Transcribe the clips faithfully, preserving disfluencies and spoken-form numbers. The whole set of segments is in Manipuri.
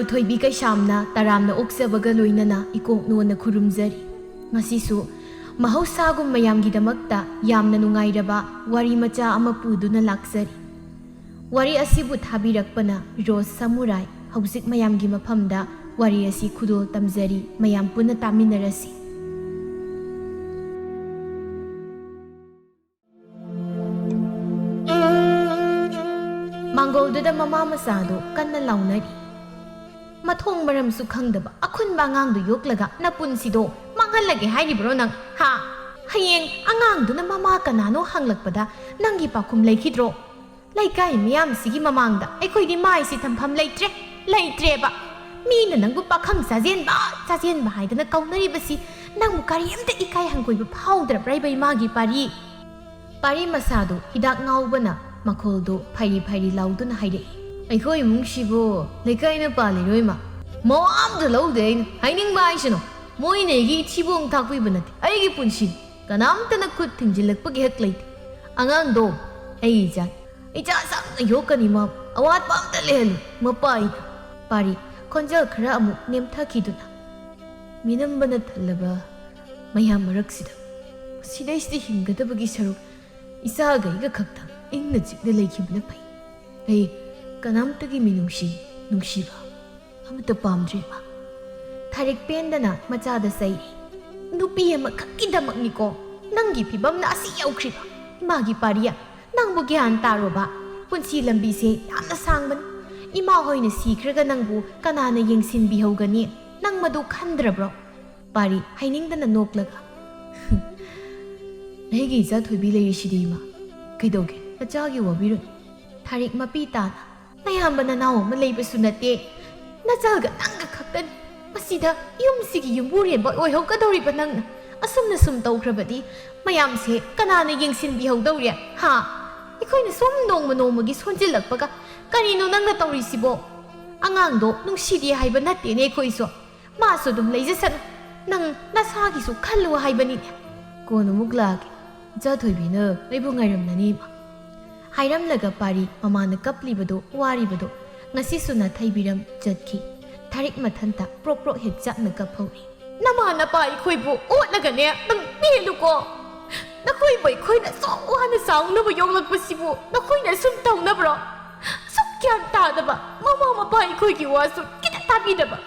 ꯊꯣꯏꯕꯤ ꯀꯩꯁꯥꯝꯅ ꯇꯔꯥꯝꯅ ꯑꯣꯛꯆꯕꯒ ꯂꯣꯏꯅꯅ ꯏꯀꯣꯛ ꯅꯣꯟꯅ ꯈꯨꯔꯨꯝꯖꯔꯤ꯫ ꯉꯁꯤꯁꯨ ꯃꯍꯧꯁꯥꯒꯨꯝ ꯃꯌꯥꯝꯒꯤꯗꯃꯛꯇ ꯌꯥꯝꯅ ꯅꯨꯡꯉꯥꯏꯔꯕ ꯋꯥꯔꯤ ꯃꯆꯥ ꯑꯃ ꯄꯨꯗꯨꯅ ꯂꯥꯛꯆꯔꯤ꯫ ꯋꯥꯔꯤ ꯑꯁꯤꯕꯨ ꯊꯥꯕꯤꯔꯛꯄꯅ ꯔꯣꯁ ꯁꯃꯨꯔꯥꯏ꯫ ꯍꯧꯖꯤꯛ ꯃꯌꯥꯝꯒꯤ ꯃꯐꯝꯗ ꯋꯥꯔꯤ ꯑꯁꯤ ꯈꯨꯗꯣꯜ ꯇꯝꯖꯔꯤ, ꯃꯌꯥꯝ ꯄꯨꯟꯅ ꯇꯥꯃꯤꯟꯅꯔꯁꯤ꯫ ꯃꯥꯡꯒꯣꯜꯗꯨꯗ ꯃꯃꯥ ꯃꯆꯥꯗꯣ ꯀꯟꯅ ꯂꯥꯎꯅꯔꯤ꯫ ꯃꯊꯣꯡ ꯃꯔꯝꯁꯨ ꯈꯪꯗꯕ ꯑꯈꯨꯟꯕ ꯑꯉꯥꯡꯗꯨ ꯌꯣꯛꯂꯒ ꯅꯄꯨꯟꯁꯤꯗꯣ ꯃꯥꯡꯍꯜꯂꯒꯦ ꯍꯥꯏꯔꯤꯕ꯭ꯔꯣ ꯅꯪ? ꯍꯥ? ꯍꯌꯦꯡ ꯑꯉꯥꯡꯗꯨꯅ ꯃꯃꯥ ꯀꯅꯥꯅꯣ ꯍꯪꯂꯛꯄꯗ ꯅꯪꯒꯤ ꯄꯥꯎꯈꯨꯝ ꯂꯩꯈꯤꯗ꯭ꯔꯣ? ꯂꯩꯀꯥꯏ ꯃꯤꯌꯥꯝꯁꯤꯒꯤ ꯃꯃꯥꯡꯗ ꯑꯩꯈꯣꯏꯗꯤ ꯃꯥꯏꯁꯤ ꯊꯝꯐꯝ ꯂꯩꯇ꯭ꯔꯦ, ꯂꯩꯇ꯭ꯔꯦꯕ꯫ ꯃꯤꯅ ꯅꯪꯕꯨ ꯄꯥꯈꯪ ꯆꯥꯖꯦꯟꯕ, ꯆꯥꯖꯦꯟꯕ ꯍꯥꯏꯗꯅ ꯀꯧꯅꯔꯤꯕꯁꯤ ꯅꯪꯕꯨ ꯀꯔꯤꯝꯇ ꯏꯀꯥꯏ ꯍꯪꯒꯣꯏꯕ ꯐꯥꯎꯗ꯭ꯔꯕ꯭ꯔꯥ ꯏꯕ ꯏꯃꯥꯒꯤ ꯄꯥꯔꯤ? ꯄꯥꯔꯤ ꯃꯁꯥꯗꯨ ꯍꯤꯗꯥꯛ ꯉꯥꯎꯕꯅ ꯃꯈꯣꯜꯗꯨ ꯐꯩꯔꯤ ꯐꯩꯔꯤ ꯂꯥꯎꯗꯨꯅ ꯍꯥꯏꯔꯛꯏ꯫ ꯑꯩꯈꯣꯏ ꯏꯃꯨꯡꯁꯤꯕꯨ ꯂꯩꯀꯥꯏꯅ ꯄꯥꯜꯂꯤꯔꯣ ꯏꯃꯥ? ꯃꯋꯥ ꯑꯝꯇ ꯂꯧꯗꯦ ꯑꯩꯅ꯫ ꯍꯥꯏꯅꯤꯡꯕ ꯍꯥꯏꯁꯅꯨ꯫ ꯃꯣꯏꯅ ꯑꯩꯒꯤ ꯏꯊꯤꯕꯣꯡ ꯊꯥꯛꯄꯤꯕ ꯅꯠꯇꯦ, ꯑꯩꯒꯤ ꯄꯨꯟꯁꯤꯅꯤ꯫ ꯀꯅꯥꯝꯇꯅ ꯈꯨꯠ ꯊꯤꯡꯖꯤꯜꯂꯛꯄꯒꯤ ꯍꯛ ꯂꯩꯇꯦ꯫ ꯑꯉꯥꯡꯗꯣ ꯑꯩꯒꯤ ꯏꯆꯥꯅꯤ꯫ ꯏꯆꯥ ꯆꯥꯝꯅ ꯌꯣꯛꯀꯅꯤ ꯃꯥ꯫ ꯑꯋꯥꯠꯄ ꯑꯝꯇ ꯂꯩꯍꯜꯂꯨ꯫ ꯃꯄꯥ ꯑꯩꯅ꯫ ꯄꯥꯔꯤ ꯈꯣꯟꯖꯦꯜ ꯈꯔ ꯑꯃꯨꯛ ꯅꯦꯝꯊꯈꯤꯗꯨꯅ, ꯃꯤꯅꯝꯕꯅ ꯊꯜꯂꯕ ꯃꯌꯥꯝ ꯃꯔꯛꯁꯤꯗ ꯁꯤꯗꯩꯁꯤꯗ ꯍꯤꯡꯒꯗꯕꯒꯤ ꯁꯔꯨꯛ ꯏꯆꯥꯒ ꯑꯩꯒ ꯈꯛꯇꯪ ꯏꯪꯅ ꯆꯤꯛꯅ ꯂꯩꯈꯤꯕꯅ ꯐꯩ꯫ ꯑꯩ ꯀꯅꯥꯝꯇꯒꯤ ꯃꯤꯅꯨꯡꯁꯤ, ꯅꯨꯡꯁꯤꯕ ꯑꯃꯠꯇ ꯄꯥꯝꯗ꯭ꯔꯦ ꯏꯃꯥ꯫ ꯊꯥꯔꯤꯛ ꯄꯦꯟꯗꯅ ꯃꯆꯥꯗ ꯆꯩꯔꯤ꯫ ꯅꯨꯄꯤ ꯑꯃꯈꯛꯀꯤꯗꯃꯛꯅꯤꯀꯣ ꯅꯪꯒꯤ ꯐꯤꯕꯝꯅ ꯑꯁꯤ ꯌꯧꯈ꯭ꯔꯤꯕ꯫ ꯏꯃꯥꯒꯤ ꯄꯥꯔꯤꯌꯥ, ꯅꯪꯕꯨ ꯒ꯭ꯌꯥꯟ ꯇꯥꯔꯣꯕ꯫ ꯄꯨꯟꯁꯤ ꯂꯝꯕꯤꯁꯦ ꯌꯥꯝꯅ ꯁꯥꯡꯕꯅꯤ꯫ ꯏꯃꯥ ꯍꯣꯏꯅ ꯁꯤꯈ꯭ꯔꯒ ꯅꯪꯕꯨ ꯀꯅꯥꯅ ꯌꯦꯡꯁꯤꯟꯕꯤꯍꯧꯒꯅꯤ? ꯅꯪ ꯃꯗꯨ ꯈꯟꯗ꯭ꯔꯕ꯭ꯔꯣ? ꯄꯥꯔꯤ ꯍꯩꯅꯤꯡꯗꯅ ꯅꯣꯛꯂꯒ, ꯑꯩꯒꯤ ꯏꯆꯥ ꯊꯣꯏꯕꯤ ꯂꯩꯔꯤꯁꯤꯗꯤ ꯏꯃꯥ꯫ ꯀꯩꯗꯧꯒꯦ? ꯅꯆꯥꯒꯤ ꯋꯥꯕꯤꯔꯨꯅꯨ꯫ ꯊꯥꯔꯤꯛ ꯃꯄꯤ ꯇꯥꯅ, ꯅꯌꯥꯝꯕ ꯅꯅꯥꯎ ꯑꯃ ꯂꯩꯕꯁꯨ ꯅꯠꯇꯦ꯫ ꯅꯆꯜꯒ ꯅꯪꯒ ꯈꯛꯇꯅꯤ꯫ ꯃꯁꯤꯗ ꯌꯨꯝꯁꯤꯒꯤ ꯌꯨꯝꯕꯨꯔꯦꯝꯕ ꯑꯣꯏꯍꯧꯒꯗꯧꯔꯤꯕ ꯅꯪꯅ ꯑꯁꯨꯝꯅ ꯁꯨꯝ ꯇꯧꯈ꯭ꯔꯕꯗꯤ ꯃꯌꯥꯝꯁꯦ ꯀꯅꯥꯅ ꯌꯦꯡꯁꯤꯟꯕꯤꯍꯧꯗꯧꯔꯤ? ꯍꯥ? ꯑꯩꯈꯣꯏꯅ ꯁꯨꯝ ꯅꯣꯡꯃ ꯅꯣꯡꯃꯒꯤ ꯁꯣꯟꯖꯤꯜꯂꯛꯄꯒ ꯀꯔꯤꯅꯣ ꯅꯪꯅ ꯇꯧꯔꯤꯁꯤꯕꯣ? ꯑꯉꯥꯡꯗꯣ ꯅꯨꯡꯁꯤꯗꯦ ꯍꯥꯏꯕ ꯅꯠꯇꯦꯅꯦ ꯑꯩꯈꯣꯏꯁꯨ꯫ ꯃꯥꯁꯨ ꯑꯗꯨꯝ ꯂꯩꯖꯁꯅꯨ꯫ ꯅꯪ ꯅꯁꯥꯒꯤꯁꯨ ꯈꯜꯂꯨ ꯍꯥꯏꯕꯅꯤꯅꯦ꯫ ꯀꯣꯟꯅ ꯑꯃꯨꯛ ꯂꯥꯛꯑꯒꯦ꯫ ꯏꯆꯥ ꯊꯣꯏꯕꯤꯅ ꯑꯩꯕꯨ ꯉꯥꯏꯔꯝꯂꯅꯤ, ꯏꯃꯥ꯫ ꯍꯥꯏꯔꯝꯂꯒ ꯄꯥꯔꯤ ꯃꯃꯥꯅ ꯀꯞꯂꯤꯕꯗꯣ, ꯋꯥꯔꯤꯕꯗꯣ ꯉꯁꯤꯁꯨ ꯅꯥꯊꯩꯕꯤꯔꯝ ꯆꯠꯈꯤ꯫ ꯊꯥꯔꯤꯛ ꯃꯊꯟꯇ ꯄ꯭ꯔꯣꯛ ꯄ꯭ꯔꯣꯛ ꯍꯦꯛ ꯆꯥꯛꯅ ꯀꯞꯍꯧꯔꯤ꯫ "ꯅꯃꯥ ꯅꯄꯥ ꯑꯩꯈꯣꯏꯕꯨ ꯑꯣꯠꯂꯒꯅꯦ ꯅꯪ ꯄꯦꯜꯂꯨꯀꯣ꯫ ꯅꯈꯣꯏꯕꯨ ꯑꯩꯈꯣꯏꯅ ꯑꯁꯨꯛ ꯋꯥꯅ ꯆꯥꯎꯅꯕ ꯌꯣꯛꯂꯛꯄꯁꯤꯕꯨ ꯅꯈꯣꯏꯅ ꯁꯨꯝ ꯇꯧꯅꯕ꯭ꯔꯣ? ꯑꯁꯨꯛ ꯒ꯭ꯌꯥꯟ ꯇꯥꯗꯕ, ꯃꯃꯥ ꯃꯄꯥ ꯑꯩꯈꯣꯏꯒꯤ ꯋꯥꯁꯨ ꯈꯤꯇ ꯇꯥꯕꯤꯗꯕ꯫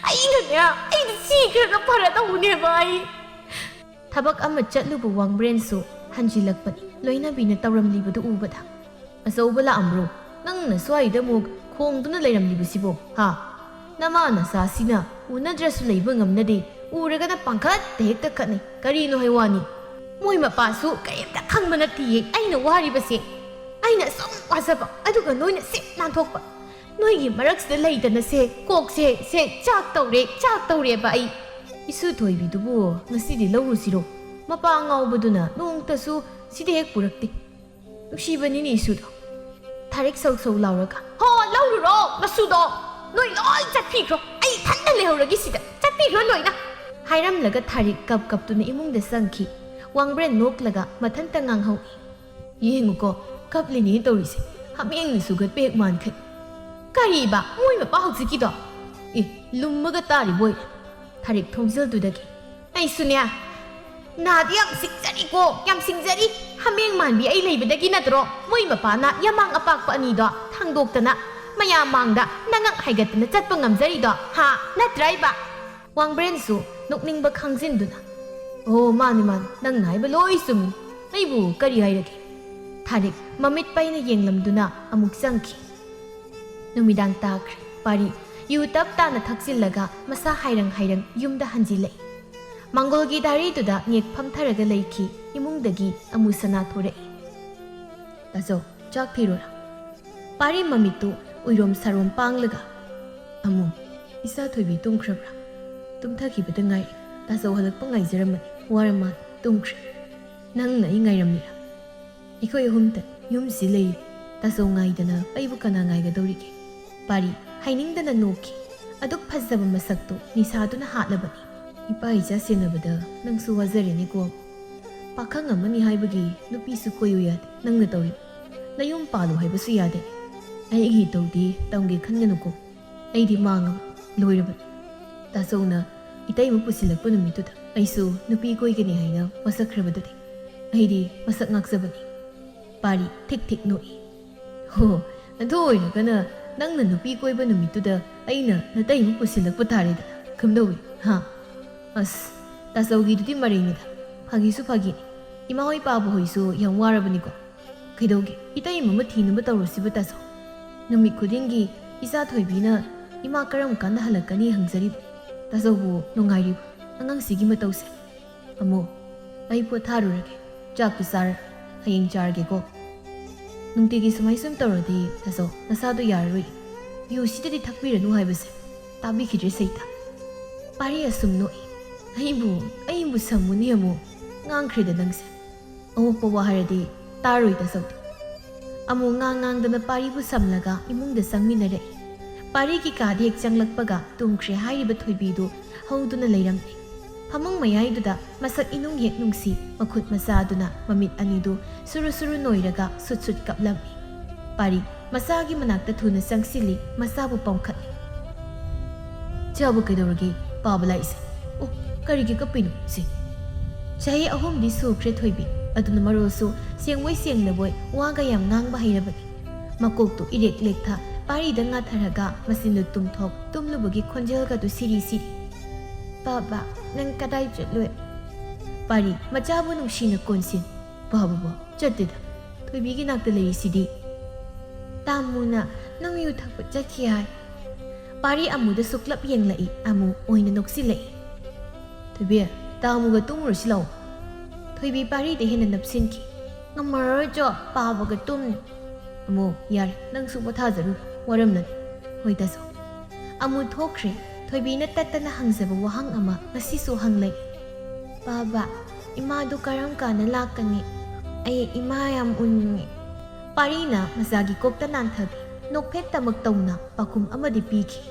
ꯑꯩꯅꯅꯦ, ꯑꯩꯅ ꯁꯤꯈ꯭ꯔꯒ ꯐꯔꯗꯧꯅꯦꯕ ꯑꯩ"꯫ ꯊꯕꯛ ꯑꯃ ꯆꯠꯂꯨꯕ ꯋꯥꯡꯕ꯭ꯔꯦꯟꯁꯨ ꯍꯟꯖꯤꯜꯂꯛꯄꯅꯤ꯫ ꯂꯣꯏꯅꯕꯤꯅ ꯇꯧꯔꯝꯂꯤꯕꯗꯨ ꯎꯕꯗ, "ꯑꯆꯧꯕ ꯂꯥꯛꯑꯝꯕ꯭ꯔꯣ? ꯅꯪꯅ ꯁ꯭ꯋꯥꯏꯗ ꯑꯃꯨꯛ ꯈꯣꯡꯗꯨꯅ ꯂꯩꯔꯝꯂꯤꯕꯁꯤꯕꯣ, ꯍꯥ? ꯅꯃꯥ ꯅꯆꯥꯁꯤꯅ ꯎꯅꯗ꯭ꯔꯁꯨ ꯂꯩꯕ ꯉꯝꯅꯗꯦ, ꯎꯔꯒꯅ ꯄꯥꯡꯈꯠꯇ ꯍꯦꯛꯇ ꯈꯠꯅꯩ꯫ ꯀꯔꯤꯅꯣ ꯍꯥꯏ ꯋꯥꯅꯤ? ꯃꯣꯏ ꯃꯄꯥꯁꯨ ꯀꯔꯤꯝꯇ ꯈꯪꯕ ꯅꯠꯇꯤꯌꯦ ꯑꯩꯅ ꯋꯥꯔꯤꯕꯁꯦ꯫ ꯑꯩꯅ ꯑꯁꯨꯛ ꯋꯥꯖꯕ, ꯑꯗꯨꯒ ꯅꯣꯏꯅ ꯁꯤꯠ ꯅꯥꯟꯊꯣꯛꯄ꯫ ꯅꯣꯏꯒꯤ ꯃꯔꯛꯁꯤꯗ ꯂꯩꯗꯅ ꯁꯦ, ꯀꯣꯛꯁꯦ, ꯁꯦ, ꯆꯥꯛ ꯇꯧꯔꯦ, ꯆꯥꯛ ꯇꯧꯔꯦꯕ ꯑꯩ"꯫ "ꯏꯁꯨ ꯊꯣꯏꯕꯤꯗꯨꯕꯨ ꯉꯁꯤꯗꯤ ꯂꯧꯔꯨꯁꯤꯔꯣ? ꯃꯄꯥ ꯉꯥꯎꯕꯗꯨꯅ ꯅꯣꯡꯇꯁꯨ ꯁꯤꯗ ꯍꯦꯛ ꯄꯨꯔꯛꯇꯦ꯫ ꯅꯨꯡꯁꯤꯕꯅꯤꯅꯦ ꯏꯁꯨꯗꯣ"꯫ ꯊꯥꯔꯤꯛ ꯁꯧ ꯁꯧ ꯂꯥꯎꯔꯒ, "ꯍꯣ, ꯂꯧꯔꯨꯔꯣ, ꯃꯁꯨꯗꯣ꯫ ꯅꯣꯏ ꯂꯣꯏ ꯆꯠꯄꯤꯈ꯭ꯔꯣ꯫ ꯑꯩ ꯏꯊꯟꯇ ꯂꯩꯍꯧꯔꯒꯦ ꯁꯤꯗ꯫ ꯆꯠꯄꯤꯈ꯭ꯔꯣ ꯂꯣꯏꯅ"꯫ ꯍꯥꯏꯔꯝꯂꯒ ꯊꯥꯔꯤꯛ ꯀꯞ ꯀꯞꯇꯨꯅ ꯏꯃꯨꯡꯗ ꯆꯪꯈꯤ꯫ ꯋꯥꯡꯕ꯭ꯔꯦꯟ ꯅꯣꯛꯂꯒ ꯃꯊꯟꯇ ꯉꯥꯡꯍꯧꯏ꯫ "ꯌꯦꯡꯉꯨꯀꯣ, ꯀꯞꯂꯤꯅꯦ ꯇꯧꯔꯤꯁꯦ꯫ ꯍꯥꯃꯦꯡꯅ ꯁꯨꯒꯠꯄ ꯍꯦꯛ ꯃꯥꯟꯈꯩ"꯫ "ꯀꯔꯤꯕ? ꯃꯣꯏ ꯃꯄꯥ ꯍꯧꯖꯤꯛꯀꯤꯗꯣ?" "ꯑꯦ, ꯂꯨꯝꯃꯒ ꯇꯥꯔꯤꯕꯣꯏ"꯫ ꯊꯥꯔꯤꯛ ꯊꯣꯡꯖꯤꯜꯗꯨꯗꯒꯤ, "ꯑꯩꯁꯨꯅꯦ, ꯅꯥꯗꯤ ꯌꯥꯝ ꯁꯤꯡꯖꯔꯤꯀꯣ, ꯌꯥꯝ ꯁꯤꯡꯖꯔꯤ꯫ ꯍꯥꯃꯦꯡ ꯃꯥꯟꯕꯤ ꯑꯩ ꯂꯩꯕꯗꯒꯤ ꯅꯠꯇ꯭ꯔꯣ ꯃꯣꯏ ꯃꯄꯥꯅ ꯌꯥꯃꯥꯡ ꯑꯄꯥꯛꯄ ꯑꯅꯤꯗꯣ ꯊꯥꯡꯗꯣꯛꯇꯅ ꯃꯌꯥꯝ ꯃꯥꯡꯗ ꯅꯉꯛ ꯍꯥꯏꯒꯠꯇꯅ ꯆꯠꯄ ꯉꯝꯖꯔꯤꯗꯣ, ꯍꯥ? ꯅꯠꯇ꯭ꯔꯥ ꯏꯕ?" ꯋꯥꯡꯕ꯭ꯔꯦꯟꯁꯨ ꯅꯣꯛꯅꯤꯡꯕ ꯈꯥꯡꯖꯤꯟꯗꯨꯅ, "ꯑꯣ, ꯃꯥꯅꯤ, ꯃꯥꯅꯤ, ꯅꯪꯅ ꯍꯥꯏꯕ ꯂꯣꯏ ꯆꯨꯝꯃꯤ꯫ ꯑꯩꯕꯨ ꯀꯔꯤ ꯍꯥꯏꯔꯒꯦ?" ꯊꯥꯔꯤꯛ ꯃꯃꯤꯠ ꯄꯩꯅ ꯌꯦꯡꯂꯝꯗꯨꯅ ꯑꯃꯨꯛ ꯆꯪꯈꯤ꯫ ꯅꯨꯃꯤꯗꯥꯡ ꯇꯥꯈ꯭ꯔꯦ꯫ ꯄꯥꯔꯤ ꯌꯨ ꯇꯞ ꯇꯥꯅ ꯊꯛꯆꯤꯜꯂꯒ ꯃꯁꯥ ꯍꯥꯏꯔꯪ ꯍꯥꯏꯔꯪ ꯌꯨꯝꯗ ꯍꯟꯖꯤꯜꯂꯛꯏ꯫ ꯃꯥꯡꯒꯣꯜꯒꯤ ꯗꯥꯏꯔꯤꯗꯨꯗ ꯉꯦꯛ ꯐꯝꯊꯔꯒ ꯂꯩꯈꯤ꯫ ꯏꯃꯨꯡꯗꯒꯤ ꯑꯃꯨ ꯁꯅꯥ ꯊꯣꯔꯛꯏ꯫ "ꯇꯥꯆꯧ, ꯆꯥꯛ ꯊꯤꯔꯣꯔꯥ?" ꯄꯥꯔꯤ ꯃꯃꯤꯠꯇꯨ ꯎꯏꯔꯣꯝ ꯁꯥꯔꯣꯝ ꯄꯥꯡꯂꯒ, "ꯑꯃꯨ, ꯏꯆꯥ ꯊꯣꯏꯕꯤ ꯇꯨꯝꯈ꯭ꯔꯕ꯭ꯔꯥ?" "ꯇꯨꯝꯊꯈꯤꯕꯗ ꯉꯥꯏꯔꯤ꯫ ꯇꯥꯆꯧ ꯍꯜꯂꯛꯄ ꯉꯥꯏꯖꯔꯝꯕꯅꯤ꯫ ꯋꯥꯔ ꯃꯥꯜꯂꯦ꯫ ꯇꯨꯝꯈ꯭ꯔꯦ꯫ ꯅꯪꯅ ꯑꯩ ꯉꯥꯏꯔꯝꯃꯤꯔꯥ? ꯑꯩꯈꯣꯏ ꯑꯍꯨꯝꯇ ꯌꯨꯝꯁꯤ ꯂꯩꯔꯤ꯫ ꯇꯥꯆꯧ ꯉꯥꯏꯗꯅ ꯑꯩꯕꯨ ꯀꯅꯥ ꯉꯥꯏꯒꯗꯧꯔꯤꯒꯦ?" ꯄꯥꯔꯤ ꯍꯥꯏꯅꯤꯡꯗꯅ ꯅꯣꯛꯈꯤ꯫ ꯑꯗꯨꯛ ꯐꯖꯕ ꯃꯁꯛꯇꯨ ꯅꯤꯁꯥꯗꯨꯅ ꯍꯥꯠꯂꯕꯅꯤ꯫ "ꯏꯄꯥ ꯏꯆꯥ ꯁꯦꯟꯅꯕꯗ ꯅꯪꯁꯨ ꯋꯥꯖꯔꯦꯅꯦꯀꯣ꯫ ꯄꯥꯈꯪ ꯑꯃꯅꯤ ꯍꯥꯏꯕꯒꯤ ꯅꯨꯄꯤꯁꯨ ꯀꯣꯏꯌꯨ ꯌꯥꯗꯦ꯫ ꯅꯪꯅ ꯇꯧꯔꯤꯕ꯫ ꯅꯌꯨꯝ ꯄꯥꯜꯂꯨ ꯍꯥꯏꯕꯁꯨ ꯌꯥꯗꯦ꯫ ꯑꯩꯒꯤ ꯏꯇꯧꯗꯤ ꯇꯝꯒꯦ ꯈꯟꯒꯅꯨꯀꯣ꯫ ꯑꯩꯗꯤ ꯃꯥꯡꯉꯕ, ꯂꯣꯏꯔꯕꯅꯤ꯫ ꯇꯥꯆꯧꯅ ꯏꯇꯩꯃ ꯄꯨꯁꯤꯜꯂꯛꯄ ꯅꯨꯃꯤꯠꯇꯨꯗ ꯑꯩꯁꯨ ꯅꯨꯄꯤ ꯀꯣꯏꯒꯅꯤ ꯍꯥꯏꯅ ꯋꯥꯁꯛꯈ꯭ꯔꯕꯗꯨꯗꯤ꯫ ꯑꯩꯗꯤ ꯃꯁꯛ ꯉꯥꯛꯆꯕꯅꯤ꯫ ꯄꯥꯔꯤ ꯊꯤꯛ ꯊꯤꯛ ꯅꯣꯛꯏ꯫ "ꯍꯣ, ꯑꯗꯨ ꯑꯣꯏꯔꯒꯅ ꯅꯪꯅ ꯅꯨꯄꯤ ꯀꯣꯏꯕ ꯅꯨꯃꯤꯠꯇꯨꯗ ꯑꯩꯅ ꯅꯇꯩꯃ ꯄꯨꯁꯤꯜꯂꯛꯄ ꯇꯥꯔꯦꯗꯅ꯫ ꯀꯝꯗꯧꯏ, ꯍꯥ?" "ꯑꯁ, ꯇꯥꯆꯧꯒꯤꯗꯨꯗꯤ ꯃꯔꯩꯅꯤꯗ꯫ ꯐꯥꯒꯤꯁꯨ ꯐꯥꯒꯤꯅꯤ꯫ ꯏꯃꯥ ꯍꯣꯏ ꯄꯥꯕ ꯍꯣꯏꯁꯨ ꯌꯥꯝ ꯋꯥꯔꯕꯅꯤꯀꯣ꯫ ꯀꯩꯗꯧꯒꯦ? ꯏꯇꯩꯃ ꯑꯃ ꯊꯤꯅꯕ ꯇꯧꯔꯁꯤꯕꯨ ꯇꯥꯆꯧ꯫ ꯅꯨꯃꯤꯠ ꯈꯨꯗꯤꯡꯒꯤ ꯏꯆꯥ ꯊꯣꯏꯕꯤꯅ ꯏꯃꯥ ꯀꯔꯝ ꯀꯥꯟꯗ ꯍꯜꯂꯛꯀꯅꯤ ꯍꯪꯖꯔꯤꯕ꯫ ꯇꯥꯆꯧꯕꯨ ꯅꯨꯡꯉꯥꯏꯔꯤꯕ? ꯑꯉꯥꯡꯁꯤꯒꯤ ꯃꯇꯧꯁꯦ꯫ ꯑꯃꯣ, ꯑꯩ ꯄꯣꯊꯥꯔꯨꯔꯒꯦ꯫ ꯆꯥꯛꯇꯨ ꯆꯥꯔ ꯍꯌꯦꯡ ꯆꯥꯔꯒꯦꯀꯣ꯫ ꯅꯨꯡꯇꯤꯒꯤ ꯁꯨꯃꯥꯏ ꯁꯨꯝ ꯇꯧꯔꯗꯤ ꯇꯥꯆꯧ, ꯅꯁꯥꯗꯣ ꯌꯥꯔꯔꯣꯏ꯫ ꯌꯨꯁꯤꯗꯗꯤ ꯊꯛꯄꯤꯔꯅꯨ ꯍꯥꯏꯕꯁꯦ ꯇꯥꯕꯤꯈꯤꯗ꯭ꯔꯦ ꯁꯩꯇ꯫ ꯄꯥꯔꯤ ꯑꯁꯨꯝ ꯅꯣꯛꯏ꯫ ꯑꯩꯕꯨ, ꯑꯩꯕꯨ ꯁꯝꯃꯨꯅꯦ ꯑꯃꯨ꯫ ꯉꯥꯡꯈ꯭ꯔꯦꯗ ꯅꯪꯁꯦ꯫ ꯑꯑꯣꯛꯄ ꯋꯥ ꯍꯥꯏꯔꯗꯤ ꯇꯥꯔꯣꯏ ꯇꯥꯆꯧꯗꯤ꯫ ꯑꯃꯨ ꯉꯥꯡ ꯉꯥꯡꯗꯅ ꯄꯥꯔꯤꯕꯨ ꯁꯝꯂꯒ ꯏꯃꯨꯡꯗ ꯆꯪꯃꯤꯟꯅꯔꯛꯏ꯫ ꯄꯥꯔꯤꯒꯤ ꯀꯥꯗ ꯍꯦꯛ ꯆꯪꯂꯛꯄꯒ ꯇꯨꯝꯈ꯭ꯔꯦ ꯍꯥꯏꯔꯤꯕ ꯊꯣꯏꯕꯤꯗꯨ ꯍꯧꯗꯨꯅ ꯂꯩꯔꯝꯂꯦ꯫ ꯐꯃꯨꯡ ꯃꯌꯥꯏꯗꯨꯗ ꯃꯁꯛ ꯏꯅꯨꯡ ꯍꯦꯛ ꯅꯨꯡꯁꯤ ꯃꯈꯨꯠ ꯃꯆꯥꯗꯨꯅ ꯃꯃꯤꯠ ꯑꯅꯤꯗꯨ ꯁꯨꯔꯨ ꯁꯨꯔꯨ ꯅꯣꯏꯔꯒ ꯁꯨꯠ ꯁꯨꯠ ꯀꯞꯂꯝꯃꯤ꯫ ꯄꯥꯔꯤ ꯃꯆꯥꯒꯤ ꯃꯅꯥꯛꯇ ꯊꯨꯅ ꯆꯪꯁꯤꯜꯂꯤ, ꯃꯆꯥꯕꯨ ꯄꯝꯈꯠꯂꯤ꯫ "ꯆꯥꯕ ꯀꯩꯗꯧꯔꯒꯦ? ꯄꯥꯕ ꯂꯥꯛꯏꯁꯦ꯫ ꯑꯣ, ꯀꯔꯤꯒꯤ ꯀꯞꯄꯤꯅꯣ ꯁꯤ?" ꯆꯍꯤ ꯑꯍꯨꯝꯗꯤ ꯁꯨꯈ꯭ꯔꯦ ꯊꯣꯏꯕꯤ, ꯑꯗꯨꯅ ꯃꯔꯣꯜꯁꯨ ꯁꯦꯡꯕꯣꯏ ꯁꯦꯡꯗꯕꯣꯏ ꯋꯥꯒ ꯌꯥꯝ ꯉꯥꯡꯕ ꯍꯩꯔꯕꯅꯤ꯫ ꯃꯀꯣꯛꯇꯨ ꯏꯔꯦꯛ ꯂꯦꯛꯊ, ꯄꯥꯔꯤꯗ ꯉꯥꯊꯔꯒ ꯃꯆꯤꯟꯗꯨ ꯇꯨꯝꯊꯣꯛ ꯇꯨꯝꯂꯨꯕꯒꯤ ꯈꯣꯟꯖꯦꯜꯒꯗꯨ ꯁꯤꯔꯤ ꯁꯤꯔꯤ꯫ "ꯄꯥꯕ, ꯅꯪ ꯀꯗꯥꯏ ꯆꯠꯂꯨꯏ?" ꯄꯥꯔꯤ ꯃꯆꯥꯕꯨ ꯅꯨꯡꯁꯤꯅ ꯀꯣꯟꯁꯤꯟ꯫ "ꯄꯥꯕꯕꯣ, ꯆꯠꯇꯦꯗ꯫ ꯊꯣꯏꯕꯤꯒꯤ ꯅꯥꯛꯇ ꯂꯩꯔꯤꯁꯤꯗꯤ꯫" "ꯇꯥꯃꯨꯅ ꯅꯪ ꯌꯨ ꯊꯛꯄ ꯆꯠꯈꯤ ꯍꯥꯏ꯫" ꯄꯥꯔꯤ ꯑꯃꯨꯗ ꯁꯨꯛꯂꯞ ꯌꯦꯡꯂꯛꯏ, ꯑꯃꯨ ꯑꯣꯏꯅ ꯅꯣꯛꯁꯤꯜꯂꯛꯏ꯫ "ꯊꯣꯏꯕꯤ, ꯇꯥꯃꯨꯒ ꯇꯨꯝꯃꯨꯔꯁꯤ ꯂꯥꯛꯑꯣ꯫" ꯊꯣꯏꯕꯤ ꯄꯥꯔꯤꯗ ꯍꯦꯟꯅ ꯅꯞꯁꯤꯟꯈꯤ꯫ "ꯉꯝꯃꯔꯣꯏ ꯆꯣ, ꯄꯥꯕꯒ ꯇꯨꯝꯅꯤ꯫" "ꯑꯃꯨ, ꯌꯥꯔꯦ, ꯅꯪꯁꯨ ꯄꯣꯊꯥꯖꯔꯨꯔꯣ, ꯋꯥꯔꯝꯂꯅꯤ꯫" "ꯍꯣꯏ ꯇꯥꯆꯧ꯫" ꯑꯃꯨ ꯊꯣꯛꯈ꯭ꯔꯦ꯫ ꯊꯣꯏꯕꯤꯅ ꯇꯠꯇꯅ ꯍꯪꯖꯕ ꯋꯥꯍꯪ ꯑꯃ ꯉꯁꯤꯁꯨ ꯍꯪꯂꯛꯏ꯫ "ꯄꯥꯕ, ꯏꯃꯥꯗꯨ ꯀꯔꯝ ꯀꯥꯟꯗ ꯂꯥꯛꯀꯅꯤ? ꯑꯩ ꯏꯃꯥ ꯌꯥꯝ ꯎꯅꯤꯡꯉꯤ꯫" ꯄꯥꯔꯤꯅ ꯃꯆꯥꯒꯤ ꯀꯣꯛꯇ ꯅꯥꯟꯊꯕꯤ ꯅꯣꯛꯐꯦꯠꯇꯃꯛ ꯇꯧꯅ ꯄꯥꯎꯈꯨꯝ ꯑꯃꯗꯤ ꯄꯤꯈꯤ꯫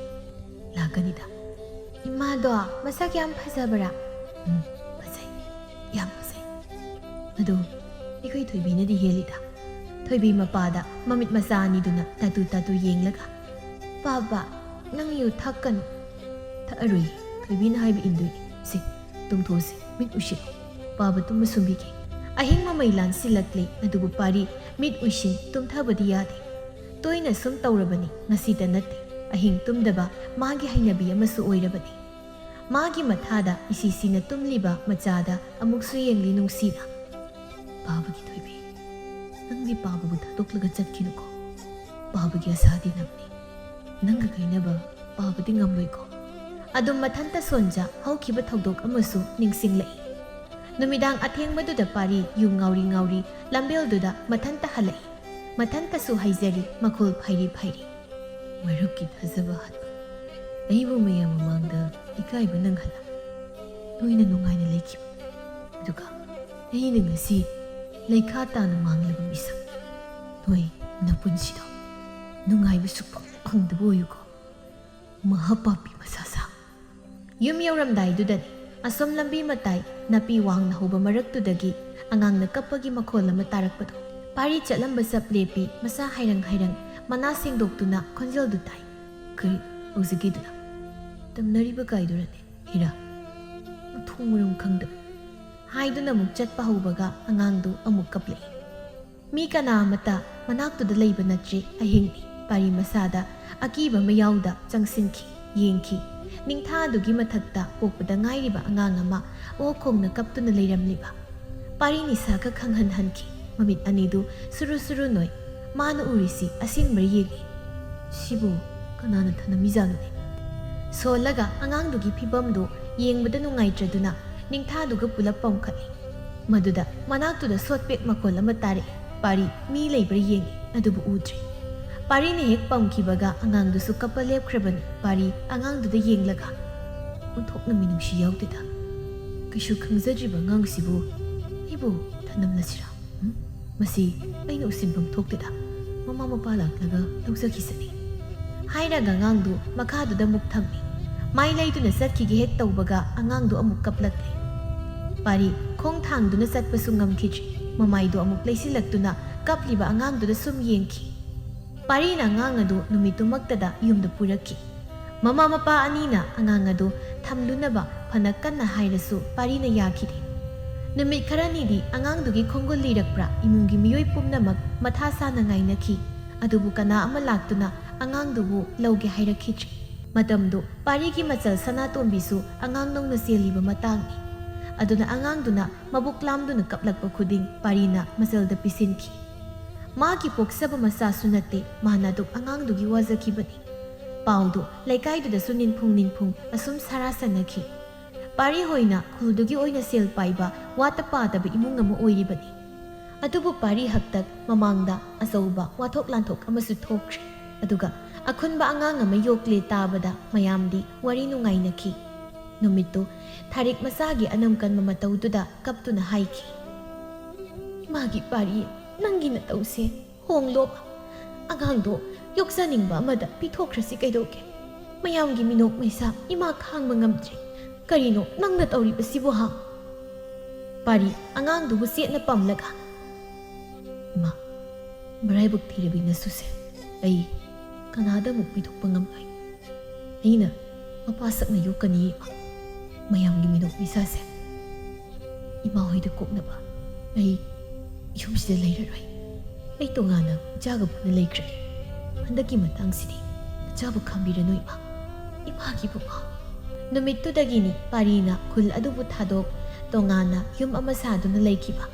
"ꯂꯥꯛꯀꯅꯤꯗ꯫" "ꯏꯃꯥꯗꯣ ꯃꯁꯛ ꯌꯥꯝ ꯐꯖꯕ꯭ꯔꯥ?" "ꯎꯝ, ꯐꯖꯩ, ꯌꯥꯝ ꯐꯖꯩ꯫ ꯑꯗꯣ ꯑꯩꯈꯣꯏ ꯊꯣꯏꯕꯤꯅꯗꯤ ꯍꯦꯜꯂꯤꯗ꯫" ꯊꯣꯏꯕꯤ ꯃꯄꯥꯗ ꯃꯃꯤꯠ ꯃꯆꯥ ꯑꯅꯤꯗꯨꯅ ꯇꯥꯇꯨ ꯇꯥꯇꯨ ꯌꯦꯡꯂꯒ, "ꯄꯥꯕ, ꯅꯪ ꯌꯨ ꯊꯛꯀꯅꯨ꯫" "ꯊꯛꯑꯔꯣꯏ, ꯊꯣꯏꯕꯤꯅ ꯍꯥꯏꯕ ꯏꯟꯗꯣꯏꯅꯤ꯫ ꯁꯦ, ꯇꯨꯝꯊꯣꯛꯑꯁꯤ, ꯃꯤꯠ ꯎꯏꯁꯤꯜꯂꯣ꯫ ꯄꯥꯕ ꯇꯨꯝꯕ ꯁꯨꯝꯕꯤꯒꯦ꯫" ꯑꯍꯤꯡ ꯃꯃꯩ ꯂꯥꯟꯁꯤꯜꯂꯛꯂꯦ, ꯑꯗꯨꯕꯨ ꯄꯥꯔꯤ ꯃꯤꯠ ꯎꯏꯁꯤꯟ ꯇꯨꯝꯊꯕꯗꯤ ꯌꯥꯗꯦ꯫ ꯇꯣꯏꯅ ꯁꯨꯝ ꯇꯧꯔꯕꯅꯤ, ꯉꯁꯤꯇ ꯅꯠꯇꯦ꯫ ꯑꯍꯤꯡ ꯇꯨꯝꯗꯕ ꯃꯥꯒꯤ ꯍꯩꯅꯕꯤ ꯑꯃꯁꯨ ꯑꯣꯏꯔꯕꯅꯤ꯫ ꯃꯥꯒꯤ ꯃꯊꯥꯗ ꯏꯁꯤꯁꯤꯅ ꯇꯨꯝꯂꯤꯕ ꯃꯆꯥꯗ ꯑꯃꯨꯛꯁꯨ ꯌꯦꯡꯂꯤ ꯅꯨꯡꯁꯤꯅ꯫ "ꯄꯥꯕꯒꯤ ꯊꯣꯏꯕꯤ, ꯅꯪꯗꯤ ꯄꯥꯕꯕꯨ ꯊꯥꯗꯣꯛꯂꯒ ꯆꯠꯈꯤꯅꯨꯀꯣ꯫ ꯄꯥꯕꯒꯤ ꯑꯁꯥꯗꯤ ꯅꯪꯅꯤ꯫ ꯅꯪꯒ ꯀꯥꯏꯅꯕ ꯄꯥꯕꯗꯤ ꯉꯝꯂꯣꯏꯀꯣ꯫" ꯑꯗꯨꯝ ꯃꯊꯟꯇ ꯁꯣꯟꯖ ꯍꯧꯈꯤꯕ ꯊꯧꯗꯣꯛ ꯑꯃꯁꯨ ꯅꯤꯡꯁꯤꯡꯂꯛꯏ꯫ ꯅꯨꯃꯤꯗꯥꯡ ꯑꯊꯦꯡꯕꯗꯨꯗ ꯄꯥꯔꯤ ꯌꯨꯝ ꯉꯥꯎꯔꯤ ꯉꯥꯎꯔꯤ ꯂꯝꯕꯦꯜꯗꯨꯗ ꯃꯊꯟꯇ ꯍꯜꯂꯛꯏ꯫ ꯃꯊꯟꯇꯁꯨ ꯍꯥꯏꯖꯔꯤ, ꯃꯈꯣꯜ ꯐꯩꯔꯤ ꯐꯩꯔꯤ꯫ "ꯃꯔꯨꯞꯀꯤ ꯊꯥꯖꯕ ꯍꯥꯠꯄ, ꯑꯩꯕꯨ ꯃꯌꯥꯝ ꯃꯃꯥꯡꯗ ꯏꯀꯥꯏꯕ ꯅꯪꯍꯜꯂꯕ, ꯅꯣꯏꯅ ꯅꯨꯡꯉꯥꯏꯅ ꯂꯩꯈꯤꯕ, ꯑꯗꯨꯒ ꯑꯩꯅ ꯉꯁꯤ ꯂꯩꯈꯥ ꯇꯥꯅ ꯃꯥꯡꯂꯕ ꯃꯤꯁꯛ, ꯅꯣꯏ ꯅꯄꯨꯟꯁꯤꯗꯣ ꯅꯨꯡꯉꯥꯏꯕ ꯁꯨꯛꯐꯪ ꯐꯪꯗꯕ ꯑꯣꯏꯌꯨꯀꯣ, ꯃꯍꯥꯄꯥꯄꯤ ꯃꯁꯥ ꯁꯥ꯫" ꯌꯨꯝ ꯌꯧꯔꯝꯗꯥꯏꯗꯨꯗꯅꯤ ꯑꯁꯣꯝ ꯂꯝꯕꯤ ꯃꯇꯥꯏ ꯅꯥꯄꯤ ꯋꯥꯡꯅ ꯍꯧꯕ ꯃꯔꯛꯇꯨꯗꯒꯤ ꯑꯉꯥꯡꯅ ꯀꯞꯄꯒꯤ ꯃꯈꯣꯜ ꯑꯃ ꯇꯥꯔꯛꯄꯗꯣ꯫ ꯄꯥꯔꯤ ꯆꯠꯂꯝꯕ ꯆꯞ ꯂꯦꯞꯄꯤ, ꯃꯁꯥ ꯍꯥꯏꯔꯪ ꯍꯥꯏꯔꯪ ꯃꯅꯥ ꯁꯦꯡꯗꯣꯛꯇꯨꯅ ꯈꯣꯟꯖꯦꯜꯗꯨ ꯇꯥꯏ꯫ "ꯀꯔꯤ ꯍꯧꯖꯤꯛꯀꯤꯗꯨꯅ?" "ꯇꯝꯅꯔꯤꯕ ꯀꯥꯏꯗꯨꯔꯅꯦ, ꯍꯤꯔꯥ꯫ ꯃꯊꯣꯡ ꯃꯔꯝ ꯈꯪꯗꯕ꯫" ꯍꯥꯏꯗꯨꯅ ꯑꯃꯨꯛ ꯆꯠꯄ ꯍꯧꯕꯒ ꯑꯉꯥꯡꯗꯨ ꯑꯃꯨꯛ ꯀꯞꯂꯛꯏ꯫ ꯃꯤ ꯀꯅꯥ ꯑꯃꯠꯇ ꯃꯅꯥꯛꯇꯨꯗ ꯂꯩꯕ ꯅꯠꯇ꯭ꯔꯦ꯫ ꯑꯍꯤꯡꯅꯤ꯫ ꯄꯥꯔꯤ ꯃꯁꯥꯗ ꯑꯀꯤꯕ ꯑꯃ ꯌꯥꯎꯗ ꯆꯪꯁꯤꯟꯈꯤ, ꯌꯦꯡꯈꯤ꯫ ꯅꯤꯡꯊꯥ ꯑꯗꯨꯒꯤ ꯃꯊꯛꯇ ꯄꯣꯛꯄꯗ ꯉꯥꯏꯔꯤꯕ ꯑꯉꯥꯡ ꯑꯃ ꯑꯣ ꯈꯣꯡꯅ ꯀꯞꯇꯨꯅ ꯂꯩꯔꯝꯂꯤꯕ꯫ ꯄꯥꯔꯤ ꯅꯤꯁꯥꯒ ꯈꯪꯍꯟꯍꯟꯈꯤ꯫ ꯃꯃꯤꯠ ꯑꯅꯤꯗꯨ ꯁꯨꯔꯨ ꯁꯨꯔꯨ ꯅꯣꯏ꯫ ꯃꯥꯅ ꯎꯔꯤꯁꯤ ꯑꯁꯦꯡꯕ꯭ꯔꯥ ꯌꯦꯡꯉꯤ꯫ "ꯁꯤꯕꯨ ꯀꯅꯥꯅ ꯊꯅꯝꯃꯤꯖꯥꯠꯅꯣꯅꯦ?" ꯁꯣꯜꯂꯒ ꯑꯉꯥꯡꯗꯨꯒꯤ ꯐꯤꯕꯝꯗꯨ ꯌꯦꯡꯕꯗ ꯅꯨꯡꯉꯥꯏꯇ꯭ꯔꯗꯨꯅ ꯅꯤꯡꯊꯥꯗꯨꯒ ꯄꯨꯂꯞ ꯄꯥꯎꯈꯠꯂꯤ꯫ ꯃꯗꯨꯗ ꯃꯅꯥꯛꯇꯨꯗ ꯁꯣꯠꯄꯦꯛ ꯃꯈꯣꯜ ꯑꯃ ꯇꯥꯔꯛꯏ꯫ ꯄꯥꯔꯤ ꯃꯤ ꯂꯩꯕ꯭ꯔꯥ ꯌꯦꯡꯉꯤ, ꯑꯗꯨꯕꯨ ꯎꯗ꯭ꯔꯦ꯫ ꯄꯥꯔꯤꯅ ꯍꯦꯛ ꯄꯝꯈꯤꯕꯒ ꯑꯉꯥꯡꯗꯨꯁꯨ ꯀꯞꯄ ꯂꯦꯞꯈ꯭ꯔꯕꯅꯤ꯫ ꯄꯥꯔꯤ ꯑꯉꯥꯡꯗꯨꯗ ꯌꯦꯡꯂꯒ, "ꯑꯣꯟꯊꯣꯛꯅ ꯃꯤꯅꯨꯡꯁꯤ ꯌꯥꯎꯗꯦꯗ꯫ ꯀꯩꯁꯨ ꯈꯪꯖꯗ꯭ꯔꯤꯕ ꯑꯉꯥꯡꯁꯤꯕꯨ ꯑꯩꯕꯨ ꯊꯅꯝꯂꯁꯤꯔꯥ? ꯎꯝ? ꯃꯁꯤ ꯑꯩꯅ ꯎꯁꯤꯟꯐꯝ ꯊꯣꯛꯇꯦꯗ꯫ ꯃꯃꯥ ꯃꯄꯥ ꯂꯥꯛꯂꯒ ꯂꯧꯖꯈꯤꯁꯅꯤ꯫" ꯍꯥꯏꯔꯒ ꯑꯉꯥꯡꯗꯨ ꯃꯈꯥꯗꯨꯗ ꯑꯃꯨꯛ ꯊꯝꯃꯤ꯫ ꯃꯥꯏ ꯂꯩꯗꯨꯅ ꯆꯠꯈꯤꯒꯦ ꯍꯦꯛ ꯇꯧꯕꯒ ꯑꯉꯥꯡꯗꯨ ꯑꯃꯨꯛ ꯀꯞꯂꯛꯂꯦ꯫ ꯄꯥꯔꯤ ꯈꯣꯡ ꯊꯥꯡꯗꯨꯅ ꯆꯠꯄꯁꯨ ꯉꯝꯈꯤꯗ꯭ꯔꯤ꯫ ꯃꯃꯥꯏꯗꯨ ꯑꯃꯨꯛ ꯂꯩꯁꯤꯜꯂꯛꯇꯨꯅ ꯀꯞꯂꯤꯕ ꯑꯉꯥꯡꯗꯨꯗ ꯁꯨꯝ ꯌꯦꯡꯈꯤ꯫ ꯄꯥꯔꯤꯅ ꯑꯉꯥꯡ ꯑꯗꯨ ꯅꯨꯃꯤꯠꯇꯨꯃꯛꯇꯗ ꯌꯨꯝꯗ ꯄꯨꯔꯛꯈꯤ꯫ ꯃꯃꯥ ꯃꯄꯥ ꯑꯅꯤꯅ ꯑꯉꯥꯡ ꯑꯗꯨ ꯊꯝꯂꯨꯅꯕ ꯐꯅ ꯀꯟꯅ ꯍꯥꯏꯔꯁꯨ ꯄꯥꯔꯤꯅ ꯌꯥꯈꯤꯗꯦ꯫ ꯅꯨꯃꯤꯠ ꯈꯔꯅꯤꯗꯤ ꯑꯉꯥꯡꯗꯨꯒꯤ ꯈꯣꯡꯒꯨꯜ ꯂꯤꯔꯛꯄ꯭ꯔꯥ ꯏꯃꯨꯡꯒꯤ ꯃꯤꯑꯣꯏ ꯄꯨꯝꯅꯃꯛ ꯃꯊꯥ ꯁꯥꯅ ꯉꯥꯏꯅꯈꯤ꯫ ꯑꯗꯨꯕꯨ ꯀꯅꯥ ꯑꯃ ꯂꯥꯛꯇꯨꯅ ꯑꯉꯥꯡꯗꯨꯕꯨ ꯂꯧꯒꯦ ꯍꯥꯏꯔꯛꯈꯤꯗ꯭ꯔꯤ꯫ ꯃꯇꯝꯗꯨ ꯄꯥꯔꯤꯒꯤ ꯃꯆꯜ ꯁꯅꯥꯇꯣꯝꯕꯤꯁꯨ ꯑꯉꯥꯡ ꯅꯧꯅ ꯆꯦꯜꯂꯤꯕ ꯃꯇꯥꯡꯅꯤ꯫ ꯑꯗꯨꯅ ꯑꯉꯥꯡꯗꯨꯅ ꯃꯕꯨꯛ ꯂꯥꯝꯗꯨꯅ ꯀꯞꯂꯛꯄ ꯈꯨꯗꯤꯡ ꯄꯥꯔꯤꯅ ꯃꯆꯜꯗ ꯄꯤꯁꯤꯟꯈꯤ꯫ ꯃꯥꯒꯤ ꯄꯣꯛꯆꯕ ꯃꯆꯥꯁꯨ ꯅꯠꯇꯦ, ꯃꯥꯅ ꯑꯗꯨꯛ ꯑꯉꯥꯡꯗꯨꯒꯤ ꯋꯥꯖꯈꯤꯕꯅꯤ꯫ ꯄꯥꯎꯗꯨ ꯂꯩꯀꯥꯏꯗꯨꯗꯁꯨ ꯅꯤꯟꯐꯨꯡ ꯅꯤꯟꯐꯨꯡ ꯑꯁꯨꯝ ꯁꯥꯔꯥꯁꯟꯅꯈꯤ꯫ ꯄꯥꯔꯤ ꯍꯣꯏꯅ ꯈꯨꯜꯗꯨꯒꯤ ꯑꯣꯏꯅ ꯁꯦꯜ ꯄꯥꯏꯕ ꯋꯥꯠꯇ ꯄꯥꯗꯕ ꯏꯃꯨꯡ ꯑꯃ ꯑꯣꯏꯔꯤꯕꯅꯤ꯫ ꯑꯗꯨꯕꯨ ꯄꯥꯔꯤ ꯍꯛꯇꯛ ꯃꯃꯥꯡꯗ ꯑꯆꯧꯕ ꯋꯥꯊꯣꯛ ꯂꯥꯟꯊꯣꯛ ꯑꯃꯁꯨ ꯊꯣꯛꯈ꯭ꯔꯦ꯫ ꯑꯗꯨꯒ ꯑꯈꯨꯟꯕ ꯑꯉꯥꯡ ꯑꯃ ꯌꯣꯛꯂꯦ ꯇꯥꯕꯗ ꯃꯌꯥꯝꯗꯤ ꯋꯥꯔꯤ ꯅꯨꯡꯉꯥꯏꯅꯈꯤ꯫ ꯅꯨꯃꯤꯠꯇꯨ ꯊꯥꯔꯤꯛ ꯃꯆꯥꯒꯤ ꯑꯅꯝ ꯀꯟꯕ ꯃꯇꯧꯗꯨꯗ ꯀꯞꯇꯨꯅ ꯍꯥꯏꯈꯤ, "ꯏꯃꯥꯒꯤ ꯄꯥꯔꯤ, ꯅꯪꯒꯤ ꯅꯇꯧꯁꯦ ꯍꯣꯡꯂꯣ꯫ ꯑꯉꯥꯡꯗꯣ ꯌꯣꯛꯆꯅꯤꯡꯕ ꯑꯃꯗ ꯄꯤꯊꯣꯛꯈ꯭ꯔꯁꯤ ꯀꯩꯗꯧꯒꯦ? ꯃꯌꯥꯝꯒꯤ ꯃꯤꯅꯣꯛ ꯃꯩꯁꯥ ꯏꯃꯥ ꯈꯥꯡꯕ ꯉꯝꯗ꯭ꯔꯦ꯫ ꯀꯔꯤꯅꯣ ꯅꯪꯅ ꯇꯧꯔꯤꯕꯁꯤꯕꯨ, ꯍꯥ?" ꯄꯥꯔꯤ ꯑꯉꯥꯡꯗꯨꯕꯨ ꯆꯦꯠꯅ ꯄꯝꯂꯒ, "ꯏꯃꯥ, ꯃꯔꯥꯏꯕꯛ ꯊꯤꯔꯕꯤ ꯅꯁꯨꯁꯦ ꯑꯩ ꯀꯅꯥꯗ ꯑꯃꯨꯛ ꯄꯤꯊꯣꯛꯄ ꯉꯝꯂꯣꯏ꯫ ꯑꯩꯅ ꯃꯄꯥ ꯁꯛꯅ ꯌꯣꯛꯀꯅꯤ, ꯏꯃꯥ꯫ ꯃꯌꯥꯝꯒꯤ ꯃꯤꯅꯣꯛ ꯃꯩꯁꯥꯁꯦ ꯏꯃꯥ ꯍꯣꯏꯗ ꯀꯣꯛꯅꯕ ꯑꯩ ꯌꯨꯝꯁꯤꯗ ꯂꯩꯔꯔꯣꯏ꯫ ꯑꯩ ꯇꯣꯉꯥꯟꯅ ꯏꯆꯥꯒ ꯄꯨꯟꯅ ꯂꯩꯈ꯭ꯔꯒꯦ꯫ ꯍꯟꯗꯛꯀꯤ ꯃꯇꯥꯡꯁꯤꯗꯤ ꯅꯆꯥꯕꯨ ꯈꯥꯝꯕꯤꯔꯅꯨ, ꯏꯃꯥ꯫ ꯏꯃꯥꯒꯤꯕꯨ ꯃꯥ"꯫ ꯅꯨꯃꯤꯠꯇꯨꯗꯒꯤꯅꯤ ꯄꯥꯔꯤꯅ ꯈꯨꯜ ꯑꯗꯨꯕꯨ ꯊꯥꯗꯣꯛ ꯇꯣꯉꯥꯟꯅ ꯌꯨꯝ ꯑꯃ ꯁꯥꯗꯨꯅ ꯂꯩꯈꯤꯕ꯫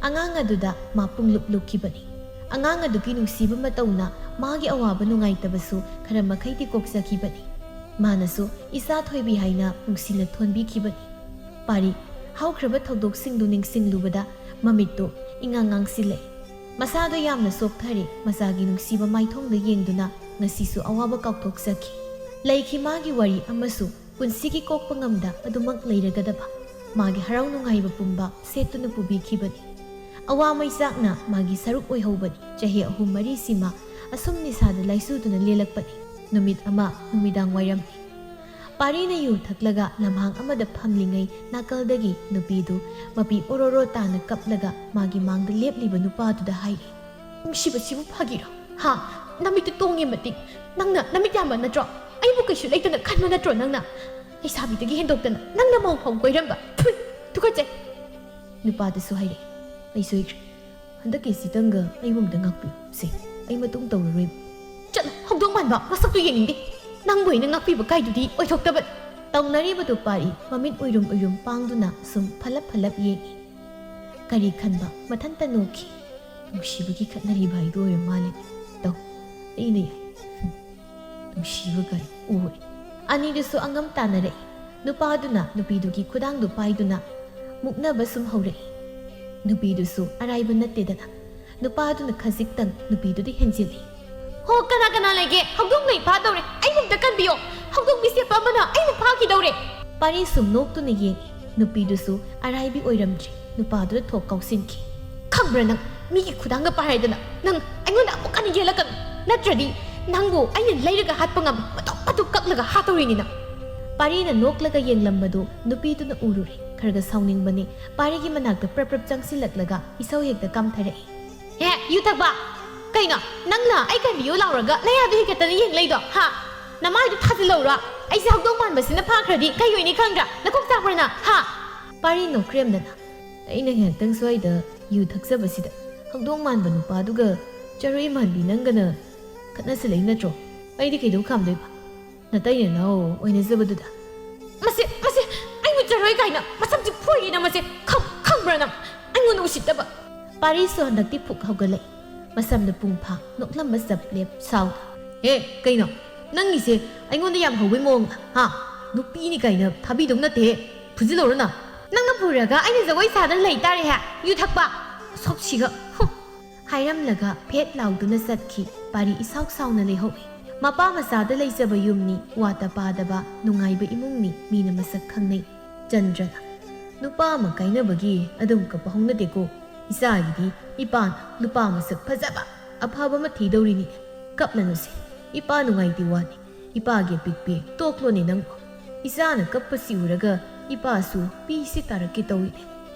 ꯑꯉꯥꯡ ꯑꯗꯨꯗ ꯃꯥ ꯄꯨꯡꯂꯨꯞ ꯂꯨꯞꯈꯤꯕꯅꯤ꯫ ꯑꯉꯥꯡ ꯑꯗꯨꯒꯤ ꯅꯨꯡꯁꯤꯕ ꯃꯇꯧꯅ ꯃꯥꯒꯤ ꯑꯋꯥꯕ ꯅꯨꯡꯉꯥꯏꯇꯕꯁꯨ ꯈꯔ ꯃꯈꯩꯗꯤ ꯀꯣꯛꯆꯈꯤꯕꯅꯤ꯫ ꯃꯥꯅꯁꯨ "ꯏꯆꯥ ꯊꯣꯏꯕꯤ" ꯍꯥꯏꯅ ꯅꯨꯡꯁꯤꯅ ꯊꯣꯟꯕꯤꯈꯤꯕꯅꯤ꯫ ꯄꯥꯔꯤ ꯍꯧꯈ꯭ꯔꯕ ꯊꯧꯗꯣꯛꯁꯤꯡꯗꯨ ꯅꯤꯡꯁꯤꯡꯂꯨꯕꯗ ꯃꯃꯤꯠꯇꯨ ꯏꯉꯥꯡ ꯉꯥꯡꯁꯤꯜꯂꯛꯏ꯫ ꯃꯁꯥꯗꯣ ꯌꯥꯝꯅ ꯆꯣꯛꯊꯔꯦ꯫ ꯃꯆꯥꯒꯤ ꯅꯨꯡꯁꯤꯕ ꯃꯥꯏꯊꯣꯡꯗ ꯌꯦꯡꯗꯨꯅ ꯉꯁꯤꯁꯨ ꯑꯋꯥꯕ ꯀꯥꯎꯊꯣꯛꯆꯈꯤ꯫ ꯂꯩꯈꯤ ꯃꯥꯒꯤ ꯋꯥꯔꯤ ꯑꯃꯁꯨ ꯄꯨꯟꯁꯤꯒꯤ ꯀꯣꯛꯄ ꯉꯝꯗ ꯑꯗꯨꯃꯛ ꯂꯩꯔꯒꯗꯕ꯫ ꯃꯥꯒꯤ ꯍꯔꯥꯎ ꯅꯨꯡꯉꯥꯏꯕ ꯄꯨꯝꯕ ꯁꯦꯠꯇꯨꯅ ꯄꯨꯕꯤꯈꯤꯕꯅꯤ꯫ ꯑꯋꯥ ꯃꯩꯆꯥꯛꯅ ꯃꯥꯒꯤ ꯁꯔꯨꯛ ꯑꯣꯏꯍꯧꯕꯅꯤ꯫ ꯆꯍꯤ ꯑꯍꯨꯝ ꯃꯔꯤꯁꯤꯃ ꯑꯁꯨꯝ ꯅꯤꯁꯥꯗ ꯂꯥꯏꯆꯨꯗꯨꯅ ꯂꯦꯜꯂꯛꯄꯅꯤ꯫ ꯅꯨꯃꯤꯠ ꯑꯃ ꯅꯨꯃꯤꯗꯥꯡ ꯋꯥꯏꯔꯝꯅꯤ꯫ ꯄꯥꯔꯤꯅ ꯌꯨ ꯊꯛꯂꯒ ꯂꯝꯍꯥꯡ ꯑꯃꯗ ꯐꯝꯂꯤꯉꯩ, ꯅꯥꯀꯜꯗꯒꯤ ꯅꯨꯄꯤꯗꯨ ꯃꯄꯤ ꯑꯣꯔꯣꯔꯣ ꯇꯥꯅ ꯀꯞꯂꯒ ꯃꯥꯒꯤ ꯃꯥꯡꯗ ꯂꯦꯞꯂꯤꯕ ꯅꯨꯄꯥꯗꯨꯗ ꯍꯥꯏꯔꯤ, "ꯅꯨꯡꯁꯤꯕꯁꯤꯕꯨ ꯐꯥꯒꯤꯔꯣ? ꯍꯥ? ꯅꯃꯤꯠꯇꯨ ꯇꯣꯡꯉꯦ ꯃꯇꯤꯛ꯫ ꯅꯪꯅ ꯅꯃꯤꯠ ꯌꯥꯝꯕ ꯅꯠꯇ꯭ꯔꯣ? ꯑꯩꯕꯨ ꯀꯩꯁꯨ ꯂꯩꯇꯅ ꯈꯟꯕ ꯅꯠꯇ꯭ꯔꯣ ꯅꯪꯅ? ꯂꯩꯁꯥꯕꯤꯗꯒꯤ ꯍꯦꯟꯗꯣꯛꯇꯅ ꯅꯪꯅ ꯃꯧ ꯐꯥꯎ ꯀꯣꯏꯔꯝꯕ꯫ ꯊꯨꯏ, ꯇꯨꯀꯠꯆꯩ!" ꯅꯨꯄꯥꯗꯁꯨ ꯍꯥꯏꯔꯛꯏ, "ꯑꯩ ꯁꯣꯏꯈ꯭ꯔꯦ꯫ ꯍꯟꯗꯛꯀꯤꯁꯤꯇꯪꯒ ꯑꯩꯕꯨ ꯑꯝꯇ ꯉꯥꯛꯄꯤꯌꯨ꯫ ꯁꯦ, ꯑꯩ ꯃꯇꯨꯡ ꯇꯧꯔꯔꯣꯏ꯫" "ꯆꯠꯂꯣ, ꯍꯧꯗꯣꯡ ꯃꯥꯟꯕ, ꯃꯁꯛꯇꯨ ꯌꯦꯡꯅꯤꯡꯗꯦ꯫ ꯅꯪꯕꯨ ꯑꯩꯅ ꯉꯥꯛꯄꯤꯕ ꯀꯥꯏꯗꯨꯗꯤ ꯑꯣꯏꯊꯣꯛꯇꯕ꯫" ꯇꯧꯅꯔꯤꯕꯗꯨ ꯄꯥꯔꯤ ꯃꯃꯤꯠ ꯎꯏꯔꯨꯝ ꯎꯏꯔꯨꯝ ꯄꯥꯡꯗꯨꯅ ꯁꯨꯝ ꯐꯂꯞ ꯐꯂꯞ ꯌꯦꯡꯏ꯫ ꯀꯔꯤ ꯈꯟꯕ ꯃꯊꯟꯇ ꯅꯣꯛꯈꯤ꯫ ꯅꯨꯡꯁꯤꯕꯒꯤ ꯈꯠꯅꯔꯤꯕ ꯍꯥꯏꯗꯨ ꯑꯣꯏꯔ ꯃꯥꯜꯂꯦ꯫ ꯇꯧ, ꯑꯩꯅ ꯌꯥꯏ꯫ ꯍꯨꯝ, ꯅꯨꯡꯁꯤꯕ ꯀꯥꯏ ꯑꯣꯏ꯫ ꯑꯅꯤꯗꯨꯁꯨ ꯑꯉꯝ ꯇꯥꯟꯅꯔꯛꯏ꯫ ꯅꯨꯄꯥꯗꯨꯅ ꯅꯨꯄꯤꯗꯨꯒꯤ ꯈꯨꯗꯥꯡꯗꯨ ꯄꯥꯏꯗꯨꯅ ꯃꯨꯛꯅꯕ ꯁꯨꯝ ꯍꯧꯔꯛꯏ꯫ ꯅꯨꯄꯤꯗꯨꯁꯨ ꯑꯔꯥꯏꯕ ꯅꯠꯇꯦꯗꯅ꯫ ꯅꯨꯄꯥꯗꯨꯅ ꯈꯖꯤꯛꯇꯪ ꯅꯨꯄꯤꯗꯨꯗ ꯍꯦꯟꯖꯤꯜꯂꯤ꯫ "ꯍꯣ, ꯀꯅꯥ ꯀꯅꯥ ꯂꯩꯒꯦ? ꯍꯧꯗꯣꯡ ꯂꯩ ꯐꯥꯗꯧꯔꯦ꯫ ꯑꯩꯕꯨ ꯑꯝꯇ ꯀꯟꯕꯤꯌꯣ꯫ ꯍꯧꯗꯣꯡ ꯃꯤꯁꯦꯞꯄ ꯑꯃꯅ ꯑꯩꯕꯨ ꯐꯥꯈꯤꯗꯧꯔꯦ꯫" ꯄꯥꯔꯤ ꯁꯨꯝ ꯅꯣꯛꯇꯨꯅ ꯌꯦꯡꯏ꯫ ꯅꯨꯄꯤꯗꯨꯁꯨ ꯑꯔꯥꯏꯕꯤ ꯑꯣꯏꯔꯝꯗ꯭ꯔꯦ꯫ ꯅꯨꯄꯥꯗꯨꯗ ꯊꯣꯛ ꯀꯥꯎꯁꯤꯟꯈꯤ꯫ "ꯈꯪꯕ꯭ꯔꯥ ꯅꯪ? ꯃꯤꯒꯤ ꯈꯨꯗꯥꯡꯒ ꯄꯥꯏꯔꯗꯅ ꯅꯪ ꯑꯩꯉꯣꯟꯗ ꯑꯃꯨꯛ ꯍꯟꯅ ꯌꯦꯜꯂꯛꯀꯅꯨ꯫ ꯅꯠꯇ꯭ꯔꯗꯤ ꯅꯪꯕꯨ ꯑꯩꯅ ꯂꯩꯔꯒ ꯍꯥꯠꯄ ꯉꯝꯃꯤ꯫ ꯃꯇꯨꯝ ꯃꯇꯨꯝ ꯀꯛꯂꯒ ꯍꯥꯠꯇꯧꯔꯤꯅꯤ ꯅꯪ꯫" ꯄꯥꯔꯤꯅ ꯅꯣꯛꯂꯒ ꯌꯦꯡꯂꯝꯕꯗꯨ ꯅꯨꯄꯤꯗꯨꯅ ꯎꯔꯨꯔꯦ꯫ ꯈꯔꯒ ꯁꯥꯎꯅꯤꯡꯕꯅꯤ꯫ ꯄꯥꯔꯤꯒꯤ ꯃꯅꯥꯛꯇ ꯄ꯭ꯔꯞ ꯄ꯭ꯔꯞ ꯆꯪꯁꯤꯜꯂꯛꯂꯒ ꯏꯁꯧ ꯍꯦꯛꯇ ꯀꯥꯝꯊꯔꯛꯏ꯫ "ꯍꯦ, ꯌꯨ ꯊꯛꯄ! ꯀꯩꯅꯣ? ꯅꯪꯅ ꯑꯩ ꯀꯟꯕꯤꯌꯨ ꯂꯥꯎꯔꯒ ꯅꯌꯥꯗꯨ ꯍꯦꯛꯇ ꯌꯦꯡ ꯂꯩꯗꯣ, ꯍꯥ? ꯅꯃꯥꯏꯗꯨ ꯊꯥꯖꯤꯜꯂꯧꯔꯣ? ꯑꯩꯁꯦ ꯍꯧꯗꯣꯡ ꯃꯥꯟꯕꯁꯤꯅ ꯐꯥꯈ꯭ꯔꯗꯤ ꯀꯩ ꯑꯣꯏꯅꯤ ꯈꯪꯗ꯭ꯔꯥ? ꯅꯀꯣꯛ ꯆꯥꯛꯄ꯭ꯔꯥ ꯅꯪ, ꯍꯥ?" ꯄꯥꯔꯤ ꯅꯣꯛꯈ꯭ꯔꯦꯝꯅꯅ, "ꯑꯩꯅ ꯉꯥꯏꯍꯥꯛꯇꯪ ꯁ꯭ꯋꯥꯏꯗ ꯌꯨ ꯊꯛꯆꯕꯁꯤꯗ ꯍꯧꯗꯣꯡ ꯃꯥꯟꯕ ꯅꯨꯄꯥꯗꯨꯒ ꯆꯔꯣꯏ ꯃꯥꯟꯕꯤ ꯅꯪꯒꯅ ꯈꯠꯅꯁꯤꯜꯂꯛꯏ ꯅꯠꯇ꯭ꯔꯣ? ꯑꯩꯗꯤ ꯀꯩꯗꯧ ꯈꯥꯝꯗꯣꯏꯕ? ꯅꯇꯩ ꯅꯅꯥꯎ ꯑꯣꯏꯅꯖꯕꯗꯨꯗ꯫" "ꯃꯁꯤ, ꯃꯁꯤ, ꯑꯩꯕꯨ ꯆꯔꯣꯏ ꯀꯥꯏꯅ ꯃꯁꯝꯁꯤ ꯐꯣꯏꯔꯤꯅ ꯃꯁꯤ꯫ ꯈꯪ-, ꯈꯪꯕ꯭ꯔꯥ ꯅꯪ? ꯑꯩꯉꯣꯟꯗ ꯎꯁꯤꯠꯇꯕ!" ꯄꯥꯔꯤꯁꯨ ꯍꯟꯗꯛꯇꯤ ꯐꯨꯛ ꯍꯧꯒꯠꯂꯛꯏ꯫ ꯃꯁꯝꯅ ꯄꯨꯡ ꯐꯥ ꯅꯣꯛꯂꯝꯕ ꯆꯞ ꯂꯦꯞ ꯁꯥꯎꯅ꯫ "ꯍꯦ, ꯀꯩꯅꯣ? ꯅꯪꯒꯤꯁꯦ ꯑꯩꯉꯣꯟꯗ ꯌꯥꯝ ꯍꯧꯕꯩ ꯃꯑꯣꯡ, ꯍꯥ? ꯅꯨꯄꯤꯅꯤ ꯀꯥꯏꯅ ꯊꯥꯕꯤꯗꯧ ꯅꯠꯇꯦꯍꯦ꯫ ꯐꯨꯖꯤꯜꯍꯧꯔꯣ ꯅꯪ꯫" "ꯅꯪꯅ ꯐꯨꯔꯒ ꯑꯩꯅ ꯖꯒꯣꯏ ꯁꯥꯗꯅ ꯂꯩ ꯇꯥꯔꯦ ꯍꯦ, ꯌꯨ ꯊꯛꯄ? ꯁꯛꯁꯤꯒ, ꯍꯨꯝ!" ꯍꯥꯏꯔꯝꯂꯒ ꯐꯦꯠ ꯂꯥꯎꯗꯨꯅ ꯆꯠꯈꯤ꯫ ꯄꯥꯔꯤ ꯏꯁꯥꯎ ꯁꯥꯎꯅ ꯂꯩꯍꯧꯏ꯫ ꯃꯄꯥ ꯃꯆꯥꯗ ꯂꯩꯖꯕ ꯌꯨꯝꯅꯤ, ꯋꯥꯇ ꯄꯥꯗꯕ ꯅꯨꯡꯉꯥꯏꯕ ꯏꯃꯨꯡꯅꯤ, ꯃꯤꯅ ꯃꯁꯛ ꯈꯪꯅꯩ꯫ ꯆꯟꯗ꯭ꯔꯅ, "ꯅꯨꯄꯥ ꯑꯃ ꯀꯥꯏꯅꯕꯒꯤ ꯑꯗꯨꯝ ꯀꯞꯄ ꯍꯧꯅꯗꯦꯀꯣ꯫ ꯏꯆꯥꯒꯤꯗꯤ ꯏꯄꯥꯅ ꯅꯨꯄꯥ ꯃꯁꯛ ꯐꯖꯕ ꯑꯐꯕ ꯑꯃ ꯊꯤꯗꯧꯔꯤꯅꯤ꯫ ꯀꯞꯂꯅꯨꯁꯦ꯫ ꯏꯄꯥ ꯅꯨꯡꯉꯥꯏꯇꯦ ꯋꯥꯅꯤ꯫ ꯏꯄꯥꯒꯤ ꯑꯄꯤꯛꯄꯤ ꯇꯣꯛꯂꯣꯅꯦ ꯅꯪꯕꯨ꯫ ꯏꯆꯥꯅ ꯀꯞꯄꯁꯤ ꯎꯔꯒ ꯏꯄꯥꯁꯨ ꯄꯤꯁꯤ ꯇꯥꯔꯛꯀꯦ ꯇꯧꯏꯅꯦ꯫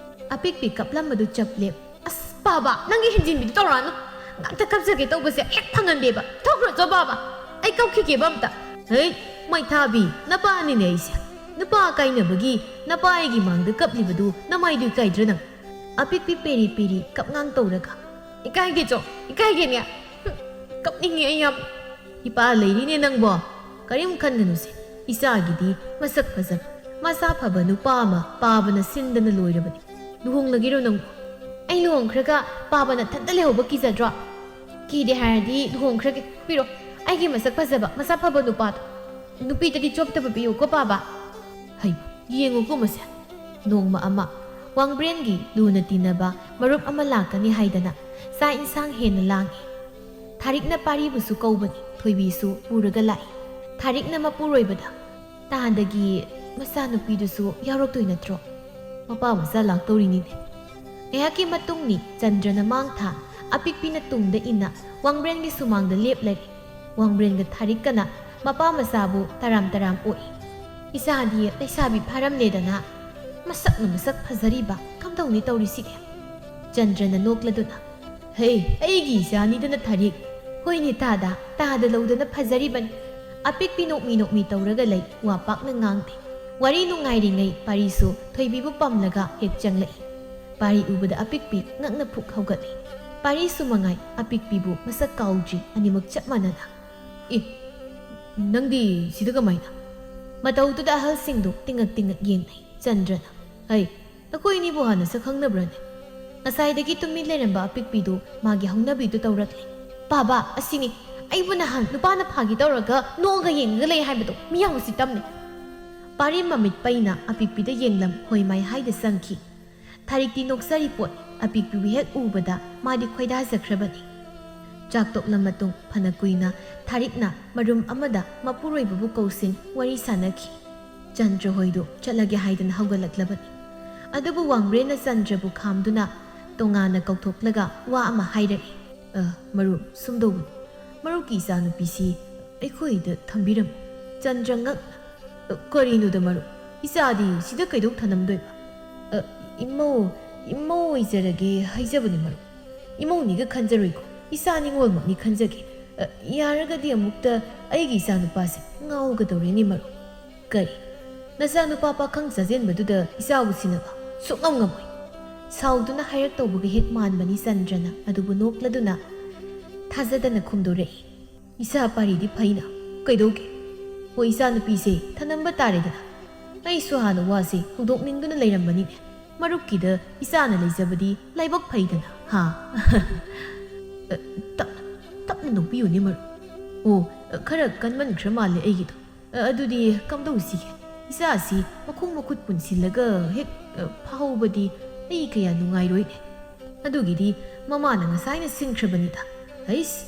ꯑꯄꯤꯛꯄꯤ ꯀꯞꯂꯝꯕꯗꯨ ꯆꯞ ꯂꯦꯞ꯫ "ꯑꯁ ꯄꯥꯕ, ꯅꯪꯒꯤ ꯍꯦꯟꯖꯤꯟꯕꯤꯗꯨ ꯇꯧꯔꯛꯑꯅꯨ꯫ ꯉꯥꯛꯇ ꯀꯞꯆꯒꯦ ꯇꯧꯕꯁꯦ ꯍꯦꯛ ꯐꯪꯍꯟꯗꯦꯕ꯫ ꯊꯣꯛꯈ꯭ꯔꯣ ꯆꯣ ꯄꯥꯕ, ꯑꯩ ꯀꯞꯈꯤꯒꯦꯕ ꯑꯝꯇ"꯫ "ꯍꯩ ꯃꯩꯊꯥꯕꯤ, ꯅꯄꯥꯅꯤꯅꯦ ꯑꯩꯁꯦ꯫ ꯅꯨꯄꯥ ꯀꯥꯏꯅꯕꯒꯤ ꯅꯄꯥ ꯑꯩꯒꯤ ꯃꯥꯡꯗ ꯀꯞꯂꯤꯕꯗꯨ ꯅꯃꯥꯏꯗꯨ ꯏꯀꯥꯏꯗ꯭ꯔ ꯅꯪ?" ꯑꯄꯤꯛꯄꯤ ꯄꯦꯔꯤ ꯄꯦꯔꯤ ꯀꯞꯉꯥꯡ ꯇꯧꯔꯒ꯫ "ꯏꯀꯥꯏꯗꯦ ꯆꯣ, ꯏꯀꯥꯏꯗꯦꯅꯦ꯫ ꯍꯨꯝ, ꯀꯞꯅꯤꯡꯉꯦ ꯑꯩ ꯌꯥꯝ"꯫ "ꯏꯄꯥ ꯂꯩꯔꯤꯅꯦ ꯅꯪꯕꯣ꯫ ꯀꯔꯤꯝ ꯈꯟꯒꯅꯨꯁꯦ꯫ ꯏꯆꯥꯒꯤꯗꯤ ꯃꯁꯛ ꯐꯖꯕ, ꯃꯁꯥ ꯐꯕ ꯅꯨꯄꯥ ꯑꯃ ꯄꯥꯕꯅ ꯁꯤꯟꯗꯅ ꯂꯣꯏꯔꯕꯅꯤ꯫ ꯂꯨꯍꯣꯡꯂꯒꯦꯔꯣ ꯅꯪꯕꯣ?" "ꯑꯩ ꯂꯨꯍꯣꯡꯈ꯭ꯔꯒ ꯄꯥꯕ ꯅꯊꯟꯇ ꯂꯩꯍꯧꯕ ꯀꯤꯖꯗ꯭ꯔꯣ?" "ꯀꯤꯗꯦ ꯍꯥꯏꯔꯗꯤ ꯂꯨꯍꯣꯡꯈ꯭ꯔꯒꯦ꯫ ꯄꯤꯔꯣ, ꯑꯩꯒꯤ ꯃꯁꯛ ꯐꯖꯕ, ꯃꯁꯥ ꯐꯕ ꯅꯨꯄꯥꯗꯣ꯫ ꯅꯨꯄꯤꯗꯗꯤ ꯆꯣꯞꯇꯕ ꯄꯤꯌꯨꯀꯣ ꯄꯥꯕ"꯫ ꯍꯩ, ꯌꯦꯡꯉꯨꯀꯣ ꯃꯁꯦ꯫ ꯅꯣꯡꯃ ꯑꯃ ꯋꯥꯡꯕ꯭ꯔꯦꯟꯒꯤ ꯂꯨꯅ ꯇꯤꯟꯅꯕ ꯃꯔꯨꯞ ꯑꯃ ꯂꯥꯛꯀꯅꯤ ꯍꯥꯏꯗꯅ ꯆꯥꯛ ꯏꯟꯁꯥꯡ ꯍꯦꯟꯅ ꯂꯥꯡꯉꯤ꯫ ꯊꯥꯔꯤꯛꯅ ꯄꯥꯔꯤꯕꯨꯁꯨ ꯀꯧꯕꯅꯤ꯫ ꯊꯣꯏꯕꯤꯁꯨ ꯄꯨꯔꯒ ꯂꯥꯛꯏ꯫ ꯊꯥꯔꯤꯛꯅ ꯃꯄꯨꯔꯣꯏꯕꯗ, "ꯇꯥꯗꯒꯤ ꯃꯆꯥꯅꯨꯄꯤꯗꯨꯁꯨ ꯌꯥꯎꯔꯛꯇꯣꯏ ꯅꯠꯇ꯭ꯔꯣ? ꯃꯄꯥ ꯃꯆꯥ ꯂꯥꯛꯇꯧꯔꯤꯅꯤꯅꯦ"꯫ ꯉꯥꯏꯍꯥꯛꯀꯤ ꯃꯇꯨꯡꯅꯤ꯫ ꯆꯟꯗ꯭ꯔꯅ ꯃꯥꯡ ꯊꯥ, ꯑꯄꯤꯛꯄꯤꯅ ꯇꯨꯡꯗ ꯏꯟꯅ ꯋꯥꯡꯕ꯭ꯔꯦꯟꯒꯤ ꯁꯨꯃꯥꯡꯗ ꯂꯦꯞꯂꯔꯦ꯫ ꯋꯥꯡꯕ꯭ꯔꯦꯟꯒ ꯊꯥꯔꯤꯛꯀꯅ ꯃꯄꯥ ꯃꯆꯥꯕꯨ ꯇꯔꯥꯝ ꯇꯔꯥꯝ ꯑꯣꯛꯏ꯫ "ꯏꯆꯥꯗꯤ ꯂꯩꯁꯥꯕꯤ ꯐꯥꯔꯝꯂꯦꯗꯅ꯫ ꯃꯁꯛꯅ ꯃꯁꯛ ꯐꯖꯔꯤꯕ꯫ ꯀꯝꯗꯧꯅꯤ ꯇꯧꯔꯤꯁꯤꯗꯤ?" ꯆꯟꯗ꯭ꯔꯅ ꯅꯣꯛꯂꯗꯨꯅ, "ꯍꯦ, ꯑꯩꯒꯤ ꯏꯆꯥꯅꯤꯗꯅ ꯊꯥꯔꯤꯛ꯫ ꯍꯣꯏꯅꯦ ꯇꯥꯗ, ꯇꯥꯗ ꯂꯧꯗꯅ ꯐꯖꯔꯤꯕꯅꯤ"꯫ ꯑꯄꯤꯛꯄꯤ ꯅꯣꯛꯃꯤ ꯅꯣꯛꯃꯤ ꯇꯧꯔꯒ ꯂꯩ, ꯋꯥ ꯄꯥꯛꯅ ꯉꯥꯡꯗꯦ꯫ ꯋꯥꯔꯤ ꯅꯨꯡꯉꯥꯏꯔꯤꯉꯩ ꯄꯥꯔꯤꯁꯨ ꯊꯣꯏꯕꯤꯕꯨ ꯄꯝꯂꯒ ꯍꯦꯛ ꯆꯪꯂꯛꯏ꯫ ꯄꯥꯔꯤ ꯎꯕꯗ ꯑꯄꯤꯛꯄꯤ ꯉꯛꯅ ꯐꯨꯛ ꯍꯧꯒꯠꯂꯤ꯫ ꯄꯥꯔꯤꯁꯨ ꯃꯉꯥꯏ ꯑꯄꯤꯛꯄꯤꯕꯨ ꯃꯁꯛ ꯀꯥꯎꯗ꯭ꯔꯤ ꯑꯅꯤꯃꯛ ꯆꯞ ꯃꯥꯟꯅꯅ꯫ "ꯑꯦ, ꯅꯪꯗꯤ ꯁꯤꯗ ꯀꯃꯥꯏꯅ?" ꯃꯇꯧꯗꯨꯗ ꯑꯍꯜꯁꯤꯡꯗꯨ ꯇꯤꯡꯉꯛ ꯇꯤꯡꯉꯛ ꯌꯦꯡꯅꯩ꯫ ꯆꯟꯗ꯭ꯔꯅ, "ꯍꯩ, ꯅꯈꯣꯏ ꯑꯅꯤꯕꯨ ꯍꯥꯟꯅ ꯁꯛ ꯈꯪꯅꯕ꯭ꯔꯅꯦ?" ꯉꯁꯥꯏꯗꯒꯤ ꯇꯨꯃꯤꯟ ꯂꯩꯔꯝꯕ ꯑꯄꯤꯛꯄꯤꯗꯨ ꯃꯥꯒꯤ ꯍꯧꯅꯕꯤꯗꯨ ꯇꯧꯔꯛꯂꯦ꯫ "ꯄꯥꯕ, ꯑꯁꯤꯅꯤ꯫ ꯑꯩꯕꯨ ꯅꯍꯥꯟ ꯅꯨꯄꯥꯅ ꯐꯥꯒꯦ ꯇꯧꯔꯒ ꯅꯣꯛꯑꯒ ꯌꯦꯡꯉꯒ ꯂꯩ ꯍꯥꯏꯕꯗꯣ꯫ ꯃꯤ ꯌꯥꯝ ꯎꯁꯤꯠꯇꯝꯅꯦ"꯫ ꯄꯥꯔꯤ ꯃꯃꯤꯠ ꯄꯩꯅ ꯑꯄꯤꯛꯄꯤꯗ ꯌꯦꯡꯂꯝ ꯍꯣꯏ ꯃꯥꯏ ꯍꯥꯏꯗ ꯆꯪꯈꯤ꯫ ꯊꯥꯔꯤꯛꯇꯤ ꯅꯣꯛꯆꯔꯤ ꯄꯣꯠ꯫ ꯑꯄꯤꯛꯄꯤꯕꯨ ꯍꯦꯛ ꯎꯕꯗ ꯃꯥꯗꯤ ꯈꯣꯏꯗꯥꯖꯈ꯭ꯔꯕꯅꯤ꯫ ꯆꯥꯛ ꯇꯣꯛꯂ ꯃꯇꯨꯡ ꯐꯅ ꯀꯨꯏꯅ ꯊꯥꯔꯤꯛꯅ ꯃꯔꯨꯝ ꯑꯃꯗ ꯃꯄꯨꯔꯣꯏꯕꯕꯨ ꯀꯧꯁꯤꯟ ꯋꯥꯔꯤ ꯁꯥꯅꯈꯤ꯫ ꯆꯟꯗ꯭ꯔ ꯍꯣꯏꯗꯨ ꯆꯠꯂꯒꯦ ꯍꯥꯏꯗꯅ ꯍꯧꯒꯠꯂꯛꯂꯕꯅꯤ꯫ ꯑꯗꯨꯕꯨ ꯋꯥꯡꯕ꯭ꯔꯦꯟꯅ ꯆꯟꯗ꯭ꯔꯕꯨ ꯈꯥꯝꯗꯨꯅ ꯇꯣꯉꯥꯟꯅ ꯀꯧꯊꯣꯛꯂꯒ ꯋꯥ ꯑꯃ ꯍꯥꯏꯔꯛꯏ꯫ "ꯑ, ꯃꯔꯨꯞ, ꯁꯨꯝꯗꯧꯕꯅꯤ꯫ ꯃꯔꯨꯞꯀꯤ ꯏꯆꯥꯅꯨꯄꯤꯁꯤ ꯑꯩꯈꯣꯏꯗ ꯊꯝꯕꯤꯔꯝꯃꯨ"꯫ ꯆꯟꯗ꯭ꯔ ꯉꯛꯅ, ꯑ, ꯀꯔꯤꯅꯣꯗ ꯃꯔꯨꯞ? ꯏꯆꯥꯗꯤ ꯁꯤꯗ ꯀꯩꯗꯧ ꯊꯅꯝꯗꯣꯏꯕ? ꯑ, ꯏꯃꯧ, ꯏꯃꯧ ꯑꯣꯏꯖꯔꯒꯦ ꯍꯥꯏꯖꯕꯅꯤ ꯃꯔꯨꯞ꯫ ꯏꯃꯧꯅꯤꯒ ꯈꯟꯖꯔꯣꯏꯀꯣ, ꯏꯆꯥ ꯅꯤꯉꯣꯜꯃꯛꯅꯤ ꯈꯟꯖꯒꯦ꯫ ꯑ, ꯌꯥꯔꯒꯗꯤ ꯑꯃꯨꯛꯇ ꯑꯩꯒꯤ ꯏꯆꯥꯅꯨꯄꯥꯁꯦ ꯉꯥꯎꯒꯗꯧꯔꯦꯅꯦ ꯃꯔꯨꯞ꯫ ꯀꯔꯤ? ꯅꯆꯥꯅꯨꯄꯥ ꯄꯥꯈꯪ ꯆꯥꯖꯦꯟꯕꯗꯨꯗ ꯏꯆꯥꯕꯨ ꯁꯤꯟꯅꯕ ꯁꯨꯛꯉꯝ ꯉꯝꯃꯣꯏ꯫ ꯁꯥꯎꯗꯨꯅ ꯍꯥꯏꯔꯛꯇꯧꯕꯒ ꯍꯦꯛ ꯃꯥꯟꯕꯅꯤ ꯆꯟꯗ꯭ꯔꯅ ꯑꯗꯨꯕꯨ ꯅꯣꯛꯂꯗꯨꯅ ꯊꯥꯖꯗꯅ ꯈꯨꯝꯗꯣꯔꯛꯏ꯫ ꯏꯆꯥ ꯄꯥꯔꯤꯗꯤ ꯐꯩꯅ, ꯀꯩꯗꯧꯒꯦ? ꯍꯣꯏ, ꯏꯆꯥ ꯅꯨꯄꯤꯁꯦ ꯊꯅꯝꯕ ꯇꯥꯔꯦꯗꯅ꯫ ꯑꯩꯁꯨ ꯍꯥꯟꯅ ꯋꯥꯁꯦ ꯍꯧꯗꯣꯛꯅꯤꯡꯗꯨꯅ ꯂꯩꯔꯝꯕꯅꯤꯅꯦ꯫ ꯃꯔꯨꯞꯀꯤꯗ ꯏꯆꯥꯅ ꯂꯩꯖꯕꯗꯤ ꯂꯥꯏꯕꯛ ꯐꯩꯗꯅ, ꯍꯥ? ꯑ, ꯇꯞꯅ, ꯇꯞꯅ ꯅꯣꯛꯄꯤꯌꯨꯅꯦ ꯃꯔꯨꯞ꯫ ꯑꯣ, ꯈꯔ ꯀꯟꯃꯟꯈ꯭ꯔ ꯃꯥꯜꯂꯦ ꯑꯩꯒꯤꯗꯣ꯫ ꯑ, ꯑꯗꯨꯗꯤ ꯀꯝꯗꯧꯁꯤꯒꯦ? ꯏꯆꯥꯁꯤ ꯃꯈꯣꯡ ꯃꯈꯨꯠ ꯄꯨꯟꯁꯤꯜꯂꯒ ꯍꯦꯛ, ꯑ, ꯐꯥꯍꯧꯕꯗꯤ ꯑꯩ ꯀꯌꯥ ꯅꯨꯡꯉꯥꯏꯔꯣꯏꯅꯦ꯫ ꯑꯗꯨꯒꯤꯗꯤ ꯃꯃꯥꯅ ꯉꯁꯥꯏꯅ ꯁꯤꯟꯈ꯭ꯔꯕꯅꯤꯗ꯫ ꯍꯩꯁ,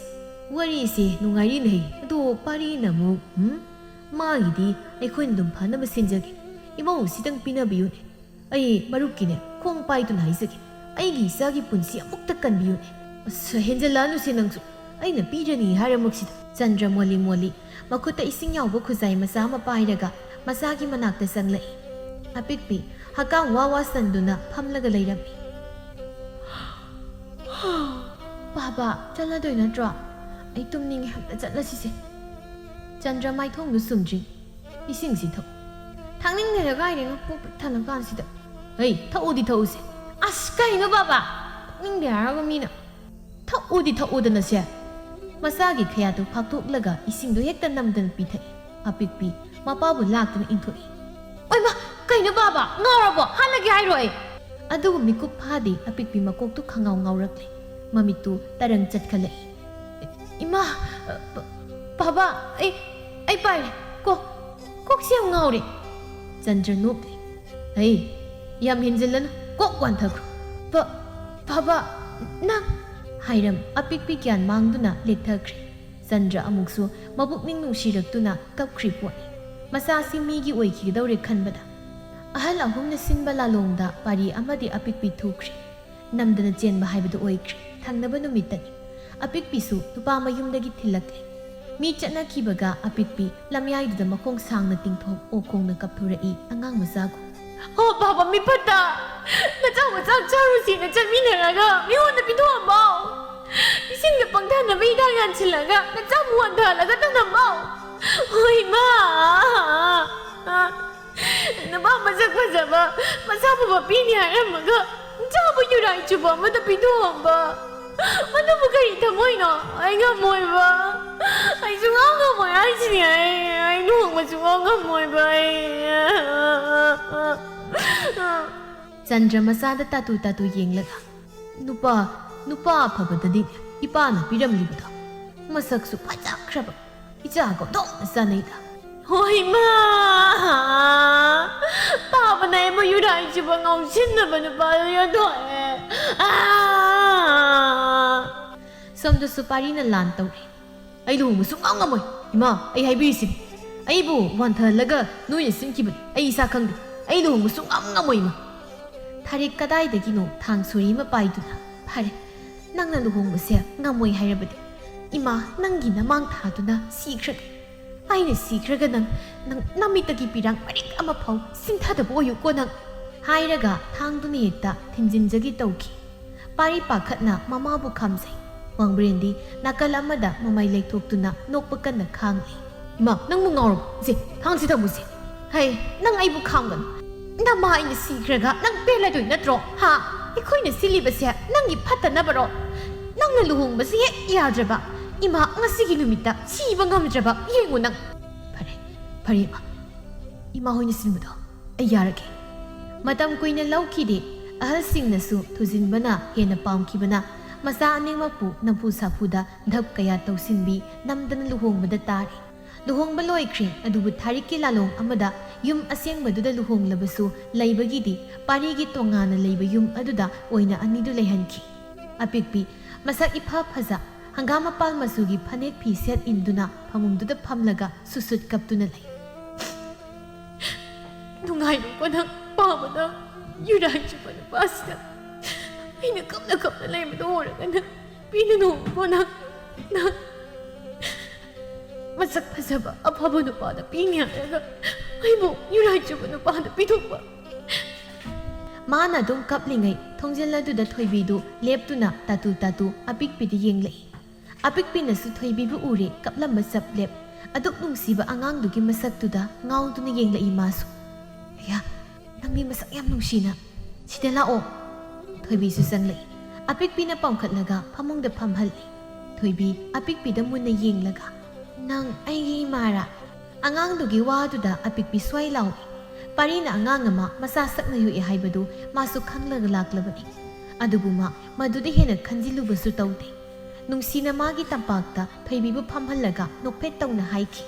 ꯋꯥꯔꯤꯁꯦ ꯅꯨꯡꯉꯥꯏꯔꯤꯅꯦꯍꯦ꯫ ꯑꯗꯣ ꯄꯥꯔꯤꯅ ꯑꯃꯨꯛ, ꯎꯝ? ꯃꯥꯒꯤꯗꯤ ꯑꯩꯈꯣꯏꯅ ꯑꯗꯨꯝ ꯐꯅꯕ ꯁꯤꯟꯖꯒꯦ꯫ ꯏꯃꯧ ꯁꯤꯗꯪ ꯄꯤꯅꯕꯤꯌꯨꯅꯦ꯫ ꯑꯩ ꯃꯔꯨꯞꯀꯤꯅꯦ, ꯈꯣꯡ ꯄꯥꯏꯗꯨꯅ ꯍꯥꯏꯖꯒꯦ꯫ ꯑꯩꯒꯤ ꯏꯆꯥꯒꯤ ꯄꯨꯟꯁꯤ ꯑꯃꯨꯛꯇ ꯀꯟꯕꯤꯌꯨꯅꯦ꯫ ꯑꯁ, ꯍꯦꯟꯖꯜꯂꯛꯑꯅꯨꯁꯦ ꯅꯪꯁꯨ꯫ ꯑꯩꯅ ꯄꯤꯔꯅꯤ ꯍꯥꯏꯔꯃꯛꯁꯤꯗ꯫ ꯆꯟꯗ꯭ꯔ ꯃꯣꯂꯤ ꯃꯣꯂꯤ ꯃꯈꯨꯠꯇ ꯏꯁꯤꯡ ꯌꯥꯎꯕ ꯈꯨꯖꯥꯏ ꯃꯆꯥ ꯑꯃ ꯄꯥꯏꯔꯒ ꯃꯆꯥꯒꯤ ꯃꯅꯥꯛꯇ ꯆꯪꯂꯛꯏ꯫ ꯑꯄꯤꯛꯄꯤ ꯍꯛꯀꯥꯝ ꯋꯥ ꯋꯥ ꯆꯟꯗꯨꯅ ꯐꯝꯂꯒ ꯂꯩꯔꯝꯃꯤ꯫ "ꯕꯥꯕꯥ, ꯆꯠꯂꯗꯣꯏ ꯅꯠꯇ꯭ꯔꯣ? ꯑꯩ ꯇꯨꯝꯅꯤꯡꯉꯦ, ꯑꯝꯇ ꯆꯠꯂꯁꯤꯁꯦ꯫" ꯆꯟꯗ꯭ꯔ ꯃꯥꯏꯊꯣꯡꯗꯨ ꯁꯨꯝꯗ꯭ꯔꯤ꯫ "ꯏꯁꯤꯡꯁꯤ ꯊꯛꯎ꯫" "ꯊꯛꯅꯤꯡꯗꯦꯗ, ꯀꯥꯏꯗꯩꯅꯣ, ꯄꯨꯛ ꯄꯤꯛ ꯊꯜꯂ ꯀꯥꯟꯁꯤꯗ꯫" "ꯍꯩ, ꯊꯛꯎꯗꯤ ꯊꯛꯎꯁꯦ꯫" "ꯑꯁ, ꯀꯩꯅꯣ ꯕꯥꯕꯥ? ꯊꯛꯅꯤꯡꯗꯦ ꯍꯥꯏꯔꯒ ꯃꯤꯅ꯫" "ꯊꯛꯎꯗꯤ ꯊꯛꯎꯗꯅꯁꯦ꯫" ꯃꯆꯥꯒꯤ ꯈꯌꯥꯠꯇꯨ ꯐꯥꯛꯇꯣꯛꯂꯒ ꯏꯁꯤꯡꯗꯨ ꯍꯦꯛꯇ ꯅꯝꯗꯅ ꯄꯤꯊꯛꯏ꯫ ꯑꯄꯤꯛꯄꯤ ꯃꯄꯥꯕꯨ ꯂꯥꯛꯇꯨꯅ ꯏꯟꯊꯣꯛꯏ꯫ "ꯑꯣꯏꯃꯥ, ꯀꯩꯅꯣ ꯕꯥꯕꯥ? ꯉꯥꯎꯔꯕꯣ? ꯍꯥꯠꯂꯒꯦ ꯍꯥꯏꯔꯣ ꯑꯩ?" ꯑꯗꯨꯕꯨ ꯃꯤꯀꯨꯞ ꯐꯥꯗꯦ, ꯑꯄꯤꯛꯄꯤ ꯃꯀꯣꯛꯇꯨ ꯈꯪꯉꯥꯎ ꯉꯥꯎꯔꯛꯂꯦ꯫ ꯃꯃꯤꯠꯇꯨ ꯇꯔꯪ ꯆꯠꯈꯠꯂꯛꯏ꯫ "ꯏꯃꯥ, ꯕꯥꯕꯥ, ꯑꯩ, ꯑꯩ ꯄꯥꯏꯔꯦ꯫ ꯀꯣ, ꯀꯣꯛꯁꯦ ꯌꯥꯝ ꯉꯥꯎꯔꯦ꯫" ꯆꯟꯗ꯭ꯔ ꯅꯣꯛꯂꯤ꯫ "ꯍꯩ, ꯌꯥꯝ ꯍꯦꯟꯖꯤꯜꯂꯅꯨ, ꯀꯣꯛ ꯋꯥꯟꯊꯈ꯭ꯔꯣ꯫" "ꯕ-, ꯕꯥꯕꯥ, ꯅꯪ꯫" ꯍꯥꯏꯔꯝ ꯑꯄꯤꯛꯄꯤ ꯒ꯭ꯌꯥꯟ ꯃꯥꯡꯗꯨꯅ ꯂꯦꯛꯊꯈ꯭ꯔꯦ꯫ ꯆꯟꯗ꯭ꯔ ꯑꯃꯨꯛꯁꯨ ꯃꯕꯨꯛꯅꯤꯡ ꯅꯨꯡꯁꯤꯔꯛꯇꯨꯅ ꯀꯞꯈ꯭ꯔꯤ ꯄꯣꯠꯅꯤ꯫ ꯃꯆꯥꯁꯤ ꯃꯤꯒꯤ ꯑꯣꯏꯈꯤꯒꯗꯧꯔꯦ ꯈꯟꯕꯗ꯫ ꯑꯍꯜ ꯑꯍꯨꯝꯅ ꯁꯤꯟꯕ ꯂꯥꯂꯣꯡꯗ ꯄꯥꯔꯤ ꯑꯃꯗꯤ ꯑꯄꯤꯛꯄꯤ ꯊꯨꯈ꯭ꯔꯦ꯫ ꯅꯝꯗꯅ ꯆꯦꯟꯕ ꯍꯥꯏꯕꯗꯨ ꯑꯣꯏꯈ꯭ꯔꯦ꯫ ꯊꯪꯅꯕ ꯅꯨꯃꯤꯠꯇꯅꯤ꯫ ꯑꯄꯤꯛꯄꯤꯁꯨ ꯅꯨꯄꯥ ꯃꯌꯨꯝꯗꯒꯤ ꯊꯤꯜꯂꯛꯂꯦ꯫ ꯃꯤ ꯆꯠꯅꯈꯤꯕꯒ ꯑꯄꯤꯛꯄꯤ ꯂꯝꯌꯥꯏꯗꯨꯗ ꯃꯈꯣꯡ ꯁꯥꯡꯅ ꯇꯤꯡꯊꯣꯛ ꯑꯣꯛ ꯈꯣꯡꯅ ꯀꯞꯊꯣꯔꯛꯏ ꯑꯉꯥꯡ ꯃꯆꯥꯒꯨꯝ꯫ "ꯍꯣ ꯄꯥꯕ ꯃꯤꯐꯠꯇ, ꯅꯆꯥꯕꯨ ꯆꯥꯛ ꯆꯥꯔꯨꯁꯤꯅ ꯆꯠꯃꯤꯟꯅꯔꯒ ꯃꯤꯉꯣꯟꯗ ꯄꯤꯊꯣꯛꯑꯝꯕꯣ? ꯏꯁꯤꯡꯗ ꯄꯪꯊꯅꯕ ꯍꯤꯗꯥꯛ ꯌꯥꯟꯁꯤꯜꯂꯒ ꯅꯆꯥꯕꯨ ꯋꯥꯟꯊꯍꯜꯂꯒ ꯊꯅꯝꯕꯣ? ꯍꯣꯏ ꯏꯃꯥ!" ꯅꯨꯄꯥ ꯃꯁꯛ ꯐꯖꯕ, ꯃꯁꯥ ꯐꯕ ꯄꯤꯅꯤ ꯍꯥꯏꯔꯝꯃꯒ, ꯆꯥꯕ ꯌꯨꯔꯥꯏ ꯆꯨꯕ ꯑꯃꯗ ꯄꯤꯊꯣꯛꯑꯝꯕ꯫ ꯑꯗꯨꯕꯨ ꯀꯔꯤ ꯊꯃꯣꯏꯅꯣ? ꯑꯩ ꯉꯝꯃꯣꯏꯕ꯫ ꯑꯩ ꯁꯨꯡꯉꯝ ꯉꯝꯃꯣꯏ ꯍꯥꯏꯁꯤꯅꯤ꯫ ꯑꯩ, ꯑꯩ ꯂꯨꯍꯣꯡꯕ ꯁꯨꯡꯉꯝ ꯉꯝꯃꯣꯏꯕ ꯑꯩ꯫ ꯆꯟꯗ꯭ꯔ ꯃꯆꯥꯗ ꯇꯥꯇꯨ ꯇꯥꯇꯨ ꯌꯦꯡꯂꯒ, "ꯅꯨꯄꯥ, ꯅꯨꯄꯥ ꯑꯐꯕꯗꯗꯤ ꯏꯄꯥꯅ ꯄꯤꯔꯝꯂꯤꯕꯗꯣ꯫ ꯃꯁꯛꯁꯨ ꯐꯖꯈ꯭ꯔꯕ꯫ ꯏꯆꯥꯒ ꯑꯣꯟꯊꯣꯛꯅ ꯆꯥꯅꯩꯗ꯫ ꯍꯣꯏ ꯃꯥ! ꯄꯥꯕꯅ ꯑꯩꯕꯨ ꯌꯨꯔꯥꯏ ꯆꯨꯕ ꯉꯥꯎꯁꯤꯟꯅꯕ ꯅꯨꯄꯥꯗꯨ ꯌꯣꯟꯊꯣꯛꯑꯦ꯫ ꯑꯥ!" ꯁꯣꯝꯗꯁꯨ ꯄꯥꯔꯤꯅ ꯂꯥꯟ ꯇꯧꯔꯦ꯫ "ꯑꯩ ꯂꯨꯍꯣꯡꯕ ꯁꯨꯡꯉꯝ ꯉꯝꯃꯣꯏ꯫ ꯏꯃꯥ, ꯑꯩ ꯍꯥꯏꯕꯤꯔꯤꯁꯤꯅꯤ꯫ ꯑꯩꯕꯨ ꯋꯥꯟꯊꯍꯜꯂꯒ ꯅꯣꯏꯅ ꯁꯤꯟꯈꯤꯕꯅꯤ꯫ ꯑꯩ ꯏꯁꯥ ꯈꯪꯗꯦ꯫ ꯑꯩ ꯂꯨꯍꯣꯡꯕ ꯁꯨꯡꯉꯝ ꯉꯝꯃꯣꯏ, ꯏꯃꯥ꯫" ꯊꯥꯔꯤꯛ ꯀꯗꯥꯏꯗꯒꯤꯅꯣ ꯊꯥꯡ ꯁꯣꯔꯤ ꯑꯃ ꯄꯥꯏꯗꯨꯅ, "ꯐꯔꯦ, ꯅꯪꯅ ꯂꯨꯍꯣꯡꯕꯁꯦ ꯉꯝꯃꯣꯏ ꯍꯥꯏꯔꯕꯗꯤ, ꯏꯃꯥ, ꯅꯪꯒꯤ ꯅꯃꯥꯡ ꯊꯥꯗꯨꯅ ꯁꯤꯈ꯭ꯔꯒꯦ꯫ ꯑꯩꯅ ꯁꯤꯈ꯭ꯔꯒ ꯅꯪ, ꯅꯪ ꯅꯃꯤꯠꯇꯒꯤ ꯄꯤꯔꯥꯡ ꯃꯔꯤꯛ ꯑꯃꯐꯥꯎ ꯁꯤꯟꯊꯗꯕ ꯑꯣꯏꯌꯨꯀꯣ ꯅꯪ꯫" ꯍꯥꯏꯔꯒ ꯊꯥꯡꯗꯨꯅ ꯍꯦꯛꯇ ꯊꯤꯟꯖꯤꯟꯖꯒꯦ ꯇꯧꯈꯤ꯫ ꯄꯥꯔꯤ ꯄꯥꯈꯠꯅ ꯃꯃꯥꯕꯨ ꯈꯥꯝꯖꯩ꯫ ꯋꯥꯡꯕ꯭ꯔꯦꯟꯗꯤ ꯅꯥꯀꯜ ꯑꯃꯗ ꯃꯃꯥꯏ ꯂꯩꯊꯣꯛꯇꯨꯅ ꯅꯣꯛꯄ ꯀꯟꯅ ꯈꯥꯡꯂꯤ꯫ "ꯏꯃꯥ, ꯅꯪꯕꯨ ꯉꯥꯎꯔꯕꯣ? ꯁꯦ, ꯊꯥꯡꯁꯤ ꯊꯝꯃꯨꯁꯦ꯫" "ꯍꯩ, ꯅꯪ ꯑꯩꯕꯨ ꯈꯥꯝꯒꯅꯨ꯫ ꯅꯃꯥ ꯑꯩꯅ ꯁꯤꯈ꯭ꯔꯒ ꯅꯪ ꯄꯦꯜꯂꯗꯣꯏ ꯅꯠꯇ꯭ꯔꯣ? ꯍꯥ? ꯑꯩꯈꯣꯏꯅ ꯁꯤꯜꯂꯤꯕꯁꯦ ꯅꯪꯒꯤ ꯐꯠꯇꯅꯕꯔꯣ? ꯅꯪꯅ ꯂꯨꯍꯣꯡꯕꯁꯤ ꯍꯦꯛ ꯌꯥꯗ꯭ꯔꯕ, ꯏꯃꯥ ꯉꯁꯤꯒꯤ ꯅꯨꯃꯤꯠꯇ ꯁꯤꯕ ꯉꯝꯗ꯭ꯔꯕ ꯌꯦꯡꯉꯨ ꯅꯪ꯫" "ꯐꯔꯦ, ꯐꯔꯦ ꯏꯃꯥ꯫ ꯏꯃꯥ ꯍꯣꯏꯅ ꯁꯤꯟꯕꯗꯣ ꯑꯩ ꯌꯥꯔꯒꯦ꯫" ꯃꯇꯝ ꯀꯨꯏꯅ ꯂꯧꯈꯤꯗꯦ꯫ ꯑꯍꯜꯁꯤꯡꯅꯁꯨ ꯊꯨꯖꯤꯟꯕꯅ ꯍꯦꯟꯅ ꯄꯥꯝꯈꯤꯕꯅ ꯃꯆꯥ ꯑꯅꯤꯃꯛꯄꯨ ꯅꯝꯐꯨ ꯁꯥꯐꯨꯗ ꯙꯞ ꯀꯌꯥ ꯇꯧꯁꯤꯟꯕꯤ ꯅꯝꯗꯅ ꯂꯨꯍꯣꯡꯕꯗ ꯇꯥꯔꯦ꯫ ꯂꯨꯍꯣꯡꯕ ꯂꯣꯏꯈ꯭ꯔꯦ, ꯑꯗꯨꯕꯨ ꯊꯥꯔꯤꯛꯀꯤ ꯂꯥꯂꯣꯡ ꯑꯃꯗ ꯌꯨꯝ ꯑꯁꯦꯡꯕꯗꯨꯗ ꯂꯨꯍꯣꯡꯂꯕꯁꯨ ꯂꯩꯕꯒꯤꯗꯤ ꯄꯥꯔꯤꯒꯤ ꯇꯣꯉꯥꯟꯅ ꯂꯩꯕ ꯌꯨꯝ ꯑꯗꯨꯗ ꯑꯣꯏꯅ ꯑꯅꯤꯗꯨ ꯂꯩꯍꯟꯈꯤ꯫ ꯑꯄꯤꯛꯄꯤ, ꯃꯁꯛ ꯏꯐ ꯐꯖ, ꯍꯪꯒꯥꯝ ꯃꯄꯥꯜ ꯃꯆꯨꯒꯤ ꯐꯅꯦꯛ ꯐꯤ ꯁꯦꯠ ꯏꯟꯗꯨꯅ ꯐꯃꯨꯡꯗꯨꯗ ꯐꯝꯂꯒ ꯁꯨꯠ ꯁꯨꯠ ꯀꯞꯇꯨꯅ ꯂꯩ꯫ "ꯅꯨꯡꯉꯥꯏꯕꯀꯣ ꯅꯪ ꯄꯥꯕꯗ ꯌꯨꯔꯥꯏ ꯆꯨꯕ ꯅꯨꯄꯥꯁꯤꯗ ꯑꯩꯅ ꯀꯞꯅ ꯀꯞꯅ ꯂꯩꯕꯗꯣ ꯎꯔꯒ ꯅꯪ ꯄꯦꯟꯅ ꯅꯣꯡꯉꯨꯀꯣ ꯅꯪ, ꯅꯪ꯫ ꯃꯁꯛ ꯐꯖꯕ ꯑꯐꯕ ꯅꯨꯄꯥꯗ ꯄꯤꯅꯤ ꯍꯥꯏꯔꯒ ꯑꯩꯕꯨ ꯌꯨꯔꯥꯏ ꯆꯨꯕ ꯅꯨꯄꯥꯗ ꯄꯤꯊꯣꯛꯄ꯫ ꯃꯥꯅ ꯑꯗꯨꯝ ꯀꯞꯂꯤꯉꯩ ꯊꯣꯡꯖꯤꯜ ꯑꯗꯨꯗ ꯊꯣꯏꯕꯤꯗꯨ ꯂꯦꯞꯇꯨꯅ ꯇꯥꯇꯨ ꯇꯥꯇꯨ ꯑꯄꯤꯛꯄꯤꯗ ꯌꯦꯡꯂꯛꯏ꯫ ꯑꯄꯤꯛꯄꯤꯅꯁꯨ ꯊꯣꯏꯕꯤꯕꯨ ꯎꯔꯦ, ꯀꯞꯂꯝꯕ ꯆꯞ ꯂꯦꯞ꯫ ꯑꯗꯨꯛ ꯅꯨꯡꯁꯤꯕ ꯑꯉꯥꯡꯗꯨꯒꯤ ꯃꯁꯛꯇꯨꯗ ꯉꯥꯎꯗꯨꯅ ꯌꯦꯡꯂꯛꯏ ꯃꯥꯁꯨ꯫ "ꯑꯌꯥ, ꯅꯪꯗꯤ ꯃꯁꯛ ꯌꯥꯝ ꯅꯨꯡꯁꯤꯅ꯫ ꯁꯤꯗ ꯂꯥꯛꯑꯣ꯫" ꯊꯣꯏꯕꯤꯁꯨ ꯆꯪꯂꯛꯏ꯫ ꯑꯄꯤꯛꯄꯤꯅ ꯄꯥꯝꯈꯠꯂꯒ ꯐꯃꯨꯡꯗ ꯐꯝꯍꯜꯂꯤ꯫ ꯊꯣꯏꯕꯤ ꯑꯄꯤꯛꯄꯤꯗ ꯃꯨꯟꯅ ꯌꯦꯡꯂꯒ, "ꯅꯪ ꯑꯩꯒꯤ ꯏꯃꯥꯔꯥ?" ꯑꯉꯥꯡꯗꯨꯒꯤ ꯋꯥꯗꯨꯗ ꯑꯄꯤꯛꯄꯤ ꯁ꯭ꯋꯥꯏ ꯂꯥꯎꯏ꯫ ꯄꯥꯔꯤꯅ ꯑꯉꯥꯡ ꯑꯃ ꯃꯆꯥ ꯁꯛꯅ ꯌꯣꯛꯏ ꯍꯥꯏꯕꯗꯨ ꯃꯥꯁꯨ ꯈꯪꯂꯒ ꯂꯥꯛꯂꯕꯅꯤ꯫ ꯑꯗꯨꯕꯨ ꯃꯥ ꯃꯗꯨꯗ ꯍꯦꯟꯅ ꯈꯟꯖꯤꯜꯂꯨꯕꯁꯨ ꯇꯧꯗꯦ꯫ ꯅꯨꯡꯁꯤꯅ ꯃꯥꯒꯤ ꯇꯝꯄꯥꯛꯇ ꯊꯣꯏꯕꯤꯕꯨ ꯐꯝꯍꯜꯂꯒ ꯅꯣꯛꯐꯦꯠ ꯇꯧꯅ ꯍꯥꯏꯈꯤ,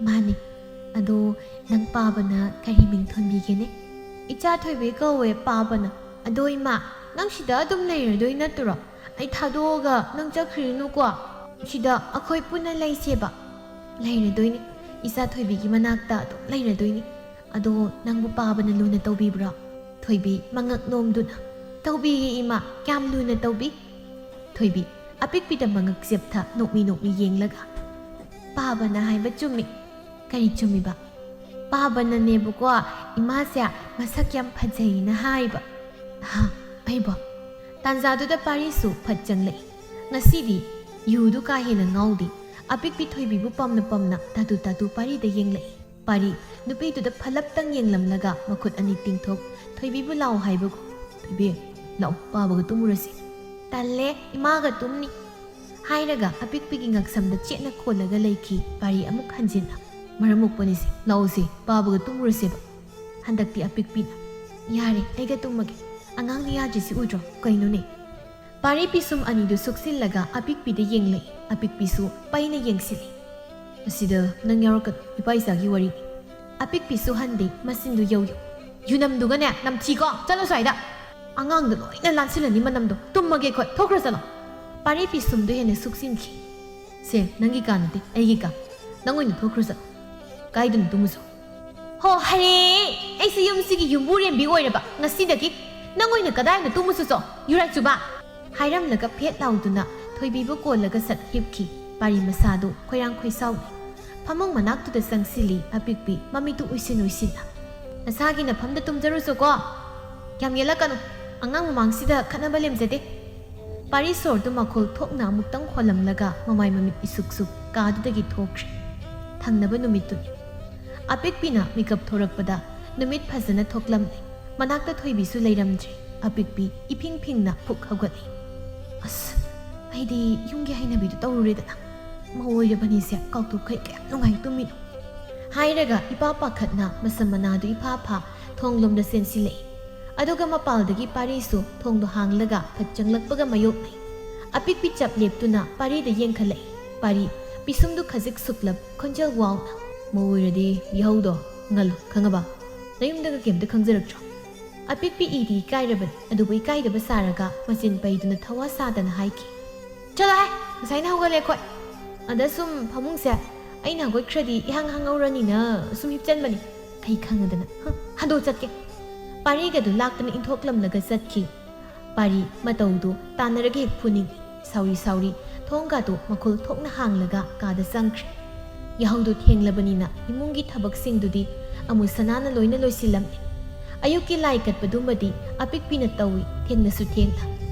"ꯃꯥꯅꯤ, ꯑꯗꯣ ꯅꯪ ꯄꯥꯕꯅ ꯀꯔꯤ ꯃꯤꯡ ꯊꯣꯟꯕꯤꯒꯦꯅꯦ?" "ꯏꯆꯥ ꯊꯣꯏꯕꯤ ꯀꯧꯋꯦ ꯄꯥꯕꯅ꯫" "ꯑꯗꯣ ꯏꯃꯥ, ꯅꯪ ꯁꯤꯗ ꯑꯗꯨꯝ ꯂꯩꯔꯗꯣꯏ ꯅꯠꯇ꯭ꯔꯣ? ꯑꯩ ꯊꯥꯗꯣꯛꯑꯒ ꯅꯪ ꯆꯠꯈ꯭ꯔꯤꯅꯨꯀꯣ꯫ ꯁꯤꯗ ꯑꯩꯈꯣꯏ ꯄꯨꯟꯅ ꯂꯩꯁꯦꯕ꯫" "ꯂꯩꯔꯗꯣꯏꯅꯤ, ꯏꯆꯥ ꯊꯣꯏꯕꯤꯒꯤ ꯃꯅꯥꯛꯇ ꯑꯗꯨꯝ ꯂꯩꯔꯗꯣꯏꯅꯤ꯫ ꯑꯗꯣ ꯅꯪꯕꯨ ꯄꯥꯕꯅ ꯂꯨꯅ ꯇꯧꯕꯤꯕ꯭ꯔꯣ?" ꯊꯣꯏꯕꯤ ꯃꯉꯛ ꯅꯣꯝꯗꯨꯅ, "ꯇꯧꯕꯤꯌꯦ ꯏꯃꯥ, ꯀꯌꯥꯝ ꯂꯨꯅ ꯇꯧꯕꯤ?" ꯊꯣꯏꯕꯤ ꯑꯄꯤꯛꯄꯤꯗ ꯃꯉꯛ ꯆꯦꯞꯊ ꯅꯣꯛꯃꯤ ꯅꯣꯛꯃꯤ ꯌꯦꯡꯂꯒ, "ꯄꯥꯕꯅ ꯍꯥꯏꯕ ꯆꯨꯝꯃꯤ꯫" "ꯀꯔꯤ ꯆꯨꯝꯃꯤꯕ?" "ꯄꯥꯕꯅꯅꯦꯕꯀꯣ ꯏꯃꯥꯁꯦ ꯃꯁꯛ ꯌꯥꯝ ꯐꯖꯩꯅ ꯍꯥꯏꯕ꯫" "ꯍꯥ, ꯑꯩꯕꯣ?" ꯇꯥꯟꯖꯥꯗꯨꯗ ꯄꯥꯔꯤꯁꯨ ꯐꯠ ꯆꯪꯂꯛꯏ꯫ ꯉꯁꯤꯗꯤ ꯌꯨꯗꯨ ꯀꯥ ꯍꯦꯟꯅ ꯉꯥꯎꯗꯦ꯫ ꯑꯄꯤꯛꯄꯤ ꯊꯣꯏꯕꯤꯕꯨ ꯄꯝꯅ ꯄꯝꯅ ꯇꯥꯇꯨ ꯇꯥꯇꯨ ꯄꯥꯔꯤꯗ ꯌꯦꯡꯂꯛꯏ꯫ ꯄꯥꯔꯤ ꯅꯨꯄꯤꯗꯨꯗ ꯐꯂꯞꯇꯪ ꯌꯦꯡꯂꯝꯂꯒ ꯃꯈꯨꯠ ꯑꯅꯤ ꯇꯤꯡꯊꯣꯛ ꯊꯣꯏꯕꯤꯕꯨ ꯂꯥꯎ ꯍꯥꯏꯕꯒꯨꯝ, "ꯊꯣꯏꯕꯤ, ꯂꯥꯛꯑꯣ, ꯄꯥꯕꯒ ꯇꯨꯝꯃꯨꯔꯁꯤ꯫" "ꯇꯜꯂꯦ, ꯏꯃꯥꯒ ꯇꯨꯝꯅꯤ꯫" ꯍꯥꯏꯔꯒ ꯑꯄꯤꯛꯄꯤꯒꯤ ꯉꯛꯁꯝꯗ ꯆꯦꯠꯅ ꯀꯣꯜꯂꯒ ꯂꯩꯈꯤ ꯄꯥꯔꯤ ꯑꯃꯨꯛ ꯍꯟꯖꯤꯟꯅ꯫ "ꯃꯔꯝ ꯃꯣꯛꯄꯅꯤꯁꯦ, ꯂꯥꯛꯑꯣꯁꯦ, ꯄꯥꯕꯒ ꯇꯨꯝꯃꯨꯔꯁꯦꯕ꯫" ꯍꯟꯗꯛꯇꯤ ꯑꯄꯤꯛꯄꯤꯅ, "ꯌꯥꯔꯦ, ꯑꯩꯒ ꯇꯨꯝꯃꯒꯦ꯫ ꯑꯉꯥꯡꯅ ꯌꯥꯗ꯭ꯔꯤꯁꯤ ꯎꯗ꯭ꯔꯣ? ꯀꯩꯅꯣꯅꯦ?" ꯄꯥꯔꯤ ꯄꯤꯁꯨꯝ ꯑꯅꯤꯗꯨ ꯁꯨꯛꯆꯤꯜꯂꯒ ꯑꯄꯤꯛꯄꯤꯗ ꯌꯦꯡꯂꯛꯏ꯫ ꯑꯄꯤꯛꯄꯤꯁꯨ ꯄꯩꯅ ꯌꯦꯡꯁꯤꯜꯂꯤ꯫ "ꯑꯁꯤꯗ ꯅꯪ ꯌꯥꯎꯔꯛꯀꯅꯨ, ꯏꯄꯥ ꯏꯆꯥꯒꯤ ꯋꯥꯔꯤꯅꯤ꯫" ꯑꯄꯤꯛꯄꯤꯁꯨ ꯍꯟꯗꯦ, ꯃꯆꯤꯟꯗꯨ ꯌꯧ ꯌꯧ꯫ "ꯌꯨꯅꯝꯗꯨꯒꯅꯦ, ꯅꯝꯊꯤꯀꯣ, ꯆꯠꯂꯣ ꯁ꯭ꯋꯥꯏꯗ꯫ ꯑꯉꯥꯡꯗ ꯂꯣꯏꯅ ꯂꯥꯟꯁꯤꯜꯂꯅꯤ ꯃꯅꯝꯗꯣ꯫ ꯇꯨꯝꯃꯒꯦ ꯑꯩꯈꯣꯏ, ꯊꯣꯛꯈ꯭ꯔꯣ ꯆꯠꯂꯣ꯫" ꯄꯥꯔꯤ ꯄꯤꯁꯨꯝꯗꯨ ꯍꯦꯟꯅ ꯁꯨꯛꯆꯤꯟꯈꯤ꯫ "ꯁꯦ, ꯅꯪꯒꯤ ꯀꯥ ꯅꯠꯇꯦ, ꯑꯩꯒꯤ ꯀꯥ꯫ ꯅꯪ ꯑꯣꯏꯅ ꯊꯣꯛꯈ꯭ꯔꯣ ꯆꯠꯂꯣ꯫ ꯀꯥꯏꯗꯅꯣ ꯇꯨꯝꯃꯨꯁꯣ꯫" "ꯍꯣ, ꯍꯔꯦ! ꯑꯩꯁꯦ ꯌꯨꯝꯁꯤꯒꯤ ꯌꯨꯝꯕꯨꯔꯦꯝꯕꯤ ꯑꯣꯏꯔꯕ ꯉꯁꯤꯗꯒꯤ꯫ ꯅꯪ ꯑꯣꯏꯅ ꯀꯗꯥꯏꯅꯣ ꯇꯨꯝꯃꯨꯁꯨ ꯆꯣ, ꯌꯨꯔꯥꯏꯆꯨꯕꯥ!" ꯍꯥꯏꯔꯝꯂꯒ ꯐꯦꯠ ꯂꯥꯎꯗꯨꯅ ꯊꯣꯏꯕꯤꯕꯨ ꯀꯣꯜꯂꯒ ꯁꯠ ꯍꯤꯞꯈꯤ꯫ ꯄꯥꯔꯤ ꯃꯁꯥꯗꯨ ꯈꯣꯏꯔꯥꯡ ꯈꯣꯏꯁꯥꯎꯅꯩ꯫ ꯐꯃꯨꯡ ꯃꯅꯥꯛꯇꯨꯗ ꯆꯪꯁꯤꯜꯂꯤ ꯑꯄꯤꯛꯄꯤ, ꯃꯃꯤꯠꯇꯨ ꯎꯏꯁꯤꯟ ꯎꯏꯁꯤꯟꯅ꯫ "ꯅꯁꯥꯒꯤ ꯅꯐꯝꯗ ꯇꯨꯝꯖꯔꯨꯆꯣꯀꯣ꯫ ꯌꯥꯝ ꯌꯦꯠꯂꯛꯀꯅꯨ꯫ ꯑꯉꯥꯡ ꯃꯃꯥꯡꯁꯤꯗ ꯈꯠꯅꯕ ꯂꯦꯝꯖꯗꯦ"꯫ ꯄꯥꯔꯤ ꯁꯣꯔꯗꯨ ꯃꯈꯣꯜ ꯊꯣꯛꯅ ꯑꯃꯨꯛꯇꯪ ꯍꯣꯜꯂꯝꯂꯒ ꯃꯃꯥꯏ ꯃꯃꯤꯠ ꯏꯁꯨꯛ ꯁꯨꯛ ꯀꯥꯗꯨꯗꯒꯤ ꯊꯣꯛꯈ꯭ꯔꯦ꯫ ꯊꯪꯅꯕ ꯅꯨꯃꯤꯠꯇꯨꯅꯤ꯫ ꯑꯄꯤꯛꯄꯤꯅ ꯃꯤꯀꯞ ꯊꯣꯔꯛꯄꯗ ꯅꯨꯃꯤꯠ ꯐꯖꯅ ꯊꯣꯛꯂꯝꯂꯦ꯫ ꯃꯅꯥꯛꯇ ꯊꯣꯏꯕꯤꯁꯨ ꯂꯩꯔꯝꯗ꯭ꯔꯦ꯫ ꯑꯄꯤꯛꯄꯤ ꯏꯐꯤꯡ ꯐꯤꯡꯅ ꯐꯨꯛ ꯍꯧꯒꯠꯂꯤ꯫ "ꯑꯁ, ꯑꯩꯗꯤ ꯌꯨꯝꯒꯤ ꯍꯩꯅꯕꯤꯗꯨ ꯇꯧꯔꯨꯔꯦꯗꯅ꯫ ꯃꯧ ꯑꯣꯏꯔꯕꯅꯤꯁꯦ ꯀꯥꯎꯊꯣꯛꯈ꯭ꯔꯦ, ꯀꯌꯥꯝ ꯅꯨꯡꯉꯥꯏ ꯇꯨꯝꯃꯤꯅꯣ"꯫ ꯍꯥꯏꯔꯒ ꯏꯄꯥ ꯄꯥꯈꯠꯅ ꯃꯁꯝ ꯃꯅꯥꯗꯨ ꯏꯐꯥ ꯐꯥ ꯊꯣꯡꯂꯣꯝꯗ ꯆꯦꯟꯁꯤꯜꯂꯛꯏ꯫ ꯑꯗꯨꯒ ꯃꯄꯥꯜꯗꯒꯤ ꯄꯥꯔꯤꯁꯨ ꯊꯣꯡꯗꯣ ꯍꯥꯡꯂꯒ ꯐꯠ ꯆꯪꯂꯛꯄꯒ ꯃꯥꯌꯣꯛꯅꯩ꯫ ꯑꯄꯤꯛꯄꯤ ꯆꯞ ꯂꯦꯞꯇꯨꯅ ꯄꯥꯔꯤꯗ ꯌꯦꯡꯈꯠꯂꯛꯏ꯫ ꯄꯥꯔꯤ, ꯄꯤꯁꯨꯝꯗꯨ ꯈꯖꯤꯛ ꯁꯨꯛꯂꯞ, ꯈꯣꯟꯖꯦꯜ ꯋꯥꯎꯅ, "ꯃꯧ ꯑꯣꯏꯔꯗꯤ ꯌꯥꯍꯧꯗꯣ ꯉꯜꯂꯨ, ꯈꯪꯉꯕ? ꯅꯌꯨꯝꯗꯒ ꯀꯩꯝꯇ ꯈꯪꯖꯔꯛꯇ꯭ꯔꯣ?" ꯑꯄꯤꯛꯄꯤ ꯏꯗꯤ ꯏꯀꯥꯏꯔꯕꯅꯤ, ꯑꯗꯨꯕꯨ ꯏꯀꯥꯏꯗꯕ ꯁꯥꯔꯒ ꯃꯆꯤꯟ ꯄꯩꯗꯨꯅ ꯊꯋꯥ ꯁꯥꯗꯅ ꯍꯥꯏꯈꯤ꯫ "ꯆꯠꯂꯣꯍꯦ! ꯉꯁꯥꯏꯅ ꯍꯧꯒꯠꯂꯦ ꯑꯩꯈꯣꯏ꯫ ꯑꯗ ꯁꯨꯝ ꯐꯃꯨꯡꯁꯦ ꯑꯩꯅ ꯍꯧꯒꯠꯈ꯭ꯔꯗꯤ ꯏꯍꯥꯡ ꯍꯥꯡꯍꯧꯔꯅꯤꯅ ꯁꯨꯝ ꯍꯤꯞꯆꯟꯕꯅꯤ꯫ ꯑꯩ ꯈꯪꯉꯗꯅ꯫ ꯍꯨꯝ, ꯍꯟꯗꯣꯛ ꯆꯠꯀꯦ"꯫ ꯄꯥꯔꯤꯒꯗꯨ ꯂꯥꯛꯇꯅ ꯏꯟꯊꯣꯛꯂꯝꯂꯒ ꯆꯠꯈꯤ꯫ ꯄꯥꯔꯤ ꯃꯇꯧꯗꯨ ꯇꯥꯟꯅꯔꯒ ꯍꯦꯛ ꯐꯨꯅꯤꯡꯏ꯫ ꯁꯥꯎꯔꯤ ꯁꯥꯎꯔꯤ ꯊꯣꯡꯒꯥꯗꯨ ꯃꯈꯣꯜ ꯊꯣꯛꯅ ꯍꯥꯡꯂꯒ ꯀꯥꯗ ꯆꯪꯈ꯭ꯔꯦ꯫ ꯌꯥꯍꯧꯗꯨ ꯊꯦꯡꯂꯕꯅꯤꯅ ꯏꯃꯨꯡꯒꯤ ꯊꯕꯛꯁꯤꯡꯗꯨꯗꯤ ꯑꯃꯨ ꯁꯅꯥꯅ ꯂꯣꯏꯅ ꯂꯣꯏꯁꯤꯜꯂꯝꯃꯤ꯫ ꯑꯌꯨꯛꯀꯤ ꯂꯥꯏ ꯀꯠꯄꯗꯨꯃꯗꯤ ꯑꯄꯤꯛꯄꯤꯅ ꯇꯧꯏ, ꯊꯦꯡꯅꯁꯨ ꯊꯦꯡꯅ꯫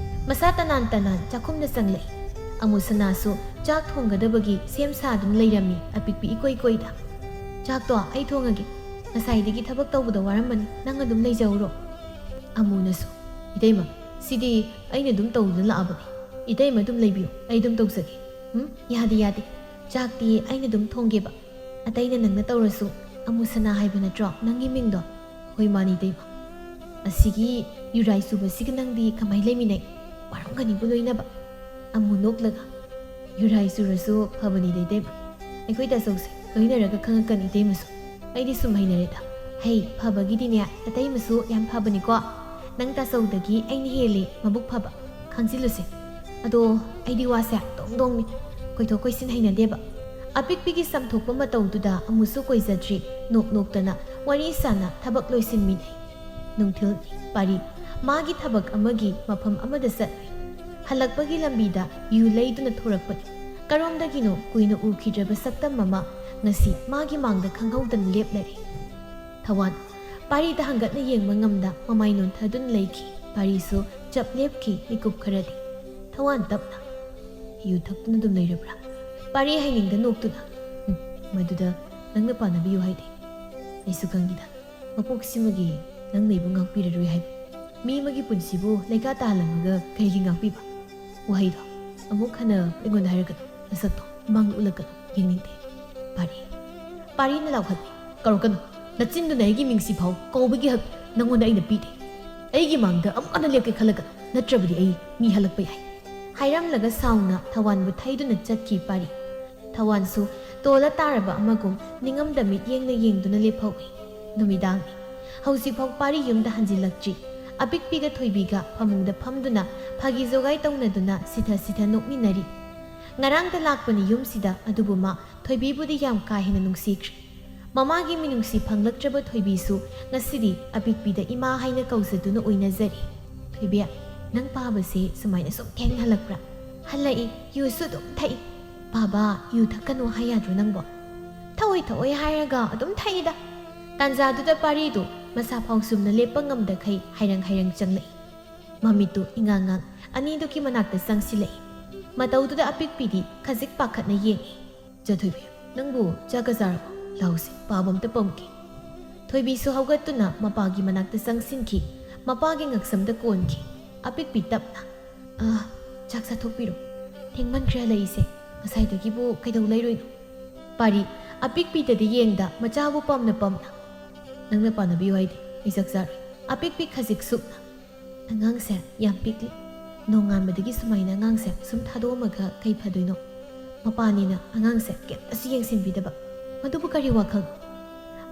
ꯃꯁꯥ ꯇꯅꯥꯟ ꯇꯅꯥꯟ ꯆꯥꯛꯈꯨꯝꯗ ꯆꯪꯂꯛꯏ꯫ ꯑꯃꯨ ꯁꯅꯥꯁꯨ ꯆꯥꯛ ꯊꯣꯡꯒꯗꯕꯒꯤ ꯁꯦꯝ ꯁꯥꯗꯨꯅ ꯂꯩꯔꯝꯃꯤ꯫ ꯑꯄꯤꯛꯄꯤ ꯏꯀꯣꯏ ꯀꯣꯏꯗ꯫ "ꯆꯥꯛꯇꯣ ꯑꯩ ꯊꯣꯡꯉꯒꯦ꯫ ꯉꯁꯥꯏꯗꯒꯤ ꯊꯕꯛ ꯇꯧꯕꯗ ꯋꯥꯔꯝꯃꯅꯤ꯫ ꯅꯪ ꯑꯗꯨꯝ ꯂꯩꯖꯍꯧꯔꯣ"꯫ ꯑꯃꯨꯅꯁꯨ, "ꯏꯇꯩꯃ, ꯁꯤꯗꯤ ꯑꯩꯅ ꯑꯗꯨꯝ ꯇꯧꯗꯨꯅ ꯂꯥꯛꯑꯕꯅꯤ꯫ ꯏꯇꯩꯃ ꯑꯗꯨꯝ ꯂꯩꯕꯤꯌꯨ, ꯑꯩ ꯑꯗꯨꯝ ꯇꯧꯖꯒꯦ"꯫ "ꯎꯝ, ꯌꯥꯗꯦ, ꯌꯥꯗꯦ꯫ ꯆꯥꯛꯇꯤ ꯑꯩꯅ ꯑꯗꯨꯝ ꯊꯣꯡꯒꯦꯕ꯫ ꯑꯇꯩꯅ ꯅꯪꯅ ꯇꯧꯔꯁꯨ ꯑꯃꯨ ꯁꯅꯥ ꯍꯥꯏꯕ ꯅꯠꯇ꯭ꯔꯣ ꯅꯪꯒꯤ ꯃꯤꯡꯗꯣ?" "ꯍꯣꯏ, ꯃꯥꯅꯤ, ꯏꯇꯩꯃ"꯫ "ꯑꯁꯤꯒꯤ ꯌꯨꯔꯥꯏ ꯆꯨꯕꯁꯤꯒ ꯅꯪꯗꯤ ꯀꯃꯥꯏ ꯂꯩꯃꯤꯟꯅꯩ? ꯋꯥꯔꯝꯒꯅꯤꯕꯨ ꯂꯣꯏꯅꯕ"꯫ ꯑꯃꯨ ꯅꯣꯛꯂꯒ, "ꯌꯨꯔꯥꯏ ꯆꯨꯔꯁꯨ ꯐꯕꯅꯤꯗ, ꯏꯇꯩꯃ꯫ ꯑꯩꯈꯣꯏ ꯇꯥꯆꯧꯁꯦ ꯂꯣꯏꯅꯔꯒ ꯈꯪꯉꯛꯀꯅꯤ, ꯏꯇꯩꯃꯁꯨ꯫ ꯑꯩꯗꯤ ꯁꯨꯝ ꯍꯩꯅꯔꯦꯗ꯫ ꯍꯩ, ꯐꯕꯒꯤꯗꯤꯅꯦ, ꯑꯇꯩꯃꯁꯨ ꯌꯥꯝ ꯐꯕꯅꯤꯀꯣ꯫ ꯅꯪ ꯇꯥꯆꯧꯗꯒꯤ ꯑꯩꯅ ꯍꯦꯜꯂꯦ ꯃꯕꯨꯛ ꯐꯕ꯫ ꯈꯪꯖꯤꯜꯂꯨꯁꯦ꯫ ꯑꯗꯣ ꯑꯩꯗꯤ ꯋꯥꯁꯦ ꯗꯣꯡ ꯗꯣꯡꯅꯤ, ꯀꯣꯏꯊꯣꯛ ꯀꯣꯏꯁꯤꯟ ꯍꯩꯅꯗꯦꯕ"꯫ ꯑꯄꯤꯛꯄꯤꯒꯤ ꯆꯝꯊꯣꯛꯄ ꯃꯇꯧꯗꯨꯗ ꯑꯃꯨꯁꯨ ꯀꯣꯏꯖꯗ꯭ꯔꯤ꯫ ꯅꯣꯛ ꯅꯣꯛꯇꯅ ꯋꯥꯔꯤ ꯁꯥꯅ ꯊꯕꯛ ꯂꯣꯏꯁꯤꯟꯃꯤꯟꯅꯩ꯫ ꯅꯨꯡꯊꯤꯜ ꯄꯥꯔꯤ ꯃꯥꯒꯤ ꯊꯕꯛ ꯑꯃꯒꯤ ꯃꯐꯝ ꯑꯃꯗ ꯆꯠꯂꯤ꯫ ꯍꯜꯂꯛꯄꯒꯤ ꯂꯝꯕꯤꯗ ꯌꯨ ꯂꯩꯗꯨꯅ ꯊꯣꯔꯛꯄꯅꯤ꯫ ꯀꯔꯣꯝꯗꯒꯤꯅꯣ ꯀꯨꯏꯅ ꯎꯈꯤꯗ꯭ꯔꯕ ꯁꯛꯇꯝ ꯑꯃ ꯉꯁꯤ ꯃꯥꯒꯤ ꯃꯥꯡꯗ ꯈꯪꯍꯧꯗꯅ ꯂꯦꯞꯂꯔꯦ꯫ ꯊꯋꯥꯟ ꯄꯥꯔꯤꯗ ꯍꯪꯒꯠꯅ ꯌꯦꯡꯕ ꯉꯝꯗ ꯃꯃꯥꯏ ꯅꯣꯟꯊꯗꯨꯅ ꯂꯩꯈꯤ꯫ ꯄꯥꯔꯤꯁꯨ ꯆꯞ ꯂꯦꯞꯈꯤ ꯃꯤꯀꯨꯞ ꯈꯔꯗꯤ꯫ ꯊꯋꯥꯟ ꯇꯞꯅ, "ꯌꯨ ꯊꯛꯇꯨꯅ ꯑꯗꯨꯝ ꯂꯩꯔꯕ꯭ꯔꯥ?" ꯄꯥꯔꯤ ꯍꯥꯏꯅꯤꯡꯗ ꯅꯣꯛꯇꯨꯅ, "ꯎꯝ, ꯃꯗꯨꯗ ꯅꯪꯅ ꯄꯥꯟꯅꯕꯤꯌꯨ ꯍꯥꯏꯗꯦ꯫ ꯑꯩꯁꯨ ꯈꯪꯉꯤꯗ, ꯃꯄꯣꯛꯁꯤꯃꯒꯤ ꯅꯪꯅ ꯑꯩꯕꯨ ꯉꯥꯛꯄꯤꯔꯔꯣꯏ ꯍꯥꯏꯕ꯫ ꯃꯤ ꯑꯃꯒꯤ ꯄꯨꯟꯁꯤꯕꯨ ꯂꯩꯀꯥ ꯇꯥꯍꯜꯂꯝꯃꯒ ꯀꯔꯤꯒꯤ ꯉꯥꯛꯄꯤꯕ?" ꯋꯥꯍꯩꯗꯣ ꯑꯃꯨꯛ ꯍꯟꯅ ꯑꯩꯉꯣꯟꯗ ꯍꯥꯏꯔꯛꯀꯅꯨ꯫ ꯅꯁꯛꯇꯣ ꯃꯥꯡꯗ ꯎꯠꯂꯛꯀꯅꯨ, ꯌꯦꯡꯅꯤꯡꯗꯦ꯫ ꯄꯥꯔꯤ, ꯄꯥꯔꯤꯅ ꯂꯥꯎꯍꯠꯂꯤ꯫ "ꯀꯧꯔꯛꯀꯅꯨ꯫ ꯅꯆꯤꯟꯗꯨꯅ ꯑꯩꯒꯤ ꯃꯤꯡꯁꯤ ꯐꯥꯎ ꯀꯧꯕꯒꯤ ꯍꯛ ꯅꯪꯉꯣꯟꯗ ꯑꯩꯅ ꯄꯤꯗꯦ꯫ ꯑꯩꯒꯤ ꯃꯥꯡꯗ ꯑꯃꯨꯛ ꯍꯟꯅ ꯂꯦꯞꯀꯦ ꯈꯜꯂꯛꯀꯅꯨ, ꯅꯠꯇ꯭ꯔꯕꯗꯤ ꯑꯩ ꯃꯤ ꯍꯜꯂꯛꯄ ꯌꯥꯏ," ꯍꯥꯏꯔꯝꯂꯒ ꯁꯥꯎꯅ ꯊꯋꯥꯟꯕꯨ ꯊꯩꯗꯨꯅ ꯆꯠꯈꯤ ꯄꯥꯔꯤ꯫ ꯊꯋꯥꯟꯁꯨ ꯇꯣꯜꯂ ꯇꯥꯔꯕ ꯑꯃꯒꯨꯝ ꯅꯤꯡꯉꯝꯗ ꯃꯤꯠꯌꯦꯡꯅ ꯌꯦꯡꯗꯨꯅ ꯂꯦꯞꯍꯧꯏ꯫ ꯅꯨꯃꯤꯗꯥꯡꯅꯤ꯫ ꯍꯧꯖꯤꯛꯐꯥꯎ ꯄꯥꯔꯤ ꯌꯨꯝꯗ ꯍꯟꯖꯤꯜꯂꯛꯇ꯭ꯔꯤ꯫ ꯑꯄꯤꯛꯄꯤꯒ ꯊꯣꯏꯕꯤꯒ ꯐꯃꯨꯡꯗ ꯐꯝꯗꯨꯅ ꯐꯥꯒꯤ ꯖꯣꯒꯥꯏ ꯇꯧꯅꯗꯨꯅ ꯁꯤꯊ ꯁꯤꯊ ꯅꯣꯛꯃꯤꯟꯅꯔꯤ꯫ ꯉꯔꯥꯡꯗ ꯂꯥꯛꯄꯅꯤ ꯌꯨꯝꯁꯤꯗ, ꯑꯗꯨꯕꯨ ꯃꯥ ꯊꯣꯏꯕꯤꯕꯨꯗꯤ ꯌꯥꯝ ꯀꯥ ꯍꯦꯟꯅ ꯅꯨꯡꯁꯤꯈ꯭ꯔꯦ꯫ ꯃꯃꯥꯒꯤ ꯃꯤꯅꯨꯡꯁꯤ ꯐꯪꯂꯛꯇ꯭ꯔꯕ ꯊꯣꯏꯕꯤꯁꯨ ꯉꯁꯤꯗꯤ ꯑꯄꯤꯛꯄꯤꯗ ꯏꯃꯥ ꯍꯥꯏꯅ ꯀꯧꯖꯗꯨꯅ ꯑꯣꯏꯅꯖꯔꯤ꯫ "ꯊꯣꯏꯕꯤ, ꯅꯪ ꯄꯥꯕꯁꯦ ꯁꯨꯃꯥꯏꯅ ꯁꯨꯝ ꯊꯦꯡꯅ ꯍꯜꯂꯛꯄ꯭ꯔꯥ?" "ꯍꯜꯂꯛꯏ, ꯌꯨꯁꯨ ꯑꯗꯨꯝ ꯊꯛꯏ꯫" "ꯄꯥꯕ, ꯌꯨ ꯊꯛꯀꯅꯨ ꯍꯥꯏ ꯌꯥꯗ꯭ꯔꯣ ꯅꯪꯕꯣ?" "ꯊꯛꯑꯣꯏ ꯊꯛꯑꯣꯏ ꯍꯥꯏꯔꯒ ꯑꯗꯨꯝ ꯊꯛꯏꯗ꯫" ꯇꯥꯟꯖꯥꯗꯨꯗ ꯄꯥꯔꯤꯗꯨ ꯃꯁꯥ ꯐꯥꯎ ꯆꯨꯝꯅ ꯂꯦꯞꯄ ꯉꯝꯗꯈꯩ ꯍꯥꯏꯔꯪ ꯍꯥꯏꯔꯪ ꯆꯪꯂꯛꯏ꯫ ꯃꯃꯤꯠꯇꯨ ꯏꯉꯥꯡ ꯉꯥꯡ ꯑꯅꯤꯗꯨꯒꯤ ꯃꯅꯥꯛꯇ ꯆꯪꯁꯤꯜꯂꯛꯏ꯫ ꯃꯇꯧꯗꯨꯗ ꯑꯄꯤꯛꯄꯤꯗꯤ ꯈꯖꯤꯛ ꯄꯥꯈꯠꯅ ꯌꯦꯡꯏ꯫ "ꯏꯆꯥ ꯊꯣꯏꯕꯤ, ꯅꯪꯕꯨ ꯆꯥꯛꯀ ꯆꯥꯔꯕꯣ? ꯂꯥꯎꯁꯦ, ꯄꯥꯕ ꯑꯝꯇ ꯄꯝꯒꯦ꯫" ꯊꯣꯏꯕꯤꯁꯨ ꯍꯧꯒꯠꯇꯨꯅ ꯃꯄꯥꯒꯤ ꯃꯅꯥꯛꯇ ꯆꯪꯁꯤꯟꯈꯤ꯫ ꯃꯄꯥꯒꯤ ꯉꯛꯁꯝꯗ ꯀꯣꯟꯈꯤ꯫ ꯑꯄꯤꯛꯄꯤ ꯇꯞꯅ, "ꯑꯥ, ꯆꯥꯛ ꯆꯥꯊꯣꯛꯄꯤꯔꯣ꯫ ꯊꯦꯡꯃꯟꯈ꯭ꯔꯦ ꯍꯜꯂꯛꯏꯁꯦ꯫ ꯉꯁꯥꯏꯗꯒꯤꯕꯨ ꯀꯩꯗꯧ ꯂꯩꯔꯨꯏꯅꯣ?" ꯄꯥꯔꯤ ꯑꯄꯤꯛꯄꯤꯗꯗꯤ ꯌꯦꯡꯗ ꯃꯆꯥꯕꯨ ꯄꯝꯅ ꯄꯝꯅ, "ꯅꯪꯅ ꯄꯥꯟꯅꯕꯤꯌꯨ ꯍꯥꯏꯗꯦ, ꯑꯩ ꯆꯥꯛ ꯆꯥꯔꯣꯏ꯫" ꯑꯄꯤꯛꯄꯤ ꯈꯖꯤꯛ ꯁꯨꯛꯅ, "ꯑꯉꯥꯡꯁꯦ ꯌꯥꯝ ꯄꯤꯛꯂꯤ꯫ ꯅꯣꯡꯉꯥꯟꯕꯗꯒꯤ ꯁꯨꯃꯥꯏꯅ ꯑꯉꯥꯡꯁꯦ ꯁꯨꯝ ꯊꯥꯗꯣꯛꯑꯝꯃꯒ ꯀꯩ ꯐꯗꯣꯏꯅꯣ? ꯃꯄꯥꯅꯤꯅ ꯑꯉꯥꯡꯁꯦ ꯀꯩꯝꯇꯁꯨ ꯌꯦꯡꯁꯤꯟꯕꯤꯗꯕ꯫ ꯃꯗꯨꯕꯨ ꯀꯔꯤ ꯋꯥꯈꯜ?"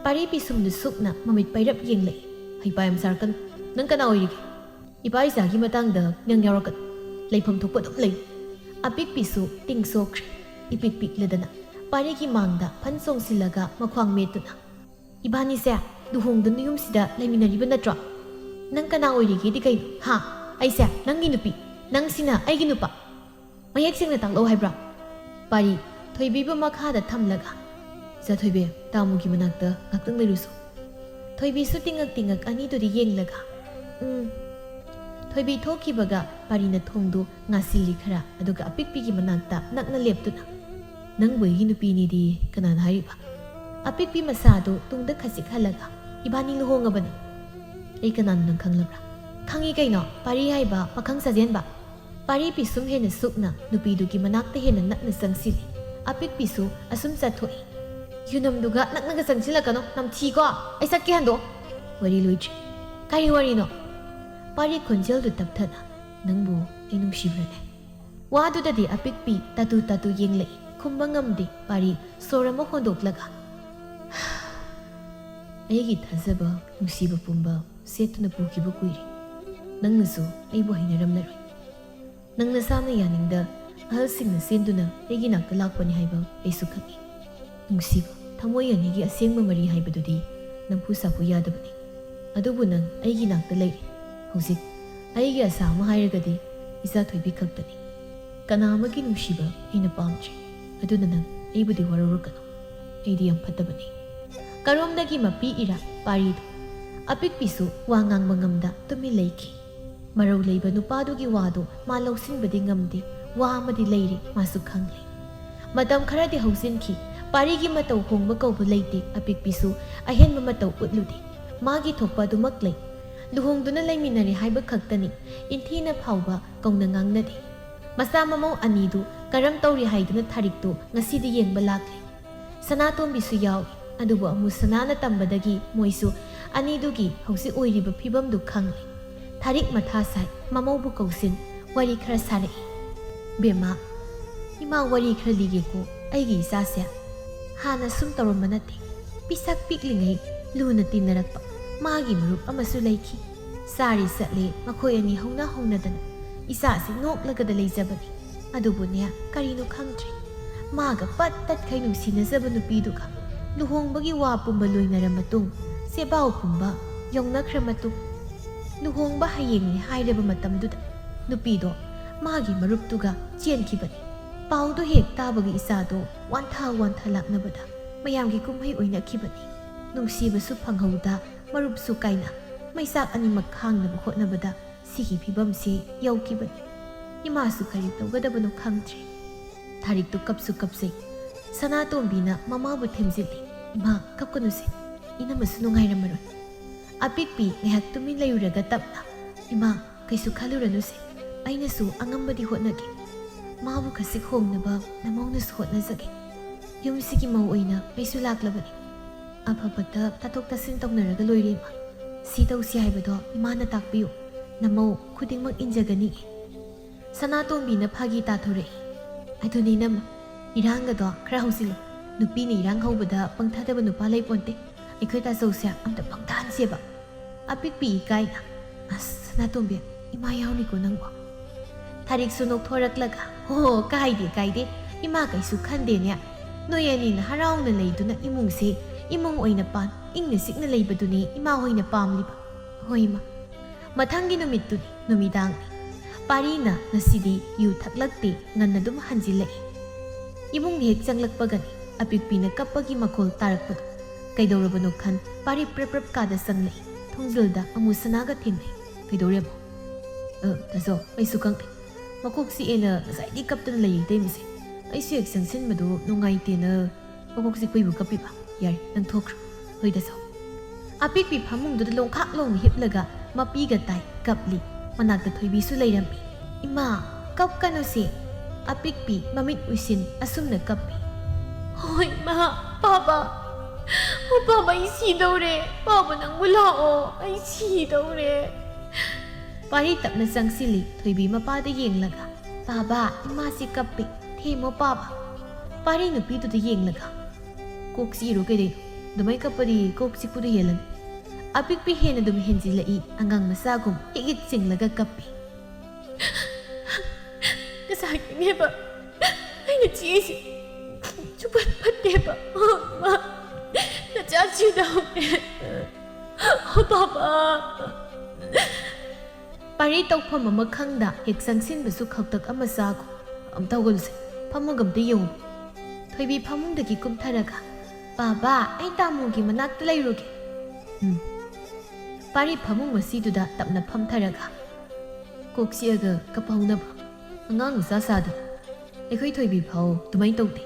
ꯄꯥꯔꯤ ꯄꯤꯁꯨꯝꯗꯨ ꯁꯨꯛꯅ ꯃꯃꯤꯠ ꯄꯩꯔꯞ ꯌꯦꯡꯂꯛꯏ꯫ "ꯍꯩꯄꯥ ꯌꯥꯝ ꯁꯥꯔꯛꯀꯅꯨ꯫ ꯅꯪ ꯀꯅꯥ ꯑꯣꯏꯔꯤꯒꯦ? ꯏꯄꯥ ꯏꯆꯥꯒꯤ ꯃꯇꯥꯡꯗ ꯅꯪ ꯌꯥꯎꯔꯛꯀꯅꯨ꯫ ꯂꯩꯐꯝ ꯊꯣꯛꯄ ꯑꯗꯨꯝ ꯂꯩꯌꯨ꯫" ꯑꯄꯤꯛꯄꯤꯁꯨ ꯇꯤꯡ ꯁꯣꯛꯈ꯭ꯔꯦ꯫ ꯏꯄꯤꯛ ꯄꯤꯛꯂꯗꯅ ꯄꯥꯔꯤꯒꯤ ꯃꯥꯡꯗ ꯐꯟ ꯆꯣꯡꯁꯤꯜꯂꯒ ꯃꯈ꯭ꯋꯥꯡ ꯃꯦꯠꯇꯨꯅ, "ꯏꯕꯥꯅꯤꯁꯦ ꯂꯨꯍꯣꯡꯗꯨꯅ ꯌꯨꯝꯁꯤꯗ ꯂꯩꯃꯤꯟꯅꯔꯤꯕ ꯅꯠꯇ꯭ꯔꯣ? ꯅꯪ ꯀꯅꯥ ꯑꯣꯏꯔꯤꯒꯦꯗꯤ ꯀꯩꯅꯣ? ꯍꯥ? ꯑꯩꯁꯦ ꯅꯪꯒꯤ ꯅꯨꯄꯤ, ꯅꯪꯁꯤꯅ ꯑꯩꯒꯤ ꯅꯨꯄꯥ꯫ ꯃꯌꯦꯛ ꯁꯦꯡꯅ ꯇꯥꯛꯂꯛꯑꯣ ꯍꯥꯏꯕ꯭ꯔꯥ?" ꯄꯥꯔꯤ, ꯊꯣꯏꯕꯤꯕꯨ ꯃꯈꯥꯗ ꯊꯝꯂꯒ, "ꯏꯆꯥ ꯊꯣꯏꯕꯤ, ꯇꯥꯃꯣꯒꯤ ꯃꯅꯥꯛꯇ ꯉꯥꯛꯇꯪ ꯂꯩꯔꯨꯁꯣ꯫" ꯊꯣꯏꯕꯤꯁꯨ ꯇꯤꯡꯉꯛ ꯇꯤꯡꯉꯛ ꯑꯅꯤꯗꯨꯗ ꯌꯦꯡꯂꯒ, "ꯎꯝ꯫" ꯊꯣꯏꯕꯤ ꯊꯣꯛꯈꯤꯕꯒ ꯄꯥꯔꯤꯅ ꯊꯣꯡꯗꯨ ꯉꯥꯁꯤꯜꯂꯤ ꯈꯔ, ꯑꯗꯨꯒ ꯑꯄꯤꯛꯄꯤꯒꯤ ꯃꯅꯥꯛꯇ ꯅꯛꯅ ꯂꯦꯞꯇꯨꯅ, "ꯅꯪꯕꯨ ꯑꯩꯒꯤ ꯅꯨꯄꯤꯅꯤꯗꯤ ꯀꯅꯥꯅ ꯍꯥꯏꯔꯤꯕ?" ꯑꯄꯤꯛꯄꯤ ꯃꯁꯥꯗꯨ ꯇꯨꯡꯗ ꯈꯖꯤꯛ ꯍꯜꯂꯒ, "ꯏꯕꯥꯅꯤ ꯂꯨꯍꯣꯡꯉꯕꯅꯤ꯫" "ꯑꯩ ꯀꯅꯥꯅꯣ ꯅꯪ ꯈꯪꯂꯕ꯭ꯔꯥ?" "ꯈꯪꯉꯤ ꯀꯩꯅꯣ, ꯄꯥꯔꯤ ꯍꯥꯏꯕ ꯄꯥꯈꯪ ꯁꯥꯖꯦꯟꯕ꯫" ꯄꯥꯔꯤ ꯄꯤꯁꯨꯝ ꯍꯦꯟꯅ ꯁꯨꯛꯅ ꯅꯨꯄꯤꯗꯨꯒꯤ ꯃꯅꯥꯛꯇ ꯍꯦꯟꯅ ꯅꯛꯅ ꯆꯪꯁꯤꯜꯂꯤ꯫ ꯑꯄꯤꯛꯄꯤꯁꯨ ꯑꯁꯨꯝ ꯆꯠꯊꯣꯛꯏ꯫ "ꯌꯨꯅꯝꯗꯨꯒ ꯅꯛꯅꯒ ꯆꯪꯁꯤꯜꯂꯛꯀꯅꯣ, ꯅꯝꯊꯤꯀꯣ꯫ ꯑꯩ ꯆꯠꯀꯦ, ꯍꯟꯗꯣꯛ꯫" ꯋꯥꯔꯤ ꯂꯣꯏꯗ꯭ꯔꯤ꯫ "ꯀꯔꯤ ꯋꯥꯔꯤꯅꯣ?" ꯄꯥꯔꯤ ꯈꯣꯟꯖꯦꯜꯗꯨ ꯇꯞꯊꯅ, "ꯅꯪꯕꯨ ꯑꯩ ꯅꯨꯡꯁꯤꯕ꯭ꯔꯅꯦ?" ꯋꯥꯗꯨꯗꯗꯤ ꯑꯄꯤꯛꯄꯤ ꯇꯥꯇꯨ ꯇꯥꯇꯨ ꯌꯦꯡꯂꯛꯏ꯫ ꯈꯨꯝꯕ ꯉꯝꯗꯦ꯫ ꯄꯥꯔꯤ ꯁꯣꯔ ꯑꯃ ꯍꯣꯟꯗꯣꯛꯂꯒ, "ꯑꯩꯒꯤ ꯊꯥꯖꯕ, ꯅꯨꯡꯁꯤꯕ ꯄꯨꯝꯕ ꯁꯦꯠꯇꯨꯅ ꯄꯨꯈꯤꯕ ꯀꯨꯏꯔꯦ꯫ ꯅꯪꯅꯁꯨ ꯑꯩꯕꯨ ꯍꯩꯅꯔꯝꯂꯔꯣꯏ꯫ ꯅꯪ ꯅꯁꯥꯅ ꯌꯥꯅꯤꯡꯗ ꯑꯍꯜꯁꯤꯡꯅ ꯆꯦꯟꯗꯨꯅ ꯑꯩꯒꯤ ꯅꯥꯛꯇ ꯂꯥꯛꯄꯅꯤ ꯍꯥꯏꯕ ꯑꯩꯁꯨ ꯈꯪꯏ꯫ ꯅꯨꯡꯁꯤꯕ, ꯊꯃꯣꯏ ꯑꯅꯤꯒꯤ ꯑꯁꯦꯡꯕ ꯃꯔꯤ ꯍꯥꯏꯕꯗꯨꯗꯤ ꯅꯝꯐꯨ ꯁꯥꯐꯨ ꯌꯥꯗꯕꯅꯤ꯫ ꯑꯗꯨꯕꯨ ꯅꯪ ꯑꯩꯒꯤ ꯅꯥꯛꯇ ꯂꯩꯔꯦ꯫ ꯍꯧꯖꯤꯛ ꯑꯩꯒꯤ ꯑꯁꯥ ꯑꯃ ꯍꯥꯏꯔꯒꯗꯤ ꯏꯆꯥ ꯊꯣꯏꯕꯤ ꯈꯛꯇꯅꯤ꯫ ꯀꯅꯥ ꯑꯃꯒꯤ ꯅꯨꯡꯁꯤꯕ ꯑꯩꯅ ꯄꯥꯝꯗ꯭ꯔꯦ꯫ ꯑꯗꯨꯅ ꯅꯪ ꯑꯩꯕꯨꯗꯤ ꯋꯥꯔꯧꯔꯛꯀꯅꯨ꯫ ꯑꯩꯗꯤ ꯌꯥꯝ ꯐꯠꯇꯕꯅꯤ꯫" ꯀꯔꯣꯝꯗꯒꯤ ꯃꯄꯤ ꯏꯔꯥ ꯄꯥꯔꯤꯗꯨ꯫ ꯑꯄꯤꯛꯄꯤꯁꯨ ꯋꯥ ꯉꯥꯡꯕ ꯉꯝꯗ ꯇꯨꯃꯤꯟ ꯂꯩꯈꯤ꯫ ꯃꯔꯧ ꯂꯩꯕ ꯅꯨꯄꯥꯗꯨꯒꯤ ꯋꯥꯗꯨ ꯃꯥ ꯂꯧꯁꯤꯟꯕꯗꯤ ꯉꯝꯗꯦ꯫ ꯋꯥ ꯑꯃꯗꯤ ꯂꯩꯔꯤ, ꯃꯥꯁꯨ ꯈꯪꯂꯦ꯫ ꯃꯇꯝ ꯈꯔꯗꯤ ꯍꯧꯖꯤꯟꯈꯤ꯫ ꯄꯥꯔꯤꯒꯤ ꯃꯇꯧ ꯍꯣꯡꯕ ꯀꯧꯕ ꯂꯩꯇꯦ꯫ ꯑꯄꯤꯛꯄꯤꯁꯨ ꯑꯍꯦꯟꯕ ꯃꯇꯧ ꯎꯠꯂꯨꯗꯦ꯫ ꯃꯥꯒꯤ ꯊꯣꯛꯄ ꯑꯗꯨꯃꯛ ꯂꯩ꯫ ꯂꯨꯍꯣꯡꯗꯨꯅ ꯂꯩꯃꯤꯟꯅꯔꯦ ꯍꯥꯏꯕ ꯈꯛꯇꯅꯤ, ꯏꯟꯊꯤꯅ ꯐꯥꯎꯕ ꯀꯧꯅ ꯉꯥꯡꯅꯗꯦ꯫ ꯃꯆꯥ ꯃꯃꯧ ꯑꯅꯤꯗꯨ ꯀꯔꯝ ꯇꯧꯔꯤ ꯍꯥꯏꯗꯨꯅ ꯊꯥꯔꯤꯛꯇꯨ ꯉꯁꯤꯗꯤ ꯌꯦꯡꯕ ꯂꯥꯛꯂꯦ꯫ ꯁꯅꯥꯇꯣꯝꯕꯤꯁꯨ ꯌꯥꯎꯏ꯫ ꯑꯗꯨꯕꯨ ꯑꯃꯨ ꯁꯅꯥꯅ ꯇꯝꯕꯗꯒꯤ ꯃꯣꯏꯁꯨ ꯑꯅꯤꯗꯨꯒꯤ ꯍꯧꯖꯤꯛ ꯑꯣꯏꯔꯤꯕ ꯐꯤꯕꯝꯗꯨ ꯈꯪꯂꯦ꯫ ꯊꯥꯔꯤꯛ ꯃꯊꯥ ꯁꯥꯏ꯫ ꯃꯃꯧꯕꯨ ꯀꯧꯁꯤꯟ ꯋꯥꯔꯤ ꯈꯔ ꯁꯥꯔꯛꯏ꯫ "ꯕꯦꯝꯃ, ꯏꯃꯥ ꯋꯥꯔꯤ ꯈꯔ ꯂꯤꯒꯦꯀꯣ꯫ ꯑꯩꯒꯤ ꯏꯆꯥꯁꯦ ꯍꯥꯟꯅ ꯁꯨꯝ ꯇꯧꯔꯝꯕ ꯅꯠꯇꯦ꯫ ꯄꯤꯁꯛ ꯄꯤꯛꯂꯤꯉꯩ ꯂꯨꯅ ꯇꯤꯟꯅꯔꯛꯄ ꯃꯥꯒꯤ ꯃꯔꯨꯞ ꯑꯃꯁꯨ ꯂꯩꯈꯤ꯫ ꯆꯥꯔꯦ ꯆꯠꯂꯦ ꯃꯈꯣꯏ ꯑꯅꯤ ꯍꯧꯅ ꯍꯧꯅꯗꯅ꯫ ꯏꯆꯥꯁꯤ ꯅꯣꯛꯂꯒꯗ ꯂꯩꯖꯕꯅꯤ꯫ ꯑꯗꯨꯕꯨꯅꯦ, ꯀꯔꯤꯅꯣ ꯈꯪꯗ꯭ꯔꯦ, ꯃꯥꯒ ꯄꯠ ꯇꯠꯈꯩ ꯅꯨꯡꯁꯤꯅꯖꯕ ꯅꯨꯄꯤꯗꯨꯒ ꯂꯨꯍꯣꯡꯕꯒꯤ ꯋꯥ ꯄꯨꯝꯕ ꯂꯣꯏꯅꯔ ꯃꯇꯨꯡ, ꯆꯦꯕꯥꯎ ꯄꯨꯝꯕ ꯌꯧꯅꯈ꯭ꯔ ꯃꯇꯨꯡ, ꯂꯨꯍꯣꯡꯕ ꯍꯌꯦꯡꯅꯤ ꯍꯥꯏꯔꯕ ꯃꯇꯝꯗꯨꯗ ꯅꯨꯄꯤꯗꯣ ꯃꯥꯒꯤ ꯃꯔꯨꯞꯇꯨꯒ ꯆꯦꯟꯈꯤꯕꯅꯤ꯫ ꯄꯥꯎꯗꯨ ꯍꯦꯛ ꯇꯥꯕꯒ ꯏꯆꯥꯗꯣ ꯋꯥꯟꯊ ꯋꯥꯟꯊ ꯂꯥꯛꯅꯕꯗ ꯃꯌꯥꯝꯒꯤ ꯀꯨꯝꯍꯩ ꯑꯣꯏꯅꯈꯤꯕꯅꯤ꯫ ꯅꯨꯡꯁꯤꯕꯁꯨ ꯐꯪꯍꯧꯗ, ꯃꯔꯨꯞꯁꯨ ꯀꯥꯏꯅ, ꯃꯩꯆꯥꯛ ꯑꯅꯤꯃꯛ ꯈꯥꯡꯅꯕ ꯍꯣꯠꯅꯕꯗ ꯁꯤꯒꯤ ꯐꯤꯕꯝꯁꯤ ꯌꯧꯈꯤꯕꯅꯤ꯫ ꯏꯃꯥꯁꯨ ꯀꯔꯤ ꯇꯧꯒꯗꯕꯅꯣ ꯈꯪꯗ꯭ꯔꯦ꯫ ꯊꯥꯔꯤꯛꯇꯨ ꯀꯞꯁꯨ ꯀꯞꯆꯩ꯫ ꯁꯅꯥꯇꯣꯝꯕꯤꯅ ꯃꯃꯥꯕꯨ ꯊꯦꯝꯖꯤꯜꯂꯤ꯫ "ꯏꯃꯥ, ꯀꯞꯀꯅꯨꯁꯦ꯫ ꯏꯅꯝꯃꯁꯨ ꯅꯨꯡꯉꯥꯏꯔꯝꯃꯔꯣꯏ꯫" ꯑꯄꯤꯛꯄꯤ ꯉꯥꯏꯍꯥꯛ ꯇꯨꯃꯤꯟ ꯂꯩꯔꯨꯔꯒ ꯇꯞꯅ, "ꯏꯃꯥ, ꯀꯩꯁꯨ ꯈꯜꯂꯨꯔꯅꯨꯁꯦ꯫ ꯑꯩꯅꯁꯨ ꯑꯉꯝꯕꯗꯤ ꯍꯣꯠꯅꯒꯦ꯫ ꯃꯥꯕꯨ ꯈꯖꯤꯛ ꯍꯣꯡꯅꯕ ꯅꯃꯧꯅꯁꯨ ꯍꯣꯠꯅꯖꯒꯦ꯫ ꯌꯨꯝꯁꯤꯒꯤ ꯃꯧ ꯑꯣꯏꯅ ꯑꯩꯁꯨ ꯂꯥꯛꯂꯕꯅꯤ꯫ ꯑꯐꯕꯇ ꯇꯥꯊꯣꯛ ꯇꯥꯁꯤꯟ ꯇꯧꯅꯔꯒ ꯂꯣꯏꯔꯦ, ꯏꯃꯥ꯫ ꯁꯤ ꯇꯧꯁꯤ ꯍꯥꯏꯕꯗꯣ ꯏꯃꯥꯅ ꯇꯥꯛꯄꯤꯌꯨ꯫ ꯅꯃꯧ ꯈꯨꯗꯤꯡꯃꯛ ꯏꯟꯖꯒꯅꯤ꯫" ꯁꯅꯥꯇꯣꯝꯕꯤꯅ ꯐꯥꯒꯤ ꯇꯥꯊꯣꯔꯛꯏ꯫ "ꯑꯗꯨꯅꯤ ꯏꯅꯝꯃ, ꯏꯔꯥꯡꯒꯗꯣ ꯈꯔ ꯍꯧꯖꯤꯜꯂꯨ꯫ ꯅꯨꯄꯤꯅ ꯏꯔꯥꯡ ꯍꯧꯕꯗ ꯄꯪꯊꯗꯕ ꯅꯨꯄꯥ ꯂꯩꯄꯣꯟꯇꯦ꯫ ꯑꯩꯈꯣꯏ ꯇꯥꯆꯧꯁꯦ ꯑꯝꯇ ꯄꯪꯊꯍꯟꯁꯦꯕ꯫" ꯑꯄꯤꯛꯄꯤ ꯏꯀꯥꯏꯅ, "ꯑꯁ, ꯁꯅꯥꯇꯣꯝꯕꯤ, ꯏꯃꯥ ꯌꯥꯎꯔꯤꯀꯣ ꯅꯪꯕꯣ?" ꯊꯥꯔꯤꯛꯁꯨ ꯅꯣꯛꯊꯣꯔꯛꯂꯒ, "ꯍꯣ, ꯀꯥꯏꯗꯦ, ꯀꯥꯏꯗꯦ꯫ ꯏꯃꯥ ꯀꯩꯁꯨ ꯈꯟꯗꯦꯅꯦ꯫ ꯅꯣꯏ ꯑꯅꯤꯅ ꯍꯔꯥꯎꯅ ꯂꯩꯗꯨꯅ ꯏꯃꯨꯡꯁꯦ ꯏꯃꯨꯡ ꯑꯣꯏꯅ ꯄꯥꯟ ꯏꯪꯅ ꯆꯤꯛꯅ ꯂꯩꯕꯗꯨꯅꯤ ꯏꯃꯥ ꯍꯣꯏꯅ ꯄꯥꯝꯂꯤꯕ꯫ ꯍꯣꯏ, ꯏꯃꯥ꯫ ꯃꯊꯪꯒꯤ ꯅꯨꯃꯤꯠꯇꯨꯗꯤ ꯅꯨꯃꯤꯗꯥꯡꯅꯤ꯫ ꯄꯥꯔꯤꯅ ꯉꯁꯤꯗꯤ ꯌꯨ ꯊꯛꯂꯛꯇꯦ, ꯉꯟꯅ ꯑꯗꯨꯝ ꯍꯟꯖꯤꯜꯂꯛꯏ꯫" ꯏꯃꯨꯡꯗ ꯍꯦꯛ ꯆꯪꯂꯛꯄꯒꯅꯤ ꯑꯄꯤꯛꯄꯤꯅ ꯀꯞꯄꯒꯤ ꯃꯈꯣꯜ ꯇꯥꯔꯛꯄꯗꯣ꯫ ꯀꯩꯗꯧꯔꯕꯅꯣ ꯈꯟ ꯄꯥꯔꯤ ꯄ꯭ꯔꯞ ꯄ꯭ꯔꯞ ꯀꯥꯗ ꯆꯪꯂꯛꯏ꯫ ꯊꯣꯡꯖꯤꯜꯗ ꯑꯃꯨꯁꯅꯥꯒ ꯊꯦꯡꯅꯩ꯫ "ꯀꯩꯗꯧꯔꯦꯕꯣ?" "ꯑ, ꯇꯥꯆꯧ, ꯑꯩꯁꯨ ꯈꯪꯗꯦ꯫ ꯃꯀꯣꯛ ꯆꯤꯛꯑꯦꯅ ꯉꯁꯥꯏꯗꯤ ꯀꯞꯇꯅ ꯂꯩꯔꯤ ꯏꯇꯩꯃꯁꯦ꯫ ꯑꯩꯁꯨ ꯍꯦꯛ ꯆꯪꯁꯤꯟꯕꯗꯣ ꯅꯨꯡꯉꯥꯏꯇꯦꯅ ꯃꯀꯣꯛ ꯆꯤꯛꯄꯩꯕꯨ ꯀꯞꯄꯤꯕ꯫ ꯌꯥꯔꯦ, ꯅꯪ ꯊꯣꯛꯈ꯭ꯔꯣ꯫ ꯍꯣꯏ, ꯇꯥꯆꯧ꯫" ꯑꯄꯤꯛꯄꯤ ꯐꯃꯨꯡꯗꯨꯗ ꯂꯣꯡꯈꯥꯛ ꯂꯣꯡꯅ ꯍꯤꯞꯂꯒ ꯃꯄꯤꯒ ꯇꯥꯏ ꯀꯞꯂꯤ꯫ ꯃꯅꯥꯛꯇ ꯊꯣꯏꯕꯤꯁꯨ ꯂꯩꯔꯝꯃꯤ꯫ "ꯏꯃꯥ, ꯀꯞꯀꯅꯨꯁꯦ꯫" ꯑꯄꯤꯛꯄꯤ ꯃꯃꯤꯠ ꯎꯏꯁꯤꯟ ꯑꯁꯨꯝꯅ ꯀꯞꯄꯤ꯫ "ꯍꯣꯏ, ꯏꯃꯥ, ꯄꯥꯕ꯫ ꯑꯣ, ꯄꯥꯕ, ꯑꯩ ꯁꯤꯗꯧꯔꯦ꯫ ꯄꯥꯕ, ꯅꯪꯕꯨ ꯂꯥꯛꯑꯣ꯫ ꯑꯩ ꯁꯤꯗꯧꯔꯦ꯫" ꯄꯥꯔꯤ ꯇꯞꯅ ꯆꯪꯁꯤꯜꯂꯤ, ꯊꯣꯏꯕꯤ ꯃꯄꯥꯗ ꯌꯦꯡꯂꯒ꯫ "ꯄꯥꯕ, ꯏꯃꯥꯁꯤ ꯀꯞꯄꯤ꯫ ꯊꯦꯝꯃꯣ, ꯄꯥꯕ꯫" ꯄꯥꯔꯤ ꯅꯨꯄꯤꯗꯨꯗ ꯌꯦꯡꯂꯒ, "ꯀꯣꯛ ꯆꯤꯛꯏꯔꯣ ꯀꯩꯗꯩꯅꯣ? ꯑꯗꯨꯃꯥꯏ ꯀꯞꯄꯗꯤ ꯀꯣꯛ ꯆꯤꯛꯄꯗꯨ ꯍꯦꯜꯂꯅꯤ꯫" ꯑꯄꯤꯛꯄꯤ ꯍꯦꯟꯅ ꯑꯗꯨꯝ ꯍꯦꯟꯖꯤꯜꯂꯛꯏ, ꯑꯉꯥꯡ ꯃꯆꯥꯒꯨꯝ ꯍꯤꯛ ꯍꯤꯛ ꯆꯤꯡꯂꯒ ꯀꯞꯄꯤ꯫ "ꯉꯁꯥꯏꯒꯤꯅꯦꯕ ꯑꯩꯅ ꯆꯤꯛꯏꯁꯦ꯫ ꯁꯨꯡꯐꯠ ꯐꯠꯇꯦꯕ꯫ ꯃꯥ ꯅꯆꯥ ꯁꯤꯗꯧꯔꯦ꯫ ꯑꯣ, ꯄꯥꯕ꯫" ꯄꯥꯔꯤ ꯇꯧꯐꯝ ꯑꯃ ꯈꯪꯗ ꯍꯦꯛ ꯆꯪꯁꯤꯟꯕꯁꯨ ꯈꯛꯇꯛ ꯑꯃ ꯆꯥꯒꯨꯝ꯫ "ꯑꯝꯇ ꯍꯧꯒꯠꯂꯨꯁꯦ꯫ "ꯐꯝꯃꯒ ꯑꯝꯇ ꯌꯦꯡꯉꯨ꯫" ꯊꯣꯏꯕꯤ ꯐꯃꯨꯡꯗꯒꯤ ꯀꯨꯝꯊꯔꯒ, "ꯕꯥꯕꯥ, ꯑꯩ ꯇꯥꯃꯣꯒꯤ ꯃꯅꯥꯛꯇ ꯂꯩꯔꯨꯒꯦ꯫" "ꯎꯝ꯫" ꯄꯥꯔꯤ ꯐꯃꯨꯡ ꯃꯁꯤꯗꯨꯗ ꯇꯞꯅ ꯐꯝꯊꯔꯒ, ꯀꯣꯛ ꯆꯤꯛꯑꯒ ꯀꯞꯍꯧꯅꯕ꯫ ꯑꯉꯥꯡ ꯃꯆꯥ ꯁꯥꯗꯅ꯫ ꯑꯩꯈꯣꯏ ꯊꯣꯏꯕꯤ ꯐꯥꯎ ꯑꯗꯨꯃꯥꯏꯅ ꯇꯧꯗꯦ꯫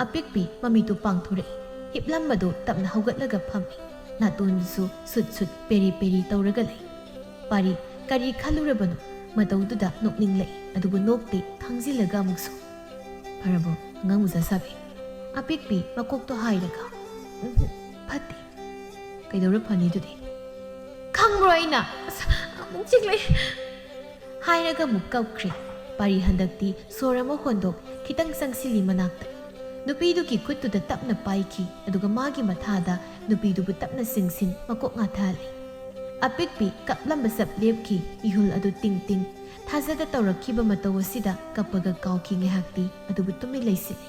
ꯑꯄꯤꯛꯄꯤ ꯃꯃꯤꯠꯇꯨ ꯄꯥꯡꯊꯣꯔꯛꯏ꯫ ꯍꯤꯞꯂꯝꯕꯗꯨ ꯇꯞꯅ ꯍꯧꯒꯠꯂꯒ ꯐꯝꯃꯤ꯫ ꯅꯥꯇꯣꯟꯗꯨꯁꯨ ꯁꯨꯠ ꯁꯨꯠ ꯄꯦꯔꯤ ꯄꯦꯔꯤ ꯇꯧꯔꯒ ꯂꯩ꯫ ꯄꯥꯔꯤ ꯀꯔꯤ ꯈꯜꯂꯨꯔꯕꯅꯣ? ꯃꯇꯧꯗꯨꯗ ꯅꯣꯛꯅꯤꯡꯂꯛꯏ, ꯑꯗꯨꯕꯨ ꯅꯣꯛꯇꯦ, ꯈꯥꯡꯖꯤꯜꯂꯒ ꯑꯃꯨꯛꯁꯨ꯫ "ꯐꯔꯕꯣ, ꯑꯉꯥꯡ ꯃꯆꯥ ꯁꯥꯕꯤ?" ꯑꯄꯤꯛꯄꯤ ꯃꯀꯣꯛꯇꯣ ꯍꯥꯏꯔꯒ, "ꯎꯝ, ꯐꯠꯇꯦ꯫" "ꯀꯩꯗꯧꯔ ꯐꯅꯤꯗꯨꯗꯤ?" "ꯈꯪꯕ꯭ꯔꯣ ꯑꯩꯅ? ꯑꯁ, ꯑꯃꯨꯛ ꯆꯤꯛꯂꯛꯑꯦ꯫" ꯍꯥꯏꯔꯒ ꯑꯃꯨꯛ ꯀꯞꯈ꯭ꯔꯦ꯫ ꯄꯥꯔꯤ ꯍꯟꯗꯛꯇꯤ ꯁꯣꯔ ꯑꯃ ꯍꯣꯟꯗꯣꯛ ꯈꯤꯇꯪ ꯆꯪꯁꯤꯜꯂꯤ ꯃꯅꯥꯛꯇ꯫ ꯅꯨꯄꯤꯗꯨꯒꯤ ꯈꯨꯠꯇꯨꯗ ꯇꯞꯅ ꯄꯥꯏꯈꯤ, ꯑꯗꯨꯒ ꯃꯥꯒꯤ ꯃꯊꯥꯗ ꯅꯨꯄꯤꯗꯨꯕꯨ ꯇꯞꯅ ꯆꯤꯡꯁꯤꯟ ꯃꯀꯣꯛ ꯉꯥꯊꯍꯜꯂꯤ꯫ ꯑꯄꯤꯛꯄꯤ ꯀꯞꯂꯝꯕ ꯆꯞ ꯂꯦꯞꯈꯤ, ꯏꯍꯨꯜ ꯑꯗꯨ ꯇꯤꯡ ꯇꯤꯡ꯫ ꯊꯥꯖꯗ ꯇꯧꯔꯛꯈꯤꯕ ꯃꯇꯧ ꯑꯁꯤꯗ ꯀꯞꯄꯒ ꯀꯥꯎꯈꯤ ꯉꯥꯏꯍꯥꯛꯇꯤ, ꯑꯗꯨꯕꯨ ꯇꯨꯃꯤꯟ ꯂꯩꯁꯤꯜꯂꯤ꯫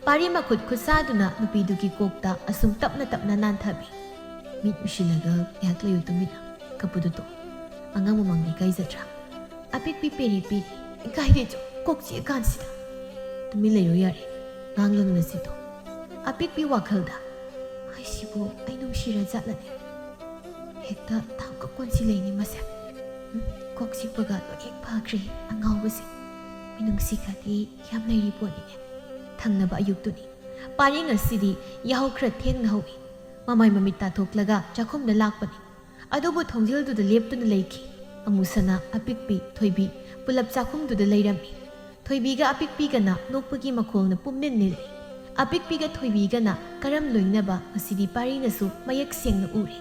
ꯄꯥꯔꯤ ꯃꯈꯨꯠ ꯈꯨꯠꯁꯥꯗꯨꯅ ꯅꯨꯄꯤꯗꯨꯒꯤ ꯀꯣꯛꯇ ꯑꯁꯨꯝ ꯇꯞꯅ ꯇꯞꯅ ꯅꯥꯟꯊꯕꯤ꯫ "ꯃꯤꯠ ꯎꯏꯁꯤꯜꯂꯒ ꯉꯥꯏꯍꯥꯛ ꯂꯩꯌꯨ ꯇꯨꯃꯤꯟꯅ꯫ ꯀꯞꯄꯗꯨ ꯇꯣꯛ꯫ ꯑꯉꯥꯡ ꯃꯃꯥꯡꯗ ꯏꯀꯥꯏꯖꯗ꯭ꯔꯥ?" ꯑꯄꯤꯛꯄꯤ ꯄꯦꯔꯤ ꯄꯦꯔꯤ꯫ "ꯏꯀꯥꯏꯗꯦ ꯆꯣ, ꯀꯣꯛ ꯆꯤꯛꯑꯀꯥꯟꯁꯤꯗ꯫" "ꯇꯨꯃꯤꯟ ꯂꯩꯌꯨ ꯌꯥꯔꯦ, ꯉꯥꯡꯂꯅꯨ ꯅꯆꯤꯟꯗꯣ꯫" ꯑꯄꯤꯛꯄꯤ ꯋꯥꯈꯜꯗ, "ꯍꯥꯏꯁꯤꯕꯨ ꯑꯩ ꯅꯨꯡꯁꯤꯔ ꯖꯥꯠꯂꯅꯦ? ꯍꯦꯛꯇ ꯊꯥꯡꯀ ꯀꯣꯟꯁꯤ ꯂꯩꯅꯤ ꯃꯁꯦ꯫ ꯎꯝ, ꯀꯣꯛ ꯆꯤꯛꯄꯒ ꯂꯣꯏ ꯍꯦꯛ ꯐꯈ꯭ꯔꯦ ꯑꯉꯥꯎꯕꯁꯦ꯫ ꯃꯤꯅꯨꯡꯁꯤ ꯈꯔꯗꯤ ꯌꯥꯝ ꯂꯩꯔꯤ ꯄꯣꯠꯅꯤꯅꯦ꯫" ꯊꯪꯅꯕ ꯑꯌꯨꯛꯇꯨꯅꯤ꯫ ꯄꯥꯔꯤ ꯉꯁꯤꯗꯤ ꯌꯥꯍꯧ ꯈꯔ ꯊꯦꯡꯅ ꯍꯧꯏ꯫ ꯃꯃꯥꯏ ꯃꯃꯤꯠ ꯇꯥꯊꯣꯛꯂꯒ ꯆꯥꯛꯈꯨꯝꯗ ꯂꯥꯛꯄꯅꯤ꯫ ꯑꯗꯨꯕꯨ ꯊꯣꯡꯖꯤꯜꯗꯨꯗ ꯂꯦꯞꯇꯨꯅ ꯂꯩꯈꯤ꯫ ꯑꯃꯨꯁꯅꯥ, ꯑꯄꯤꯛꯄꯤ, ꯊꯣꯏꯕꯤ ꯄꯨꯂꯞ ꯆꯥꯛꯈꯨꯝꯗꯨꯗ ꯂꯩꯔꯝꯃꯤ꯫ ꯊꯣꯏꯕꯤꯒ ꯑꯄꯤꯛꯄꯤꯒꯅ ꯅꯣꯛꯄꯒꯤ ꯃꯈꯣꯜꯅ ꯄꯨꯝꯅꯤꯜ ꯅꯤꯜꯂꯤ꯫ ꯑꯄꯤꯛꯄꯤꯒ ꯊꯣꯏꯕꯤꯒꯅ ꯀꯔꯝ ꯂꯣꯏꯅꯕ ꯉꯁꯤꯗꯤ ꯄꯥꯔꯤꯅꯁꯨ ꯃꯌꯦꯛ ꯁꯦꯡꯅ ꯎꯔꯦ꯫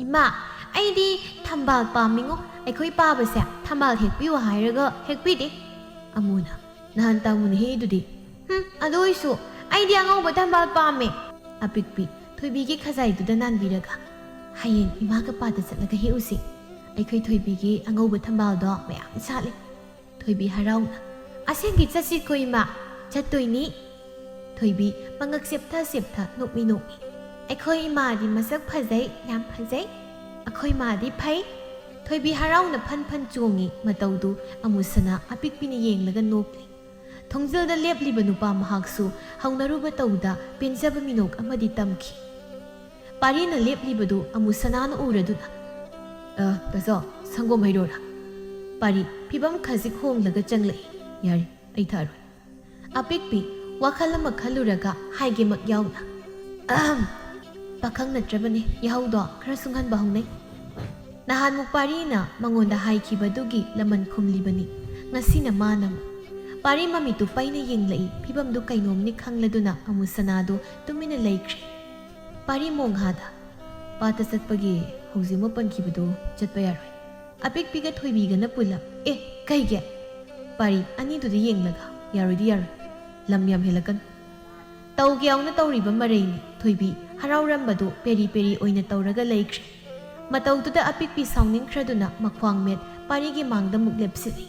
"ꯏꯃꯥ, ꯑꯩꯗꯤ ꯊꯝꯕꯥꯜ ꯄꯥꯝꯃꯤꯉꯣ꯫ ꯑꯩꯈꯣꯏ ꯄꯥꯕꯁꯦ ꯊꯝꯕꯥꯜ ꯍꯦꯛꯄꯤꯌꯨ ꯍꯥꯏꯔꯒ ꯍꯦꯛꯄꯤꯗꯦ꯫" ꯑꯃꯨꯅ, "ꯅꯍꯥꯟ ꯇꯥꯃꯨꯅ ꯍꯦꯛꯏꯗꯨꯗꯤ꯫" "ꯍꯨꯝ, ꯑꯗꯨ ꯑꯣꯏꯁꯨ ꯑꯩꯗꯤ ꯑꯉꯧꯕ ꯊꯝꯕꯥꯜ ꯄꯥꯝꯃꯦ꯫" ꯑꯄꯤꯛꯄꯤ ꯊꯣꯏꯕꯤꯒꯤ ꯈꯖꯥꯏꯗꯨꯗ ꯅꯥꯟꯕꯤꯔꯒ, "ꯍꯌꯦꯡ ꯏꯃꯥꯒ ꯄꯥꯗ ꯆꯠꯂꯒ ꯍꯦꯛꯎꯁꯤ꯫ ꯑꯩꯈꯣꯏ ꯊꯣꯏꯕꯤꯒꯤ ꯑꯉꯧꯕ ꯊꯝꯕꯥꯜꯗꯣ ꯃꯌꯥꯝ ꯁꯥꯠꯂꯤ꯫" ꯊꯣꯏꯕꯤ ꯍꯔꯥꯎꯅ, "ꯑꯁꯦꯡꯒꯤ ꯆꯠꯁꯤꯀꯣ ꯏꯃꯥ?" "ꯆꯠꯇꯣꯏꯅꯤ꯫" ꯊꯣꯏꯕꯤ ꯃꯉꯛ ꯆꯦꯞꯊ ꯆꯦꯞꯊ ꯅꯣꯛꯃꯤ ꯅꯣꯛꯃꯤ, "ꯑꯩꯈꯣꯏ ꯏꯃꯥꯗꯤ ꯃꯁꯛ ꯐꯖꯩ, ꯌꯥꯝ ꯐꯖꯩ꯫ ꯑꯩꯈꯣꯏ ꯃꯥꯗꯤ ꯐꯩ꯫" ꯊꯣꯏꯕꯤ ꯍꯔꯥꯎꯅ ꯐꯟ ꯐꯟ ꯆꯣꯡꯉꯤ꯫ ꯃꯇꯧꯗꯨ ꯑꯃꯨꯁꯅꯥ ꯑꯄꯤꯛꯄꯤꯅ ꯌꯦꯡꯂꯒ ꯅꯣꯛꯂꯤ꯫ ꯊꯣꯡꯖꯤꯜꯗ ꯂꯦꯞꯂꯤꯕ ꯅꯨꯄꯥ ꯃꯍꯥꯛꯁꯨ ꯍꯧꯅꯔꯨꯕ ꯇꯧꯗ ꯄꯦꯟꯖꯕ ꯃꯤꯅꯣꯛ ꯑꯃꯗꯤ ꯇꯝꯈꯤ꯫ ꯄꯥꯔꯤꯅ ꯂꯦꯞꯂꯤꯕꯗꯨ ꯑꯃꯨꯁꯅꯥꯅ ꯎꯔꯗꯨꯅ, "ꯑ, ꯇꯥꯖꯥꯎ, ꯁꯪꯒꯣꯝ ꯍꯩꯔꯣꯔꯥ?" ꯄꯥꯔꯤ ꯐꯤꯕꯝ ꯈꯖꯤꯛ ꯍꯣꯡꯂꯒ ꯆꯪꯂꯛꯏ꯫ "ꯌꯥꯔꯦ, ꯑꯩ ꯊꯛꯑꯔꯣꯏ꯫" ꯑꯄꯤꯛꯄꯤ ꯋꯥꯈꯜ ꯑꯃ ꯈꯜꯂꯨꯔꯒ ꯍꯥꯏꯒꯦꯃꯛ ꯌꯥꯎꯅ, "ꯑꯍꯝ, ꯄꯥꯈꯪ ꯅꯠꯇ꯭ꯔꯕꯅꯦ, ꯌꯥꯍꯧꯗꯣ ꯈꯔ ꯁꯨꯡꯍꯟꯕ ꯍꯧꯅꯩ꯫" ꯅꯍꯥꯟꯃꯨꯛ ꯄꯥꯔꯤꯅ ꯃꯉꯣꯟꯗ ꯍꯥꯏꯈꯤꯕꯗꯨꯒꯤ ꯂꯃꯟ ꯈꯨꯝꯂꯤꯕꯅꯤ ꯉꯁꯤꯅ ꯃꯥꯅ꯫ ꯄꯥꯔꯤ ꯃꯃꯤꯠꯇꯨ ꯄꯩꯅ ꯌꯦꯡꯂꯛꯏ, ꯐꯤꯕꯝꯗꯨ ꯀꯩꯅꯣꯝꯅꯤ ꯈꯪꯂꯗꯨꯅ ꯑꯃꯨꯁꯅꯥꯗꯨ ꯇꯨꯃꯤꯟꯅ ꯂꯩꯈ꯭ꯔꯦ꯫ ꯄꯥꯔꯤ ꯃꯣꯡꯍꯥꯗ, "ꯄꯥꯠꯇ ꯆꯠꯄꯒꯤ ꯍꯧꯖꯤꯛ ꯑꯃ ꯄꯟꯈꯤꯕꯗꯨ ꯆꯠꯄ ꯌꯥꯔꯣꯏ꯫" ꯑꯄꯤꯛꯄꯤꯒ ꯊꯣꯏꯕꯤꯒꯅ ꯄꯨꯜꯂꯞ, "ꯑꯦ, ꯀꯩꯒꯤ?" ꯄꯥꯔꯤ ꯑꯅꯤꯗꯨꯗ ꯌꯦꯡꯂꯒ, "ꯌꯥꯔꯣꯏꯗꯤ ꯌꯥꯔꯣꯏ, ꯂꯝ ꯌꯥꯝ ꯍꯦꯜꯂꯛꯀꯅꯨ꯫" ꯇꯧꯒꯦ ꯌꯥꯎꯅ ꯇꯧꯔꯤꯕ ꯃꯔꯩꯅꯤ꯫ ꯊꯣꯏꯕꯤ ꯍꯔꯥꯎꯔꯝꯕꯗꯨ ꯄꯦꯔꯤ ꯄꯦꯔꯤ ꯑꯣꯏꯅ ꯇꯧꯔꯒ ꯂꯩꯈ꯭ꯔꯦ꯫ ꯃꯇꯧꯗꯨꯗ ꯑꯄꯤꯛꯄꯤ ꯁꯥꯎꯅꯤꯡꯈ꯭ꯔꯗꯨꯅ ꯃꯈ꯭ꯋꯥꯡ ꯃꯦꯠ ꯄꯥꯔꯤꯒꯤ ꯃꯥꯡꯗ ꯑꯃꯨꯛ ꯂꯦꯞꯁꯤꯜꯂꯤ꯫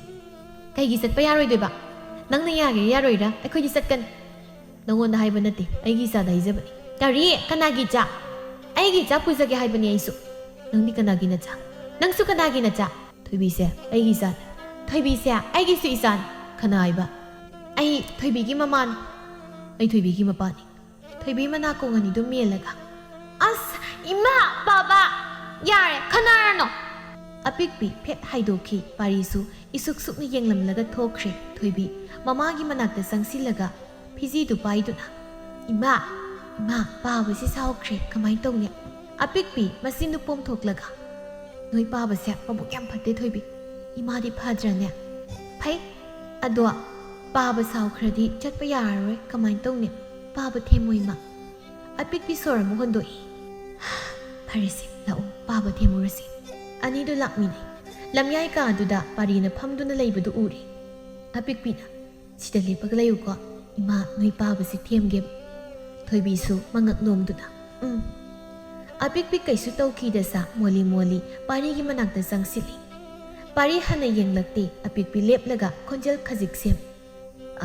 "ꯀꯩꯒꯤ ꯆꯠꯄ ꯌꯥꯔꯣꯏꯗꯣꯏꯕ? ꯅꯪꯅ ꯌꯥꯒꯦꯔꯥ ꯌꯥꯔꯣꯏꯔꯥ, ꯑꯩꯈꯣꯏꯗꯤ ꯆꯠꯀꯅꯤ꯫" "ꯅꯉꯣꯟꯗ ꯍꯥꯏꯕ ꯅꯠꯇꯦ, ꯑꯩꯒꯤ ꯏꯆꯥꯗ ꯍꯥꯏꯖꯕꯅꯤ꯫" "ꯀꯔꯤ? ꯀꯅꯥꯒꯤ ꯏꯆꯥ? ꯑꯩꯒꯤ ꯏꯆꯥ ꯄꯨꯖꯒꯦ ꯍꯥꯏꯕꯅꯤ ꯑꯩꯁꯨ꯫" "ꯅꯪꯗꯤ ꯀꯅꯥꯒꯤ ꯅꯆꯥ? ꯅꯪꯁꯨ ꯀꯅꯥꯒꯤ ꯅꯆꯥ?" "ꯊꯣꯏꯕꯤꯁꯦ ꯑꯩꯒꯤ ꯏꯆꯥꯅꯤ꯫" "ꯊꯣꯏꯕꯤꯁꯦ ꯑꯩꯒꯤꯁꯨ ꯏꯆꯥꯅꯤ꯫" "ꯀꯅꯥ ꯍꯥꯏꯕ?" "ꯑꯩ ꯊꯣꯏꯕꯤꯒꯤ ꯃꯃꯥꯅꯤ꯫" "ꯑꯩ ꯊꯣꯏꯕꯤꯒꯤ ꯃꯄꯥꯅꯤ꯫" ꯊꯣꯏꯕꯤ ꯃꯅꯥꯀꯣꯡ ꯑꯅꯤꯗꯨ ꯃꯦꯜꯂꯒ, "ꯑꯁ, ꯏꯃꯥ, ꯕꯥꯕꯥ, ꯌꯥꯔꯦ, ꯈꯟꯅꯔꯅꯨ!" ꯑꯄꯤꯛꯄꯤ ꯐꯦꯠ ꯍꯥꯏꯗꯣꯛꯈꯤ꯫ ꯄꯥꯔꯤꯁꯨ ꯏꯁꯨꯛ ꯁꯨꯛꯅ ꯌꯦꯡꯂꯝꯂꯒ ꯊꯣꯛꯈ꯭ꯔꯦ꯫ ꯊꯣꯏꯕꯤ ꯃꯃꯥꯒꯤ ꯃꯅꯥꯛꯇ ꯆꯪꯁꯤꯜꯂꯒ ꯐꯤꯖꯤꯗꯨ ꯄꯥꯏꯗꯨꯅ, "ꯏꯃꯥ, ꯏꯃꯥ, ꯄꯥꯕꯁꯤ ꯁꯥꯎꯈ꯭ꯔꯦ, ꯀꯃꯥꯏ ꯇꯧꯅꯤ?" ꯑꯄꯤꯛꯄꯤ ꯃꯆꯤꯟꯗꯨ ꯄꯣꯝꯊꯣꯛꯂꯒ, "ꯅꯣꯏ ꯄꯥꯕꯁꯦ ꯃꯕꯨꯛ ꯌꯥꯝ ꯐꯠꯇꯦ, ꯊꯣꯏꯕꯤ꯫ ꯏꯃꯥꯗꯤ ꯐꯗ꯭ꯔꯅꯦ?" "ꯐꯩ꯫ ꯑꯗꯣ ꯄꯥꯕ ꯁꯥꯎꯈ꯭ꯔꯗꯤ ꯆꯠꯄ ꯌꯥꯔꯔꯣꯏ, ꯀꯃꯥꯏ ꯇꯧꯅꯤ? ꯄꯥꯕ ꯊꯦꯝꯃꯣ, ꯏꯃꯥ꯫" ꯑꯄꯤꯛꯄꯤ ꯁꯣꯔ ꯑꯃꯨꯛ ꯍꯣꯟꯗꯣꯛꯏ꯫ "ꯐꯔꯦꯁꯦ, ꯂꯥꯛꯑꯣ, ꯄꯥꯕ ꯊꯦꯝꯃꯨꯔꯁꯤ꯫" ꯑꯅꯤꯗꯨ ꯂꯥꯛꯃꯤꯟꯅꯩ꯫ ꯂꯝꯌꯥꯏ ꯀꯥꯗꯨꯗ ꯄꯥꯔꯤꯅ ꯐꯝꯗꯨꯅ ꯂꯩꯕꯗꯨ ꯎꯔꯦ꯫ ꯑꯄꯤꯛꯄꯤꯅ, "ꯁꯤꯗ ꯂꯦꯞꯄꯒ ꯂꯩꯌꯨꯀꯣ, ꯏꯃꯥ, ꯅꯣꯏ ꯄꯥꯕꯁꯤ ꯊꯦꯝꯒꯦ꯫" ꯊꯣꯏꯕꯤꯁꯨ ꯃꯉꯛ ꯅꯣꯝꯗꯨꯅ, "ꯎꯝ꯫" ꯑꯄꯤꯛꯄꯤ ꯀꯩꯁꯨ ꯇꯧꯈꯤꯗꯁꯥ ꯃꯣꯂꯤ ꯃꯣꯂꯤ ꯄꯥꯔꯤꯒꯤ ꯃꯅꯥꯛꯇ ꯆꯪꯁꯤꯜꯂꯤ꯫ ꯄꯥꯔꯤ ꯍꯟꯅ ꯌꯦꯡꯂꯛꯇꯦ꯫ ꯑꯄꯤꯛꯄꯤ ꯂꯦꯞꯂꯒ ꯈꯣꯟꯖꯦꯜ ꯈꯖꯤꯛ ꯁꯦꯝ,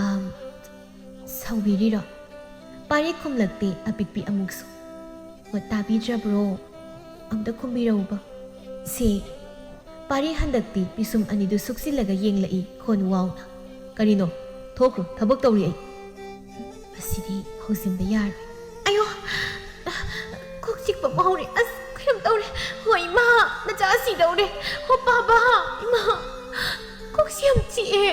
"ꯑꯝ, ꯁꯥꯎꯕꯤꯔꯤꯔꯣ?" ꯄꯥꯔꯤ ꯈꯨꯝꯂꯛꯇꯦ꯫ ꯑꯄꯤꯛꯄꯤ ꯑꯃꯨꯛꯁꯨ, "ꯑꯣ, ꯇꯥꯕꯤꯗ꯭ꯔꯕ꯭ꯔꯣ? ꯑꯝꯇ ꯈꯨꯝꯕꯤꯔꯛꯎꯕ꯫" "ꯁꯦ꯫" ꯄꯥꯔꯤ ꯍꯟꯗꯛꯇꯤ ꯄꯤꯁꯨꯝ ꯑꯅꯤꯗꯨ ꯁꯨꯛꯆꯤꯜꯂꯒ ꯌꯦꯡꯂꯛꯏ ꯈꯣꯟ ꯋꯥꯎꯅ꯫ "ꯀꯔꯤꯅꯣ? ꯊꯣꯛꯈ꯭ꯔꯣ, ꯊꯕꯛ ꯇꯧꯔꯤ ꯑꯩ꯫ ꯑꯁꯤꯗꯤ ꯍꯧꯖꯤꯟꯕ ꯌꯥꯔꯣꯏ꯫ ꯑꯌꯣ, ꯀꯣꯛ ꯆꯤꯛꯄ ꯑꯃ ꯍꯧꯔꯦ꯫ ꯑꯁ, ꯀꯩꯅꯣꯝ ꯇꯧꯔꯦ꯫ ꯍꯣꯏ, ꯏꯃꯥ, ꯅꯆꯥ ꯁꯤꯗꯧꯔꯦ꯫ ꯍꯣ, ꯄꯥꯕ, ꯏꯃꯥ, ꯀꯣꯛꯁꯤ ꯌꯥꯝ ꯆꯤꯛꯑꯦ꯫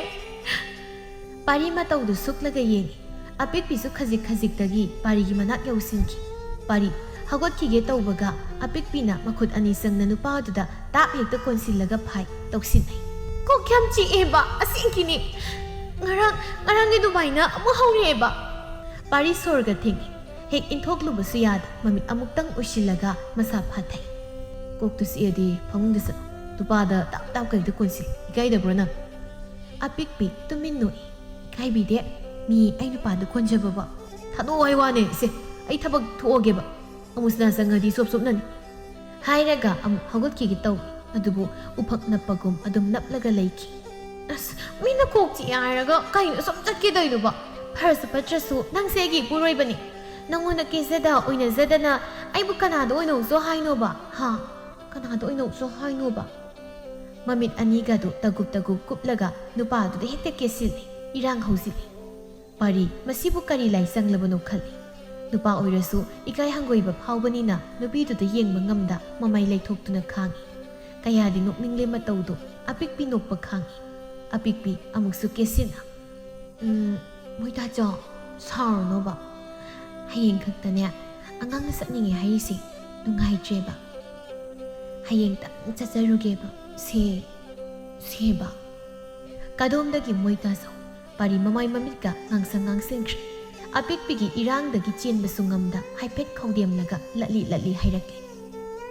ꯄꯥꯔꯤ ꯃꯇꯧꯗꯨ ꯁꯨꯛꯂꯒ ꯌꯦꯡꯉꯤ꯫ ꯑꯄꯤꯛꯄꯤꯁꯨ ꯈꯖꯤꯛ ꯈꯖꯤꯛꯇꯒꯤ ꯄꯥꯔꯤꯒꯤ ꯃꯅꯥꯛ ꯌꯧꯁꯤꯟꯈꯤ꯫ ꯄꯥꯔꯤ ꯍꯧꯒꯠꯈꯤꯒꯦ ꯇꯧꯕꯒ ꯑꯄꯤꯛꯄꯤꯅ ꯃꯈꯨꯠ ꯑꯅꯤ ꯆꯪꯅ ꯅꯨꯄꯥꯗꯨꯗ ꯇꯥꯞ ꯍꯦꯛꯇ ꯀꯣꯟꯁꯤꯜꯂꯒ ꯐꯥꯏ, ꯇꯧꯁꯤꯟꯅꯩ꯫ ꯀꯣꯛ ꯌꯥꯝ ꯆꯤꯛꯑꯦꯕ, ꯑꯁꯦꯡꯀꯤꯅꯦ꯫ ꯉꯔꯥꯡ, ꯉꯔꯥꯡꯒꯤ ꯑꯗꯨꯃꯥꯏꯅ ꯑꯃꯨꯛ ꯍꯧꯔꯛꯑꯦꯕ꯫ ꯄꯥꯔꯤ ꯁꯣꯔꯒ ꯊꯦꯡꯉꯤ꯫ ꯍꯦꯛ ꯏꯟꯊꯣꯛꯂꯨꯕꯁꯨ ꯌꯥꯗ, ꯃꯃꯤꯠ ꯑꯃꯨꯛꯇꯪ ꯎꯏꯁꯤꯜꯂꯒ ꯃꯁꯥ ꯐꯥꯊꯩ꯫ ꯀꯣꯛꯇꯨ ꯆꯤꯛꯑꯗꯤ ꯐꯃꯨꯡꯗ ꯆꯠꯂꯣ꯫ ꯅꯨꯄꯥꯗ ꯇꯥꯞ ꯇꯥꯞ ꯀꯩꯗ ꯀꯣꯟꯁꯤꯜꯂꯤ꯫ ꯏꯀꯥꯏꯗꯕ꯭ꯔꯣ ꯅꯪ? ꯑꯄꯤꯛꯄꯤ ꯇꯨꯃꯤꯟ ꯅꯣꯛꯏ꯫ ꯏꯀꯥꯏꯕꯤꯗꯦ꯫ ꯃꯤ ꯑꯩ ꯅꯨꯄꯥꯗ ꯀꯣꯟꯖꯕꯕꯣ꯫ ꯊꯥꯗꯣꯛꯑꯣ ꯍꯥꯏ ꯋꯥꯅꯦ꯫ ꯏꯆꯦ, ꯑꯩ ꯊꯕꯛ ꯊꯣꯛꯑꯒꯦꯕ꯫ ꯑꯃꯨꯁꯅꯥ ꯆꯪꯉꯗꯤ ꯁꯣꯞ ꯁꯣꯞꯅꯅꯤ꯫ ꯍꯥꯏꯔꯒ ꯑꯃꯨꯛ ꯍꯧꯒꯠꯈꯤꯒꯦ ꯇꯧꯏ꯫ ꯑꯗꯨꯕꯨ ꯎꯐꯛ ꯅꯞꯄꯒꯨꯝ ꯑꯗꯨꯝ ꯅꯞꯂꯒ ꯂꯩꯈꯤ꯫ ꯑꯁ, ꯃꯤꯅ ꯀꯣꯛ ꯆꯤꯛꯑꯦ ꯍꯥꯏꯔꯒ ꯀꯩꯅꯣ ꯁꯨꯝ ꯆꯠꯀꯦ ꯇꯧꯏꯗꯨꯕꯣ? ꯐꯔꯁꯨ ꯐꯠꯇ꯭ꯔꯁꯨ ꯅꯪꯁꯦ ꯑꯩꯒꯤ ꯏꯄꯨꯔꯣꯏꯕꯅꯤ꯫ ꯅꯪꯉꯣꯟꯗ ꯀꯦꯖꯗ ꯑꯣꯏꯅꯖꯗꯅ ꯑꯩꯕꯨ ꯀꯅꯥꯗ ꯑꯣꯏꯅꯧꯁꯨ ꯍꯥꯏꯅꯣꯕ? ꯍꯥ? ꯀꯅꯥꯗ ꯑꯣꯏꯅꯧꯁꯨ ꯍꯥꯏꯅꯣꯕ? ꯃꯃꯤꯠ ꯑꯅꯤꯒꯗꯨ ꯇꯒꯨꯞ ꯇꯒꯨꯞ ꯀꯨꯞꯂꯒ ꯅꯨꯄꯥꯗꯨꯗ ꯍꯦꯛꯇ ꯀꯦꯁꯤꯜꯂꯤ꯫ ꯏꯔꯥꯡ ꯍꯧꯖꯤꯜꯂꯤ꯫ ꯄꯥꯔꯤ, ꯃꯁꯤꯕꯨ ꯀꯔꯤ ꯂꯥꯏꯆꯪꯂꯕꯅꯣ ꯈꯜꯂꯤ꯫ ꯅꯨꯄꯥ ꯑꯣꯏꯔꯁꯨ ꯏꯀꯥꯏ ꯍꯪꯒꯣꯏꯕ ꯐꯥꯎꯕꯅꯤꯅ ꯅꯨꯄꯤꯗꯨꯗ ꯌꯦꯡꯕ ꯉꯝꯗ ꯃꯃꯥꯏ ꯂꯩꯊꯣꯛꯇꯨꯅ ꯈꯥꯡꯉꯤ꯫ ꯀꯌꯥꯗꯤ ꯅꯣꯛꯅꯤꯡꯂꯦ ꯃꯇꯧꯗꯣ꯫ ꯑꯄꯤꯛꯄꯤ ꯅꯣꯛꯄ ꯈꯥꯡꯉꯤ꯫ ꯑꯄꯤꯛꯄꯤ ꯑꯃꯨꯛꯁꯨ ꯀꯦꯁꯤꯟꯅ, "ꯎꯝ, ꯃꯣꯏꯇꯥꯆꯧ, ꯁꯥꯎꯔꯨꯅꯣꯕ꯫ ꯍꯌꯦꯡ ꯈꯛꯇꯅꯦ ꯑꯉꯥꯡꯅ ꯆꯠꯅꯤꯡꯉꯦ ꯍꯥꯏꯔꯤꯁꯦ ꯅꯨꯡꯉꯥꯏꯇ꯭ꯔꯦꯕ꯫ ꯍꯌꯦꯡꯇꯪ ꯆꯠꯆꯔꯨꯒꯦꯕ꯫ ꯁꯦ, ꯁꯦꯕ꯫" ꯀꯗꯣꯝꯗꯒꯤ ꯃꯣꯏꯇꯥꯆꯧ? ꯄꯥꯔꯤ ꯃꯃꯥꯏ ꯃꯃꯤꯠꯀ ꯉꯥꯡꯁꯪ ꯉꯥꯡꯁꯤꯟꯈ꯭ꯔꯦ꯫ ꯑꯄꯤꯛꯄꯤꯒꯤ ꯏꯔꯥꯡꯗꯒꯤ ꯆꯦꯟꯕꯁꯨ ꯉꯝꯗ ꯍꯥꯏꯐꯦꯠ ꯈꯧꯗꯦꯝꯂꯒ ꯂꯠꯂꯤ ꯂꯠꯂꯤ ꯍꯥꯏꯔꯛꯂꯦ꯫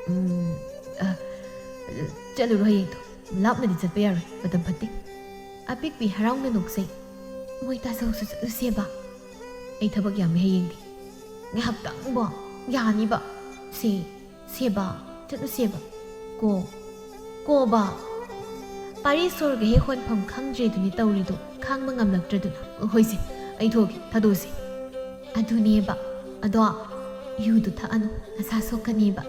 "ꯎꯝ, ꯑ, ꯆꯠꯂꯨꯔꯣ ꯍꯌꯦꯡꯗꯣ꯫ ꯂꯥꯞꯅꯗꯤ ꯆꯠꯄ ꯌꯥꯔꯣꯏ, ꯃꯇꯝ ꯐꯠꯇꯦ꯫" ꯑꯄꯤꯛꯄꯤ ꯍꯔꯥꯎꯅ ꯅꯣꯛꯆꯩ꯫ "ꯃꯣꯏꯇꯥꯆꯧꯁꯨ ꯆꯠꯂꯨꯁꯦꯕ꯫" "ꯑꯩ ꯊꯕꯛ ꯌꯥꯝꯃꯤ ꯍꯌꯦꯡꯗꯤ꯫" "ꯉꯥꯏꯍꯥꯛꯇꯪꯕꯣ ꯌꯥꯅꯤꯕ꯫" "ꯁꯦ, ꯁꯦꯕ, ꯆꯠꯂꯨꯁꯦꯕ꯫" "ꯀꯣ, ꯀꯣꯕ꯫" ꯄꯥꯔꯤ ꯁꯣꯔꯒ ꯍꯦꯛ ꯍꯣꯟꯐꯝ ꯈꯪꯗ꯭ꯔꯦꯗꯨꯅꯤ ꯇꯧꯔꯤꯗꯣ, ꯈꯥꯡꯕ ꯉꯝꯂꯛꯇ꯭ꯔꯗꯨꯅ꯫ "ꯍꯣꯏꯁꯦ, ꯑꯩ ꯊꯣꯛꯑꯒꯦ, ꯊꯥꯗꯣꯛꯑꯁꯤ꯫" "ꯑꯗꯨꯅꯦꯕ, ꯑꯗꯣ ꯌꯨꯗꯨ ꯊꯛꯑꯅꯨ, ꯅꯁꯥ ꯁꯣꯛꯀꯅꯦꯕ꯫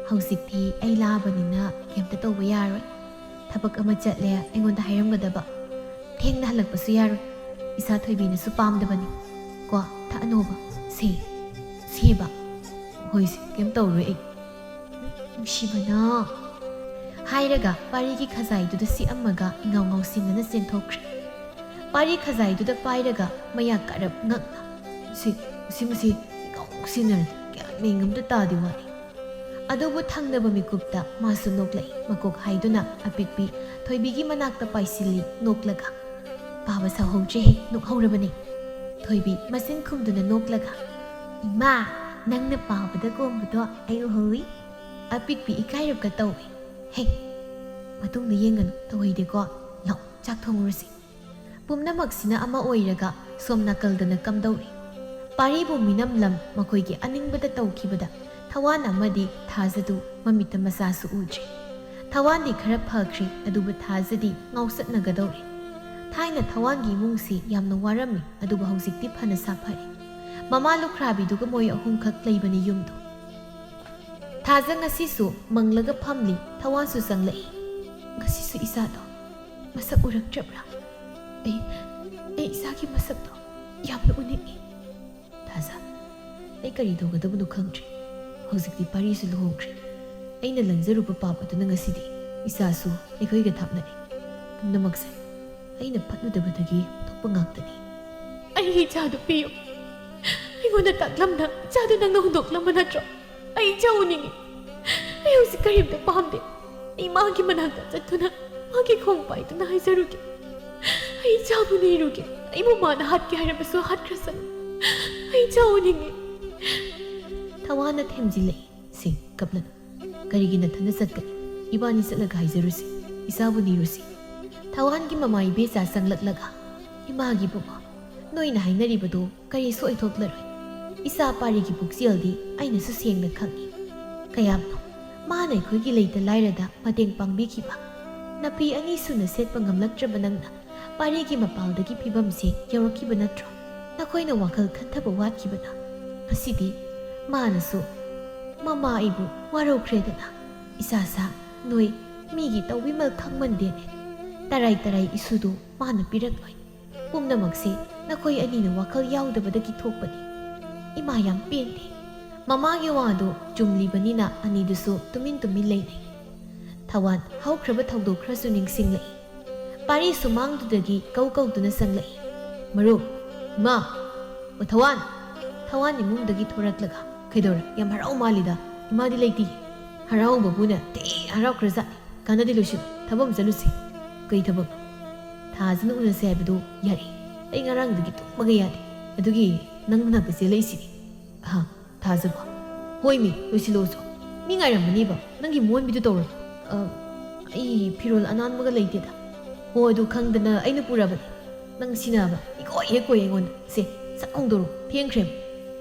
ꯍꯧꯖꯤꯛꯇꯤ ꯑꯩ ꯂꯥꯛꯑꯕꯅꯤꯅ ꯀꯩꯝꯇ ꯇꯧꯕ ꯌꯥꯔꯣꯏ꯫ ꯊꯕꯛ ꯑꯃ ꯆꯠꯂꯦ, ꯑꯩꯉꯣꯟꯗ ꯍꯥꯏꯔꯝꯒꯗꯕ꯫ ꯊꯦꯡꯅ ꯍꯜꯂꯛꯄꯁꯨ ꯌꯥꯔꯣꯏ꯫ ꯏꯁꯥ ꯊꯣꯏꯕꯤꯅꯁꯨ ꯄꯥꯝꯗꯕꯅꯤ꯫ ꯀꯣ, ꯊꯛꯑꯅꯣꯕ꯫ ꯁꯦ, ꯁꯦꯕ꯫ ꯍꯣꯏꯁꯦ, ꯀꯩꯝ ꯇꯧꯔꯣꯏ ꯑꯩ꯫ ꯅꯨꯡꯁꯤꯕꯅ꯫ ꯍꯥꯏꯔꯒ ꯄꯥꯔꯤꯒꯤ ꯈꯖꯥꯏꯗꯨꯗ ꯁꯤꯛꯑꯝꯃꯒ ꯏꯉꯥꯎ ꯉꯥꯎꯁꯤꯟꯅꯅ ꯆꯦꯟꯊꯣꯛꯈ꯭ꯔꯦ꯫ ꯄꯥꯔꯤ ꯈꯖꯥꯏꯗꯨꯗ ꯄꯥꯏꯔꯒ ꯃꯌꯥ ꯀꯥꯔꯞ ꯉꯛꯅ, "ꯁꯤ, ꯁꯤ ꯃꯁꯤ ꯏꯉꯥꯎ ꯉꯥꯎꯁꯤꯟꯅꯔꯦ, ꯒ꯭ꯌꯥꯟ ꯃꯦꯟ ꯑꯝꯇ ꯇꯥꯗꯦ ꯋꯥꯅꯤ"꯫ ꯑꯗꯨꯕꯨ ꯊꯪꯅꯕ ꯃꯤꯀꯨꯞꯇ ꯃꯥꯁꯨ ꯅꯣꯛꯂꯛꯏ꯫ ꯃꯀꯣꯛ ꯍꯥꯏꯗꯨꯅ ꯑꯄꯤꯛꯄꯤ ꯊꯣꯏꯕꯤꯒꯤ ꯃꯅꯥꯛꯇ ꯄꯥꯏꯁꯤꯜꯂꯤ ꯅꯣꯛꯂꯒ꯫ "ꯄꯥꯕ ꯁꯥꯍꯧꯗ꯭ꯔꯦꯍꯦ, ꯅꯣꯛꯍꯧꯔꯕꯅꯦ"꯫ ꯊꯣꯏꯕꯤ ꯃꯆꯤꯟ ꯈꯨꯝꯗꯨꯅ ꯅꯣꯛꯂꯒ, "ꯏꯃꯥ, ꯅꯪꯅ ꯄꯥꯕꯗ ꯀꯣꯝꯕꯗꯣ ꯑꯩ ꯎꯍꯧꯏ"꯫ ꯑꯄꯤꯛꯄꯤ ꯏꯀꯥꯏꯔꯞꯀ ꯇꯧꯏ꯫ "ꯍꯦ, ꯃꯇꯨꯡꯗ ꯌꯦꯡꯒꯅꯨ, ꯇꯧꯍꯩꯗꯦꯀꯣ꯫ ꯂꯥꯛꯑꯣ, ꯆꯥꯛ ꯊꯣꯡꯉꯨꯔꯁꯤ"꯫ ꯄꯨꯝꯅꯃꯛꯁꯤꯅ ꯑꯃ ꯑꯣꯏꯔꯒ ꯁꯣꯝ ꯅꯥꯀꯜꯗꯅ ꯀꯝꯗꯧꯔꯤ? ꯄꯥꯔꯤꯕꯨ ꯃꯤꯅꯝꯂꯝ ꯃꯈꯣꯏꯒꯤ ꯑꯅꯤꯡꯕꯗ ꯇꯧꯈꯤꯕꯗ ꯊꯋꯥꯟ ꯑꯃꯗꯤ ꯊꯥꯖꯗꯨ ꯃꯃꯤꯠꯇ ꯃꯆꯥꯁꯨ ꯎꯗ꯭ꯔꯦ꯫ ꯊꯋꯥꯟꯗꯤ ꯈꯔ ꯐꯈ꯭ꯔꯦ, ꯑꯗꯨꯕꯨ ꯊꯥꯖꯗꯤ ꯉꯥꯎꯆꯠꯅꯒꯗꯧꯔꯦ꯫ ꯊꯥꯏꯅ ꯊꯋꯥꯟꯒꯤ ꯏꯃꯨꯡꯁꯤ ꯌꯥꯝꯅ ꯋꯥꯔꯝꯃꯤ, ꯑꯗꯨꯕꯨ ꯍꯧꯖꯤꯛꯇꯤ ꯐꯅ ꯁꯥꯐꯔꯦ꯫ ꯃꯃꯥ ꯂꯨꯈ꯭ꯔꯥꯕꯤꯗꯨꯒ ꯃꯣꯏ ꯑꯍꯨꯝꯈꯛ ꯂꯩꯕꯅꯤ ꯌꯨꯝꯗꯨ꯫ ꯊꯥꯖ ꯉꯁꯤꯁꯨ ꯃꯪꯂꯒ ꯐꯝꯂꯤ꯫ ꯊꯋꯥꯟꯁꯨ ꯆꯪꯂꯛꯏ꯫ "ꯉꯁꯤꯁꯨ ꯏꯆꯥꯗꯣ ꯃꯁꯛ ꯎꯔꯛꯇ꯭ꯔꯕ꯭ꯔꯥ? ꯑꯩ, ꯑꯩ ꯏꯆꯥꯒꯤ ꯃꯁꯛꯇꯣ ꯌꯥꯝꯅ ꯎꯅꯤꯡꯏ"꯫ "ꯊꯥꯖ, ꯑꯩ ꯀꯔꯤ ꯇꯧꯒꯗꯕꯅꯣ ꯈꯪꯗ꯭ꯔꯦ꯫ ꯍꯧꯖꯤꯛꯇꯤ ꯄꯥꯔꯤꯁꯨ ꯂꯨꯍꯣꯡꯈ꯭ꯔꯦ꯫ ꯑꯩꯅ ꯂꯪꯖꯔꯨꯕ ꯄꯥꯞ ꯑꯗꯨꯅ ꯉꯁꯤꯗꯤ ꯏꯆꯥꯁꯨ ꯑꯩꯈꯣꯏꯒ ꯊꯥꯞꯅꯔꯦ꯫ ꯄꯨꯝꯅꯃꯛꯁꯦ ꯑꯩꯅ ꯐꯠꯂꯨꯗꯕꯗꯒꯤ ꯊꯣꯛꯄ ꯉꯥꯛꯇꯅꯤ"꯫ "ꯑꯩꯒꯤ ꯏꯆꯥꯗꯨ ꯄꯤꯌꯨ꯫ ꯑꯩꯉꯣꯟꯗ ꯇꯥꯛꯂꯝꯗ ꯏꯆꯥꯗꯨ ꯅꯪꯅ ꯍꯨꯟꯗꯣꯛꯂꯝꯕ ꯅꯠꯇ꯭ꯔꯣ? ꯑꯩ ꯏꯆꯥ ꯎꯅꯤꯡꯉꯤ꯫ ꯑꯩ ꯍꯧꯖꯤꯛ ꯀꯔꯤꯝꯇ ꯄꯥꯝꯗꯦ꯫ ꯑꯩ ꯃꯥꯒꯤ ꯃꯅꯥꯛꯇ ꯆꯠꯇꯨꯅ ꯃꯥꯒꯤ ꯈꯣꯡ ꯄꯥꯏꯗꯨꯅ ꯍꯥꯏꯖꯔꯨꯒꯦ꯫ ꯑꯩ ꯏꯆꯥꯕꯨ ꯅꯤꯔꯨꯒꯦ꯫ ꯑꯩꯕꯨ ꯃꯥꯅ ꯍꯥꯠꯀꯦ ꯍꯥꯏꯔꯕꯁꯨ ꯍꯥꯠꯈ꯭ꯔꯁꯅꯨ꯫ ꯑꯩ ꯏꯆꯥ ꯎꯅꯤꯡꯉꯤ"꯫ ꯊꯋꯥꯟꯅ ꯊꯦꯝꯖꯤꯜꯂꯛꯏ꯫ "ꯁꯦ, ꯀꯞꯂꯅꯨ꯫ ꯀꯔꯤꯒꯤ ꯅꯊꯟꯗ ꯆꯠꯀꯅꯤ? ꯏꯕꯥꯅꯤ ꯆꯠꯂꯒ ꯍꯥꯏꯖꯔꯨꯁꯤ꯫ ꯏꯆꯥꯕꯨ ꯅꯤꯔꯨꯁꯤ"꯫ ꯊꯋꯥꯟꯒꯤ ꯃꯃꯥ ꯏꯕꯦꯆꯥ ꯆꯪꯂꯛꯂꯒ, "ꯏꯃꯥꯒꯤ ꯏꯕꯨꯡꯉꯣ, ꯅꯣꯏꯅ ꯍꯥꯏꯅꯔꯤꯕꯗꯨ ꯀꯔꯤꯁꯨ ꯑꯣꯏꯊꯣꯛꯂꯔꯣꯏ꯫ ꯏꯆꯥ ꯄꯥꯔꯤꯒꯤ ꯄꯨꯛꯆꯦꯜꯗꯤ ꯑꯩꯅꯁꯨ ꯁꯦꯡꯅ ꯈꯪꯏ꯫ ꯀꯌꯥꯝꯅꯣ ꯃꯥꯅ ꯑꯩꯈꯣꯏꯒꯤ ꯂꯩꯇ ꯂꯥꯏꯔꯗ ꯃꯇꯦꯡ ꯄꯥꯡꯕꯤꯈꯤꯕ꯫ ꯅꯥꯄꯤ ꯑꯅꯤ ꯁꯨꯅ ꯁꯦꯠꯄ ꯉꯝꯂꯛꯇ꯭ꯔꯕ ꯅꯪꯅ ꯄꯥꯔꯤꯒꯤ ꯃꯄꯥꯜꯗꯒꯤ ꯐꯤꯕꯝꯁꯦ ꯌꯧꯔꯛꯈꯤꯕ ꯅꯠꯇ꯭ꯔꯣ? ꯅꯈꯣꯏꯅ ꯋꯥꯈꯜ ꯈꯟꯊꯕ ꯋꯥꯠꯈꯤꯕꯅ꯫ ꯉꯁꯤꯗꯤ ꯃꯥꯅꯁꯨ ꯃꯃꯥ ꯑꯩꯕꯨ ꯋꯥꯔꯧꯈ꯭ꯔꯦꯗꯅ꯫ ꯏꯆꯥꯁꯥ, ꯅꯣꯏ ꯃꯤꯒꯤ ꯇꯧꯕꯤꯃꯜ ꯈꯪꯃꯟꯗꯦꯅꯦ꯫ ꯇꯔꯥꯏ ꯇꯔꯥꯏ ꯏꯁꯨꯗꯨ ꯃꯥꯅ ꯄꯤꯔꯛꯂꯣꯏ"꯫ ꯄꯨꯝꯅꯃꯛꯁꯦ ꯅꯈꯣꯏ ꯑꯅꯤꯅ ꯋꯥꯈꯜ ꯌꯥꯎꯗꯕꯗꯒꯤ ꯊꯣꯛꯄꯅꯤ꯫ ꯏꯃꯥ ꯌꯥꯝ ꯄꯦꯟꯗꯦ꯫ ꯃꯃꯥꯒꯤ ꯋꯥꯗꯨ ꯆꯨꯝꯂꯤꯕꯅꯤꯅ ꯑꯅꯤꯗꯨꯁꯨ ꯇꯨꯃꯤꯟ ꯇꯨꯃꯤꯟ ꯂꯩꯅꯩ꯫ ꯊꯋꯥꯟ ꯍꯧꯈ꯭ꯔꯕ ꯊꯧꯗꯣꯛ ꯈꯔꯁꯨ ꯅꯤꯡꯁꯤꯡꯂꯛꯏ꯫ ꯄꯥꯔꯤ ꯁꯨꯃꯥꯡꯗꯨꯗꯒꯤ ꯀꯧ ꯀꯧꯗꯨꯅ ꯆꯪꯂꯛꯏ꯫ "ꯃꯔꯨꯞ, ꯏꯃꯥ, ꯑꯣ ꯊꯋꯥꯟ!" ꯊꯋꯥꯟ ꯏꯃꯨꯡꯗꯒꯤ ꯊꯣꯔꯛꯂꯒ, "ꯀꯩꯗꯧꯔꯦ? ꯌꯥꯝ ꯍꯔꯥꯎ ꯃꯥꯜꯂꯤꯗ꯫ ꯏꯃꯥꯗꯤ ꯂꯩꯇꯦ?" "ꯍꯔꯥꯎꯕꯕꯨꯅꯦ ꯊꯤ ꯍꯔꯥꯎꯈ꯭ꯔꯖꯥꯠꯅꯤ꯫ ꯀꯥꯟꯅꯗꯦ ꯂꯣꯏꯁꯤꯜꯂꯨ, ꯊꯕꯛ ꯑꯃ ꯆꯠꯂꯨꯁꯤ꯫ ꯀꯩ ꯊꯕꯛ?" "ꯊꯥꯖꯅ ꯎꯅꯁꯦ ꯍꯥꯏꯕꯗꯨ ꯌꯥꯔꯦ꯫ ꯑꯩ ꯉꯔꯥꯡꯗꯒꯤ ꯇꯨꯝꯕꯒ ꯌꯥꯗꯦ꯫ ꯑꯗꯨꯒꯤ ꯅꯪ ꯅꯥꯛꯇ ꯆꯦꯜꯂꯛꯏꯁꯤꯅꯤ꯫ ꯑꯍ, ꯊꯥꯖꯕ꯫ ꯍꯣꯏꯃꯤ, ꯂꯣꯏꯁꯤꯜꯂꯣꯁꯨ꯫ ꯃꯤ ꯉꯥꯏꯔꯝꯃꯅꯤꯕ꯫ ꯅꯪꯒꯤ ꯃꯣꯟꯕꯤꯗꯨ ꯇꯧꯔꯣ꯫ ꯑ, ꯑꯩ ꯐꯤꯔꯣꯜ ꯑꯅꯥꯟꯕꯒ ꯂꯩꯇꯦꯗ꯫ ꯍꯣ, ꯑꯗꯨ ꯈꯪꯗꯅ ꯑꯩꯅ ꯄꯨꯔꯕꯅꯤ꯫ ꯅꯪ ꯁꯤꯟꯅꯕ ꯏꯀꯣꯏ ꯍꯦꯛ ꯀꯣꯏ ꯑꯩꯉꯣꯟꯗ꯫ ꯁꯦ, ꯁꯠ ꯍꯣꯡꯗꯣꯔꯛꯎ꯫ ꯊꯦꯡꯈ꯭ꯔꯦ꯫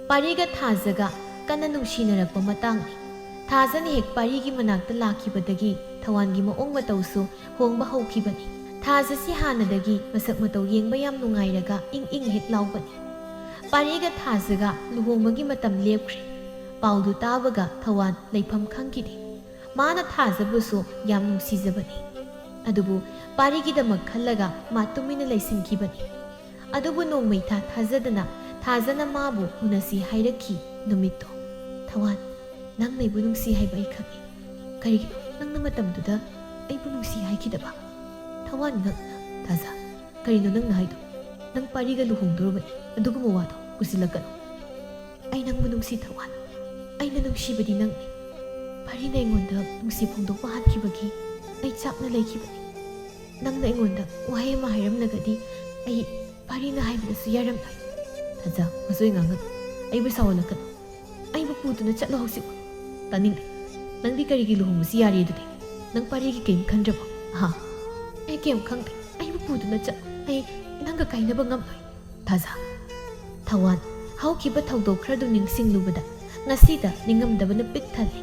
ꯄꯥꯔꯤꯒ ꯊꯥꯖꯒ ꯀꯟꯅ ꯅꯨꯡꯁꯤꯅꯔꯛꯄ ꯃꯇꯥꯡꯅꯤ꯫ ꯊꯥꯖꯅ ꯍꯦꯛ ꯄꯥꯔꯤꯒꯤ ꯃꯅꯥꯛꯇ ꯂꯥꯛꯈꯤꯕꯗꯒꯤ ꯊꯋꯥꯟꯒꯤ ꯃꯑꯣꯡ ꯃꯇꯧꯁꯨ ꯍꯣꯡꯕ ꯍꯧꯈꯤꯕꯅꯤ꯫ ꯊꯥꯖꯁꯤ ꯍꯥꯟꯅꯗꯒꯤ ꯃꯁꯛ ꯃꯇꯧ ꯌꯦꯡꯕ ꯌꯥꯝ ꯅꯨꯡꯉꯥꯏꯔꯒ ꯏꯪ ꯏꯪ ꯍꯦꯛ ꯂꯥꯎꯕꯅꯤ꯫ ꯄꯥꯔꯤꯒ ꯊꯥꯖꯒ ꯂꯨꯍꯣꯡꯕꯒꯤ ꯃꯇꯝ ꯂꯦꯞꯈ꯭ꯔꯦ꯫ ꯄꯥꯎꯗꯨ ꯇꯥꯕꯒ ꯊꯋꯥꯟ ꯂꯩꯐꯝ ꯈꯪꯈꯤꯗꯦ꯫ ꯃꯥꯅ ꯊꯥꯖꯕꯨꯁꯨ ꯌꯥꯝ ꯅꯨꯡꯁꯤꯖꯕꯅꯤ꯫ ꯑꯗꯨꯕꯨ ꯄꯥꯔꯤꯒꯤꯗꯃꯛ ꯈꯜꯂꯒ ꯃꯥ ꯇꯨꯃꯤꯟꯅ ꯂꯩꯁꯤꯟꯈꯤꯕꯅꯤ꯫ ꯑꯗꯨꯕꯨ ꯅꯣꯡꯃꯩ ꯊꯥ ꯊꯥꯖꯗꯅ ꯊꯥꯖꯅ ꯃꯥꯕꯨ ꯎꯅꯁꯤ ꯍꯥꯏꯔꯛꯈꯤ ꯅꯨꯃꯤꯠꯇꯣ꯫ "ꯊꯋꯥꯟ, ꯅꯪꯅ ꯑꯩꯕꯨ ꯅꯨꯡꯁꯤ ꯍꯥꯏꯕ ꯑꯩ ꯈꯪꯉꯤ꯫ ꯀꯔꯤꯒꯤꯅꯣ ꯅꯪꯅ ꯃꯇꯝꯗꯨꯗ ꯑꯩꯕꯨ ꯅꯨꯡꯁꯤ ꯍꯥꯏꯈꯤꯗꯕ?" ꯊꯋꯥꯟ ꯉꯛꯅ, "ꯊꯥꯖ, ꯀꯔꯤꯅꯣ ꯅꯪꯅ ꯍꯥꯏꯗꯣ? ꯅꯪ ꯄꯥꯔꯤꯒ ꯂꯨꯍꯣꯡꯗꯣꯔꯕꯅꯤ꯫ ꯑꯗꯨꯒꯨꯝꯕ ꯋꯥꯗꯣ ꯄꯨꯁꯤꯜꯂꯛꯀꯅꯨ꯫ ꯑꯩ ꯅꯪꯕꯨ ꯅꯨꯡꯁꯤ ꯊꯋꯥꯟ꯫ ꯑꯩꯅ ꯅꯨꯡꯁꯤꯕꯗꯤ ꯅꯪꯅꯤ꯫ ꯄꯥꯔꯤꯅ ꯑꯩꯉꯣꯟꯗ ꯅꯨꯡꯁꯤ ꯐꯣꯡꯗꯣꯛꯄ ꯍꯥꯟꯈꯤꯕꯒꯤ ꯑꯩ ꯆꯥꯛꯅ ꯂꯩꯈꯤꯕꯅꯤ꯫ ꯅꯪꯅ ꯑꯩꯉꯣꯟꯗ ꯋꯥꯍꯩ ꯑꯃ ꯍꯥꯏꯔꯝꯂꯒꯗꯤ ꯑꯩ ꯄꯥꯔꯤꯅ ꯍꯥꯏꯕꯗꯁꯨ ꯌꯥꯔꯝꯂꯣꯏ꯫" "ꯊꯥꯖ, ꯃꯁꯣꯏ ꯉꯥꯡꯒꯅꯨ꯫ ꯑꯩꯕꯨ ꯁꯥꯎꯍꯜꯂꯛꯀꯅꯨ꯫ ꯑꯩꯕꯨ ꯄꯨꯗꯨꯅ ꯆꯠꯂꯣ ꯍꯧꯖꯤꯛꯃꯛ꯫" "ꯇꯥꯅꯤꯡꯗꯦ꯫ ꯅꯪꯗꯤ ꯀꯔꯤꯒꯤ ꯂꯨꯍꯣꯡꯕꯁꯤ ꯌꯥꯔꯦ ꯑꯗꯨꯗꯤ? ꯅꯪ ꯄꯥꯔꯤꯒꯤ ꯀꯔꯤꯝ ꯈꯟꯗ꯭ꯔꯕꯣ?" "ꯑꯍꯥ, ꯑꯩ ꯀꯔꯤꯝ ꯈꯪꯗꯦ꯫ ꯑꯩꯕꯨ ꯄꯨꯗꯨꯅ ꯆꯠꯂꯣ꯫ ꯑꯩ ꯅꯪꯒ ꯀꯥꯏꯅꯕ ꯉꯝꯂꯣꯏ꯫" "ꯊꯥꯖ꯫" ꯊꯋꯥꯟ ꯍꯧꯈꯤꯕ ꯊꯧꯗꯣꯛ ꯈꯔꯗꯨ ꯅꯤꯡꯁꯤꯡꯂꯨꯕꯗ ꯉꯁꯤꯗ ꯅꯤꯡꯉꯝꯗꯕꯅ ꯄꯤꯛ ꯊꯜꯂꯤ꯫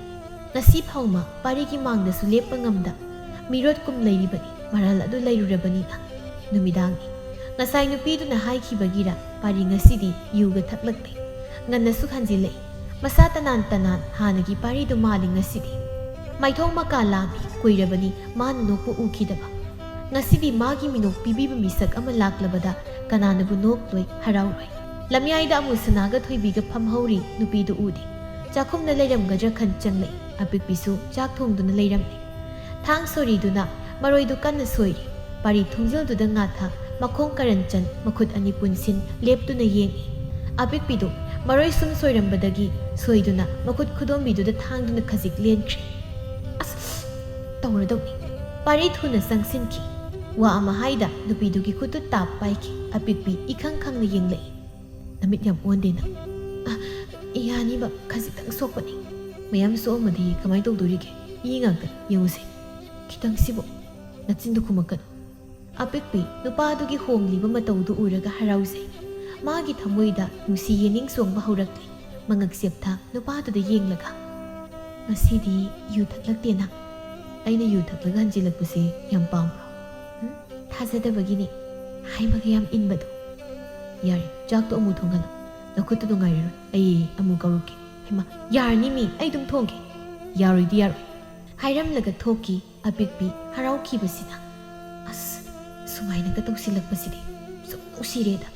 ꯉꯁꯤ ꯐꯥꯎꯃ ꯄꯥꯔꯤꯒꯤ ꯃꯥꯡꯗꯁꯨ ꯂꯦꯞꯄ ꯉꯝꯗ ꯃꯤꯔꯣꯠ ꯀꯨꯝ ꯂꯩꯔꯤꯕꯅꯤ꯫ ꯃꯔꯥꯜ ꯑꯗꯨ ꯂꯩꯔꯨꯔꯕꯅꯤꯅ꯫ ꯅꯨꯃꯤꯗꯥꯡꯅꯤ꯫ ꯉꯁꯥꯏ ꯅꯨꯄꯤꯗꯨꯅ ꯍꯥꯏꯈꯤꯕꯒꯤꯔ ꯄꯥꯔꯤ ꯉꯁꯤꯗꯤ ꯌꯨꯒ ꯊꯛꯂꯛꯂꯦ꯫ ꯉꯟꯅꯁꯨ ꯍꯟꯖꯤꯜꯂꯛꯏ꯫ ꯃꯁꯥ ꯇꯅꯥꯟ ꯇꯅꯥꯟ ꯍꯥꯟꯅꯒꯤ ꯄꯥꯔꯤꯗꯨ ꯃꯥꯜꯂꯤ ꯉꯁꯤꯗꯤ꯫ ꯃꯥꯏꯊꯣꯡ ꯃꯀꯥ ꯂꯥꯝꯃꯤ꯫ ꯀꯨꯏꯔꯕꯅꯤ ꯃꯥꯅ ꯅꯣꯛꯄ ꯎꯈꯤꯗꯕ꯫ ꯉꯁꯤꯗꯤ ꯃꯥꯒꯤ ꯃꯤꯅꯣꯛ ꯄꯤꯕꯤꯕ ꯃꯤꯁꯛ ꯑꯃ ꯂꯥꯛꯂꯕꯗ ꯀꯅꯥꯅꯕꯨ ꯅꯣꯛꯂꯣꯏ, ꯍꯔꯥꯎꯔꯣꯏ? ꯂꯝꯌꯥꯏꯗ ꯑꯃꯨ ꯁꯅꯥꯒ ꯊꯣꯏꯕꯤꯒ ꯐꯝꯍꯧꯔꯤ, ꯅꯨꯄꯤꯗꯨ ꯎꯗꯦ꯫ ꯆꯥꯛꯈꯨꯝꯗ ꯂꯩꯔꯝꯒꯗ꯭ꯔꯥ ꯈꯟ ꯆꯪꯂꯛꯏ꯫ ꯑꯄꯤꯛꯄꯤꯁꯨ ꯆꯥꯛ ꯊꯣꯡꯗꯨꯅ ꯂꯩꯔꯝꯂꯦ꯫ ꯊꯥꯡ ꯁꯣꯔꯤꯗꯨꯅ ꯃꯔꯣꯏꯗꯨ ꯀꯟꯅ ꯁꯣꯏꯔꯤ꯫ ꯄꯥꯔꯤ ꯊꯣꯡꯖꯤꯜꯗꯨꯗ ꯉꯥꯊ, ꯃꯈꯣꯡ ꯀꯔꯟ ꯆꯟ, ꯃꯈꯨꯠ ꯑꯅꯤ ꯄꯨꯟꯁꯤꯟ ꯂꯦꯞꯇꯨꯅ ꯌꯦꯡꯏ꯫ ꯑꯄꯤꯛꯄꯤꯗꯨ ꯃꯔꯣꯏ ꯁꯨꯝ ꯁꯣꯏꯔꯝꯕꯗꯒꯤ ꯁꯣꯏꯗꯨꯅ ꯃꯈꯨꯠ ꯈꯨꯗꯣꯝꯕꯤꯗꯨꯗ ꯊꯥꯡꯗꯨꯅ ꯈꯖꯤꯛ ꯂꯦꯟꯈ꯭ꯔꯦ꯫ ꯑꯁ! ꯇꯧꯔꯗꯧꯅꯤ꯫ ꯄꯥꯔꯤ ꯊꯨꯅ ꯆꯪꯁꯤꯟꯈꯤ꯫ ꯋꯥ ꯑꯃ ꯍꯥꯏꯗ ꯅꯨꯄꯤꯗꯨꯒꯤ ꯈꯨꯠꯇꯨ ꯇꯥꯞ ꯄꯥꯏꯈꯤ꯫ ꯑꯄꯤꯛꯄꯤ ꯏꯈꯪ ꯈꯪꯅ ꯌꯦꯡꯂꯛꯏ꯫ "ꯅꯃꯤꯠ ꯌꯥꯝ ꯑꯣꯟꯗꯦꯅ?" "ꯑ, ꯌꯥꯅꯤꯕ, ꯈꯖꯤꯛꯇꯪ ꯁꯣꯛꯄꯅꯤ꯫ ꯃꯌꯥꯝ ꯁꯣꯛꯑꯝꯃꯗꯤ ꯀꯃꯥꯏꯅ ꯇꯧꯗꯣꯔꯤꯒꯦ? ꯏ ꯉꯥꯛꯇ, ꯌꯦꯡꯉꯨꯁꯦ꯫ ꯈꯤꯇꯪꯁꯤꯕꯨ, ꯅꯆꯤꯟꯗꯨ ꯈꯨꯝꯃꯛꯀꯅꯨ꯫" ꯑꯄꯤꯛꯄꯤ ꯅꯨꯄꯥꯗꯨꯒꯤ ꯍꯣꯡꯂꯤꯕ ꯃꯇꯧꯗꯨ ꯎꯔꯒ ꯍꯔꯥꯎꯖꯩ꯫ ꯃꯥꯒꯤ ꯊꯃꯣꯏꯗ ꯅꯨꯡꯁꯤ ꯌꯦꯅꯤꯡ ꯆꯣꯡꯕ ꯍꯧꯔꯛꯂꯦ꯫ ꯃꯉꯛ ꯆꯦꯞꯊ ꯅꯨꯄꯥꯗꯨꯗ ꯌꯦꯡꯂꯒ, "ꯉꯁꯤꯗꯤ ꯌꯨ ꯊꯛꯂꯛꯇꯦꯅ?" "ꯑꯩꯅ ꯌꯨ ꯊꯛꯂꯒ ꯍꯟꯖꯤꯜꯂꯛꯄꯁꯦ ꯌꯥꯝ ꯄꯥꯝꯕ꯭ꯔꯣ?" "ꯎꯝ, ꯊꯥꯖꯗꯕꯒꯤꯅꯤ꯫ ꯍꯥꯏꯕꯒ ꯌꯥꯝ ꯏꯟꯕꯗꯣ꯫" "ꯌꯥꯔꯦ, ꯆꯥꯛꯇꯣ ꯑꯃꯨꯛ ꯊꯣꯡꯍꯜꯂꯣ꯫ ꯅꯈꯨꯠꯇꯨꯗꯣ ꯉꯥꯏꯔꯔꯣꯏ꯫ ꯑꯩ ꯑꯃꯨꯛ ꯀꯧꯔꯛꯀꯦ꯫" "ꯍꯩꯃꯥ, ꯌꯥꯔꯅꯤ ꯃꯤ, ꯑꯩ ꯑꯗꯨꯝ ꯊꯣꯡꯒꯦ꯫" "ꯌꯥꯔꯣꯏꯗꯤ ꯌꯥꯔꯣꯏ꯫" ꯍꯥꯏꯔꯝꯂꯒ ꯊꯣꯛꯈꯤ꯫ ꯑꯄꯤꯛꯄꯤ ꯍꯔꯥꯎꯈꯤꯕꯁꯤꯅ, "ꯑꯁ, ꯁꯨꯃꯥꯏꯅꯒ ꯇꯧꯁꯤꯜꯂꯛꯄꯁꯤꯗꯤ ꯁꯨꯝ ꯅꯨꯡꯁꯤꯔꯦꯗ꯫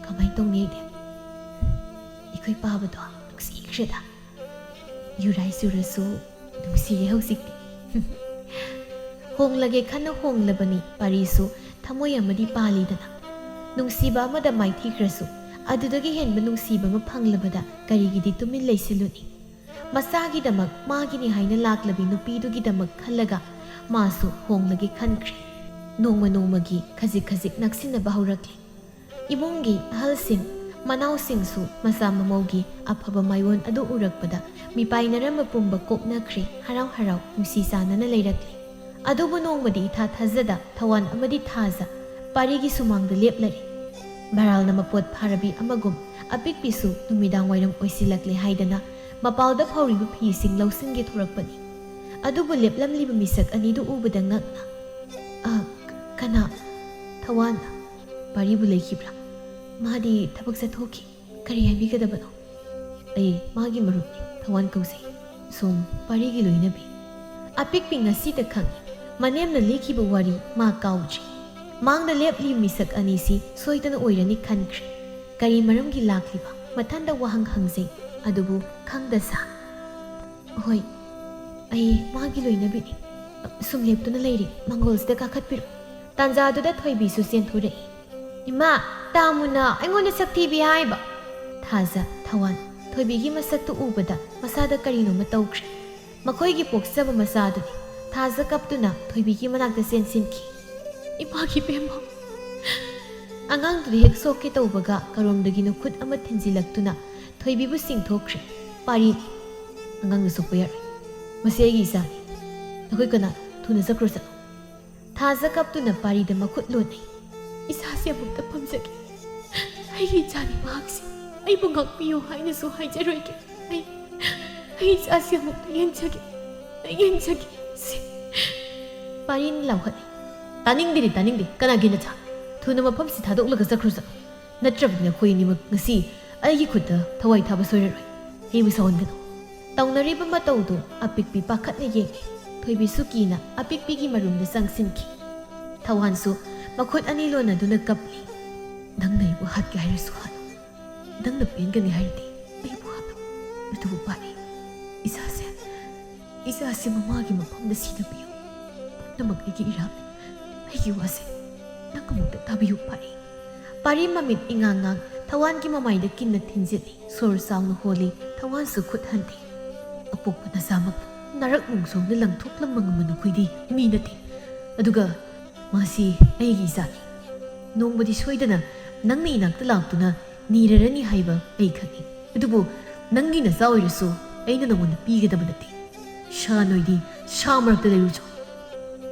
ꯀꯃꯥꯏꯅ ꯇꯧꯅꯤ ꯑꯩꯗꯤ? ꯑꯩꯈꯣꯏ ꯄꯥꯕꯗꯣ ꯅꯨꯡꯁꯤꯈ꯭ꯔꯦꯗ꯫ ꯌꯨꯔꯥꯏ ꯆꯨꯔꯁꯨ ꯅꯨꯡꯁꯤꯔꯦ ꯍꯧꯖꯤꯛꯇꯤ꯫" ꯍꯣꯡꯂꯒꯦ ꯈꯟꯅ ꯍꯣꯡꯂꯕꯅꯤ, ꯄꯥꯔꯤꯁꯨ ꯊꯃꯣꯏ ꯑꯃꯗꯤ ꯄꯥꯜꯂꯤꯗꯅ꯫ ꯅꯨꯡꯁꯤꯕ ꯑꯃꯗ ꯃꯥꯏꯊꯤꯈ꯭ꯔꯁꯨ, ꯑꯗꯨꯗꯒꯤ ꯍꯦꯟꯕ ꯅꯨꯡꯁꯤꯕ ꯑꯃ ꯐꯪꯂꯕꯗ ꯀꯔꯤꯒꯤꯗꯤ ꯇꯨꯃꯤꯟ ꯂꯩꯁꯤꯜꯂꯨꯅꯤ? ꯃꯆꯥꯒꯤꯗꯃꯛ, ꯃꯥꯒꯤꯅꯤ ꯍꯥꯏꯅ ꯂꯥꯛꯂꯕꯤ ꯅꯨꯄꯤꯗꯨꯒꯤꯗꯃꯛ ꯈꯜꯂꯒ ꯃꯥꯁꯨ ꯍꯣꯡꯂꯒꯦ ꯈꯟꯈ꯭ꯔꯦ꯫ ꯅꯣꯡꯃ ꯅꯣꯡꯃꯒꯤ ꯈꯖꯤꯛ ꯈꯖꯤꯛ ꯅꯛꯁꯤꯟꯅꯕ ꯍꯧꯔꯛꯂꯦ꯫ ꯏꯃꯨꯡꯒꯤ ꯑꯍꯜꯁꯤꯡ, ꯃꯅꯥꯎꯁꯤꯡꯁꯨ ꯃꯆꯥ ꯃꯃꯧꯒꯤ ꯑꯐꯕ ꯃꯥꯏꯑꯣꯟ ꯑꯗꯨ ꯎꯔꯛꯄꯗ ꯃꯤꯄꯥꯏꯅꯔꯝꯕ ꯄꯨꯝꯕ ꯀꯣꯛꯅꯈ꯭ꯔꯦ, ꯍꯔꯥꯎ ꯍꯔꯥꯎ ꯅꯨꯡꯁꯤ ꯆꯥꯟꯅꯅ ꯂꯩꯔꯛꯂꯦ꯫ ꯑꯗꯨꯕꯨ ꯅꯣꯡꯃꯗꯤ ꯏꯊꯥ ꯊꯥꯖꯗ ꯊꯋꯥꯟ ꯑꯃꯗꯤ ꯊꯥꯖ ꯄꯥꯔꯤꯒꯤ ꯁꯨꯃꯥꯡꯗ ꯂꯦꯞꯂꯔꯦ꯫ ꯃꯔꯥꯜꯅ ꯃꯄꯣꯠ ꯐꯥꯔꯕꯤ ꯑꯃꯒꯨꯝ ꯑꯄꯤꯛꯄꯤꯁꯨ ꯅꯨꯃꯤꯗꯥꯡ ꯋꯥꯏꯔꯝ ꯑꯣꯏꯁꯤꯜꯂꯛꯂꯦ ꯍꯥꯏꯗꯅ ꯃꯄꯥꯜꯗ ꯐꯧꯔꯤꯕ ꯐꯤꯁꯤꯡ ꯂꯧꯁꯤꯟꯒꯦ ꯊꯣꯔꯛꯄꯅꯤ꯫ ꯑꯗꯨꯕꯨ ꯂꯦꯞꯂꯝꯂꯤꯕ ꯃꯤꯁꯛ ꯑꯅꯤꯗꯨ ꯎꯕꯗ ꯉꯛꯅ, "ꯑ, ꯀꯅꯥ?" "ꯊꯋꯥꯟ꯫" "ꯄꯥꯔꯤꯕꯨ ꯂꯩꯈꯤꯕ꯭ꯔꯥ?" "ꯃꯥꯗꯤ ꯊꯕꯛ ꯆꯠꯊꯣꯛꯈꯤ꯫" "ꯀꯔꯤ ꯍꯥꯏꯕꯤꯒꯗꯕꯅꯣ?" "ꯑꯩ ꯃꯥꯒꯤ ꯃꯔꯨꯞꯅꯤ, ꯊꯋꯥꯟ ꯀꯧꯖꯩ꯫ ꯁꯣꯝ ꯄꯥꯔꯤꯒꯤ ꯂꯣꯏꯅꯕꯤ꯫" ꯑꯄꯤꯛꯄꯤ ꯉꯁꯤꯇ ꯈꯪꯏ꯫ ꯃꯅꯦꯝꯅ ꯂꯤꯈꯤꯕ ꯋꯥꯔꯤ ꯃꯥ ꯀꯥꯎꯗ꯭ꯔꯤ꯫ ꯃꯥꯡꯗ ꯂꯦꯞꯂꯤ ꯃꯤꯁꯛ ꯑꯅꯤꯁꯤ ꯁꯣꯏꯗꯅ ꯑꯣꯏꯔꯅꯤ ꯈꯟꯈ꯭ꯔꯦ꯫ ꯀꯔꯤ ꯃꯔꯝꯒꯤ ꯂꯥꯛꯂꯤꯕ? ꯃꯊꯟꯇ ꯋꯥꯍꯪ ꯍꯪꯖꯩ, ꯑꯗꯨꯕꯨ ꯈꯪꯗ ꯁꯥ꯫ "ꯍꯣꯏ, ꯑꯩ ꯃꯥꯒꯤ ꯂꯣꯏꯅꯕꯤꯅꯤ꯫ ꯁꯨꯝ ꯂꯦꯞꯇꯨꯅ ꯂꯩꯔꯦ, ꯃꯪꯒꯣꯜꯁꯤꯗ ꯀꯥꯈꯠꯄꯤꯔꯣ꯫" ꯇꯥꯟꯖꯥꯗꯨꯗ ꯊꯣꯏꯕꯤꯁꯨ ꯆꯦꯟꯊꯣꯔꯛꯏ꯫ "ꯏꯃꯥ, ꯇꯥꯃꯨꯅ ꯑꯩꯉꯣꯟꯗ ꯁꯛ ꯊꯤꯕꯤ ꯍꯥꯏꯕ?" ꯊꯥꯖ, ꯊꯋꯥꯟ, ꯊꯣꯏꯕꯤꯒꯤ ꯃꯁꯛꯇꯨ ꯎꯕꯗ ꯃꯁꯥꯗ ꯀꯔꯤꯅꯣꯃ ꯇꯧꯈ꯭ꯔꯦ꯫ ꯃꯈꯣꯏꯒꯤ ꯄꯣꯛꯆꯕ ꯃꯆꯥꯗꯨꯅꯤ꯫ ꯊꯥꯖ ꯀꯞꯇꯨꯅ ꯊꯣꯏꯕꯤꯒꯤ ꯃꯅꯥꯛꯇ ꯆꯦꯟꯁꯤꯟꯈꯤ꯫ "ꯏꯃꯥꯒꯤ ꯕꯦꯝꯃ!" ꯑꯉꯥꯡꯗꯨꯗꯤ ꯍꯦꯛ ꯁꯣꯛꯀꯦ ꯇꯧꯕꯒ ꯀꯔꯣꯝꯗꯒꯤꯅꯣ ꯈꯨꯠ ꯑꯃ ꯊꯤꯟꯖꯤꯜꯂꯛꯇꯨꯅ ꯊꯣꯏꯕꯤꯕꯨ ꯆꯤꯡꯊꯣꯛꯈ꯭ꯔꯦ꯫ "ꯄꯥꯔꯤꯅꯤ꯫ ꯑꯉꯥꯡꯅ ꯁꯣꯛꯄ ꯌꯥꯔꯣꯏ꯫ ꯃꯁꯤ ꯑꯩꯒꯤ ꯏꯆꯥꯅꯤ꯫ ꯅꯈꯣꯏ ꯀꯅꯥ? ꯊꯨꯅ ꯆꯠꯈ꯭ꯔꯣ, ꯆꯠꯂꯣ꯫" ꯊꯥꯖ ꯀꯞꯇꯨꯅ ꯄꯥꯔꯤꯗ ꯃꯈꯨꯠ ꯂꯣꯟꯅꯩ꯫ "ꯏꯆꯥꯁꯤ ꯑꯃꯨꯛꯇ ꯐꯝꯖꯒꯦ꯫ ꯑꯩꯒꯤ ꯏꯆꯥꯅꯤ ꯃꯍꯥꯛꯁꯤ꯫ ꯑꯩꯕꯨ ꯉꯥꯛꯄꯤꯌꯨ ꯍꯥꯏꯅꯁꯨ ꯍꯥꯏꯖꯔꯣꯏꯒꯦ꯫ ꯑꯩ, ꯑꯩ ꯏꯆꯥꯁꯤ ꯑꯃꯨꯛꯇ ꯌꯦꯡꯖꯒꯦ꯫ ꯑꯩ ꯌꯦꯡꯖꯒꯦ꯫" ꯁꯤ꯫ ꯄꯥꯔꯤꯅ ꯂꯥꯎꯍꯠꯂꯤ꯫ "ꯇꯥꯅꯤꯡꯗꯦꯅꯦ, ꯇꯥꯅꯤꯡꯗꯦ꯫ ꯀꯅꯥꯒꯤ ꯅꯆꯥ? ꯊꯨꯅ ꯃꯐꯝꯁꯤ ꯊꯥꯗꯣꯛꯂꯒ ꯆꯠꯈ꯭ꯔꯣ ꯆꯠꯂꯣ꯫ ꯅꯠꯇ꯭ꯔꯕꯗꯤ ꯅꯈꯣꯏ ꯑꯅꯤꯃꯛ ꯉꯁꯤ ꯑꯩꯒꯤ ꯈꯨꯠꯇ ꯊꯋꯥꯏ ꯊꯥꯕ ꯁꯣꯏꯔꯔꯣꯏ꯫ ꯑꯩꯕꯨ ꯁꯥꯎꯍꯟꯒꯅꯨ꯫" ꯇꯧꯅꯔꯤꯕ ꯃꯇꯧꯗꯨ ꯑꯄꯤꯛꯄꯤ ꯄꯥꯈꯠꯅ ꯌꯦꯡꯏ꯫ ꯊꯣꯏꯕꯤꯁꯨ ꯀꯤꯅ ꯑꯄꯤꯛꯄꯤꯒꯤ ꯃꯔꯨꯝꯗ ꯆꯪꯁꯤꯟꯈꯤ꯫ ꯊꯋꯥꯟꯁꯨ ꯃꯈꯨꯠ ꯑꯅꯤ ꯂꯣꯟꯅꯗꯨꯅ ꯀꯞꯂꯤ꯫ "ꯅꯪꯅ ꯑꯩꯕꯨ ꯍꯥꯠꯀꯦ ꯍꯥꯏꯔꯁꯨ ꯍꯥꯠꯂꯨ꯫ ꯅꯪꯅ ꯄꯦꯟꯒꯅꯤ ꯍꯥꯏꯔꯗꯤ ꯑꯩꯕꯨ ꯍꯥꯠꯂꯨ꯫ ꯑꯗꯨꯕꯨ ꯄꯥꯔꯤ, ꯏꯆꯥꯁꯦ, ꯏꯆꯥꯁꯦ ꯃꯃꯥꯒꯤ ꯃꯐꯝꯗ ꯁꯤꯅ ꯄꯤꯌꯨ꯫ ꯄꯨꯝꯅꯃꯛ ꯑꯩꯒꯤ ꯏꯔꯥꯜꯅꯤ꯫ ꯑꯩꯒꯤ ꯋꯥꯁꯦ ꯅꯪ ꯑꯃꯨꯛꯇ ꯇꯥꯕꯤꯌꯨ ꯄꯥꯔꯤ꯫" ꯄꯥꯔꯤ ꯃꯃꯤꯠ ꯏꯉꯥꯡ ꯉꯥꯡ ꯊꯋꯥꯟꯒꯤ ꯃꯃꯥꯏꯗ ꯀꯤꯟꯅ ꯊꯤꯟꯖꯤꯜꯂꯤ꯫ ꯁꯣꯔ ꯆꯥꯎꯅ ꯍꯣꯜꯂꯤ꯫ ꯊꯋꯥꯟꯁꯨ ꯈꯨꯠ ꯍꯟꯊꯩ꯫ "ꯑꯄꯣꯛꯄ ꯅꯆꯥꯃꯛꯄꯨ ꯅꯔꯛ ꯅꯨꯡꯁꯣꯡꯗ ꯂꯪꯊꯣꯛꯂꯝꯕ ꯉꯝꯕ ꯅꯈꯣꯏꯗꯤ ꯃꯤ ꯅꯠꯇꯦ꯫ ꯑꯗꯨꯒ ꯃꯥꯁꯤ ꯑꯩꯒꯤ ꯏꯆꯥꯅꯤ꯫ ꯅꯣꯡꯃꯗꯤ ꯁꯣꯏꯗꯅ ꯅꯪꯅ ꯏꯅꯥꯛꯇ ꯂꯥꯛꯇꯨꯅ ꯅꯤꯔꯔꯅꯤ ꯍꯥꯏꯕ ꯑꯩ ꯈꯪꯏ꯫ ꯑꯗꯨꯕꯨ ꯅꯪꯒꯤ ꯅꯆꯥ ꯑꯣꯏꯔꯁꯨ ꯑꯩꯅ ꯅꯉꯣꯟꯗ ꯄꯤꯒꯗꯕ ꯅꯠꯇꯦ꯫ ꯁꯥ ꯅꯣꯏꯗꯤ ꯁꯥ ꯃꯔꯛꯇ ꯂꯩꯔꯨꯆꯣ꯫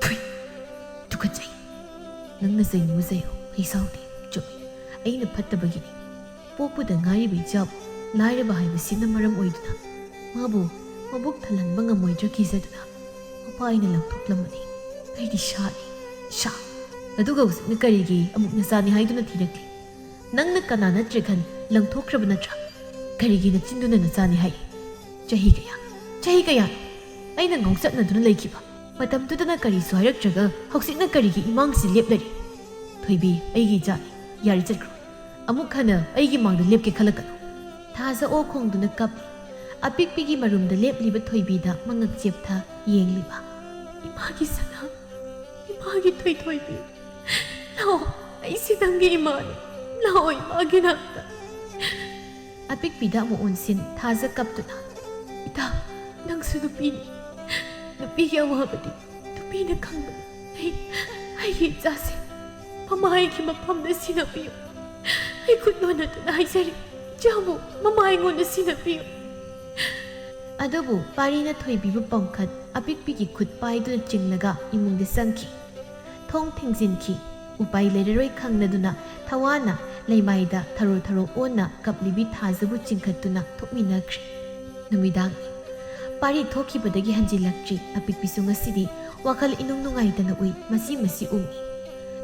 ꯐꯨꯏ! ꯇꯨꯀꯠꯆꯩ꯫ ꯅꯪꯅ ꯆꯩꯅꯤꯡꯕ ꯆꯩꯌꯨ, ꯑꯩ ꯁꯥꯎꯗꯦ꯫ ꯆꯨꯝꯃꯤ, ꯑꯩꯅ ꯐꯠꯇꯕꯒꯤꯅꯤ꯫ ꯄꯣꯛꯄꯗ ꯉꯥꯏꯔꯤꯕ ꯏꯆꯥꯕꯨ ꯂꯥꯏꯔꯕ ꯍꯥꯏꯕꯁꯤꯅ ꯃꯔꯝ ꯑꯣꯏꯗꯨꯅ ꯃꯥꯕꯨ ꯃꯕꯨꯛ ꯊꯜꯍꯟꯕ ꯉꯝꯃꯣꯏꯗ꯭ꯔꯥ ꯀꯤꯖꯗꯨꯅ ꯃꯄꯥ ꯑꯩꯅ ꯂꯪꯊꯣꯛꯂꯝꯕꯅꯤ꯫ ꯑꯩꯗꯤ ꯁꯥꯅꯤ, ꯁꯥ꯫ ꯑꯗꯨꯒ ꯍꯧꯖꯤꯛꯅ ꯀꯔꯤꯒꯤ ꯑꯃꯨꯛ ꯅꯆꯥꯅꯤ ꯍꯥꯏꯗꯨꯅ ꯊꯤꯔꯛꯂꯤ? ꯅꯪꯅ ꯀꯅꯥ ꯅꯠꯇ꯭ꯔꯦ ꯈꯟ ꯂꯪꯊꯣꯛꯈ꯭ꯔꯕ ꯅꯠꯇ꯭ꯔꯥ? ꯀꯔꯤꯒꯤ ꯅꯆꯤꯟꯗꯨꯅ ꯅꯆꯥꯅꯤ ꯍꯥꯏ? ꯆꯍꯤ ꯀꯌꯥ, ꯆꯍꯤ ꯀꯌꯥ ꯑꯩꯅ ꯉꯥꯎꯆꯠꯅꯗꯨꯅ ꯂꯩꯈꯤꯕ? ꯃꯇꯝꯗꯨꯗꯅ ꯀꯔꯤꯁꯨ ꯍꯥꯏꯔꯛꯇ꯭ꯔꯒ ꯍꯧꯖꯤꯛꯅ ꯀꯔꯤꯒꯤ ꯏꯃꯥꯡꯁꯤ ꯂꯦꯞꯂꯔꯤ? ꯊꯣꯏꯕꯤ, ꯑꯩꯒꯤ ꯏꯆꯥꯅꯤ, ꯌꯥꯔꯦ ꯆꯠꯈ꯭ꯔꯣ꯫ ꯑꯃꯨꯛ ꯍꯟꯅ ꯑꯩꯒꯤ ꯃꯥꯡꯗ ꯂꯦꯞꯀꯦ ꯈꯜꯂꯛꯀꯅꯨ꯫ ꯊꯥꯖ ꯑꯣ ꯈꯣꯡꯗꯨꯅ ꯀꯞꯂꯤ꯫ ꯑꯄꯤꯛꯄꯤꯒꯤ ꯃꯔꯨꯝꯗ ꯂꯦꯞꯂꯤꯕ ꯊꯣꯏꯕꯤꯗ ꯃꯉꯛ ꯆꯦꯞꯊ ꯌꯦꯡꯂꯤꯕ꯫ ꯏꯃꯥꯒꯤ ꯁꯅꯥ, ꯏꯃꯥꯒꯤ ꯊꯣꯏꯊꯣꯏꯕꯤ, ꯂꯥꯛꯑꯣ, ꯑꯩꯁꯤ ꯅꯪꯒꯤ ꯏꯃꯥꯅꯤ, ꯂꯥꯛꯑꯣ ꯏꯃꯥꯒꯤ ꯅꯥꯛꯇ꯫ ꯑꯄꯤꯛꯄꯤꯗ ꯑꯃꯨꯛ ꯑꯣꯟꯁꯤꯟ ꯊꯥꯖ ꯀꯞꯇꯨꯅ, ꯏꯇꯥ, ꯅꯪꯁꯨ ꯅꯨꯄꯤꯅꯤ, ꯅꯨꯄꯤꯒꯤ ꯑꯋꯥꯕꯗꯤ ꯅꯨꯄꯤꯅ ꯈꯪꯕꯅꯤ꯫ ꯑꯩ, ꯑꯩꯒꯤ ꯏꯆꯥꯁꯦ ꯃꯃꯥ ꯑꯩꯒꯤ ꯃꯐꯝꯗ ꯁꯤꯟꯅꯕꯤꯌꯨ꯫ ꯑꯩ ꯈꯨꯠ ꯅꯣꯟꯅꯗꯨꯅ ꯍꯥꯏꯖꯔꯤ, ꯏꯆꯥꯕꯨ ꯃꯃꯥ ꯑꯩꯉꯣꯟꯗ ꯁꯤꯟꯅꯕꯤꯌꯨ꯫ ꯑꯗꯨꯕꯨ ꯄꯥꯔꯤꯅ ꯊꯣꯏꯕꯤꯕꯨ ꯄꯝꯈꯠ ꯑꯄꯤꯛꯄꯤꯒꯤ ꯈꯨꯠ ꯄꯥꯏꯗꯨꯅ ꯆꯤꯡꯂꯒ ꯏꯃꯨꯡꯗ ꯆꯪꯈꯤ꯫ ꯊꯣꯡ ꯊꯤꯡꯖꯤꯟꯈꯤ꯫ ꯎꯄꯥꯏ ꯂꯩꯔꯔꯣꯏ ꯈꯪꯂꯗꯨꯅ ꯊꯋꯥꯅ ꯂꯩꯃꯥꯏꯗ ꯊꯔꯣ ꯊꯔꯣ ꯑꯣꯟꯅ ꯀꯞꯂꯤꯕꯤ ꯊꯥꯖꯕꯨ ꯆꯤꯡꯈꯠꯇꯨꯅ ꯊꯣꯛꯃꯤꯟꯅꯈ꯭ꯔꯦ꯫ ꯅꯨꯃꯤꯗꯥꯡꯅꯤ꯫ ꯄꯥꯔꯤ ꯊꯣꯛꯈꯤꯕꯗꯒꯤ ꯍꯟꯖꯤꯜꯂꯛꯇ꯭ꯔꯤ꯫ ꯑꯄꯤꯛꯄꯤꯁꯨ ꯉꯁꯤꯗꯤ ꯋꯥꯈꯜ ꯏꯅꯨꯡ ꯅꯨꯡꯉꯥꯏꯇꯅ ꯎꯏ꯫ ꯃꯁꯤ ꯃꯁꯤ ꯎꯡꯏ꯫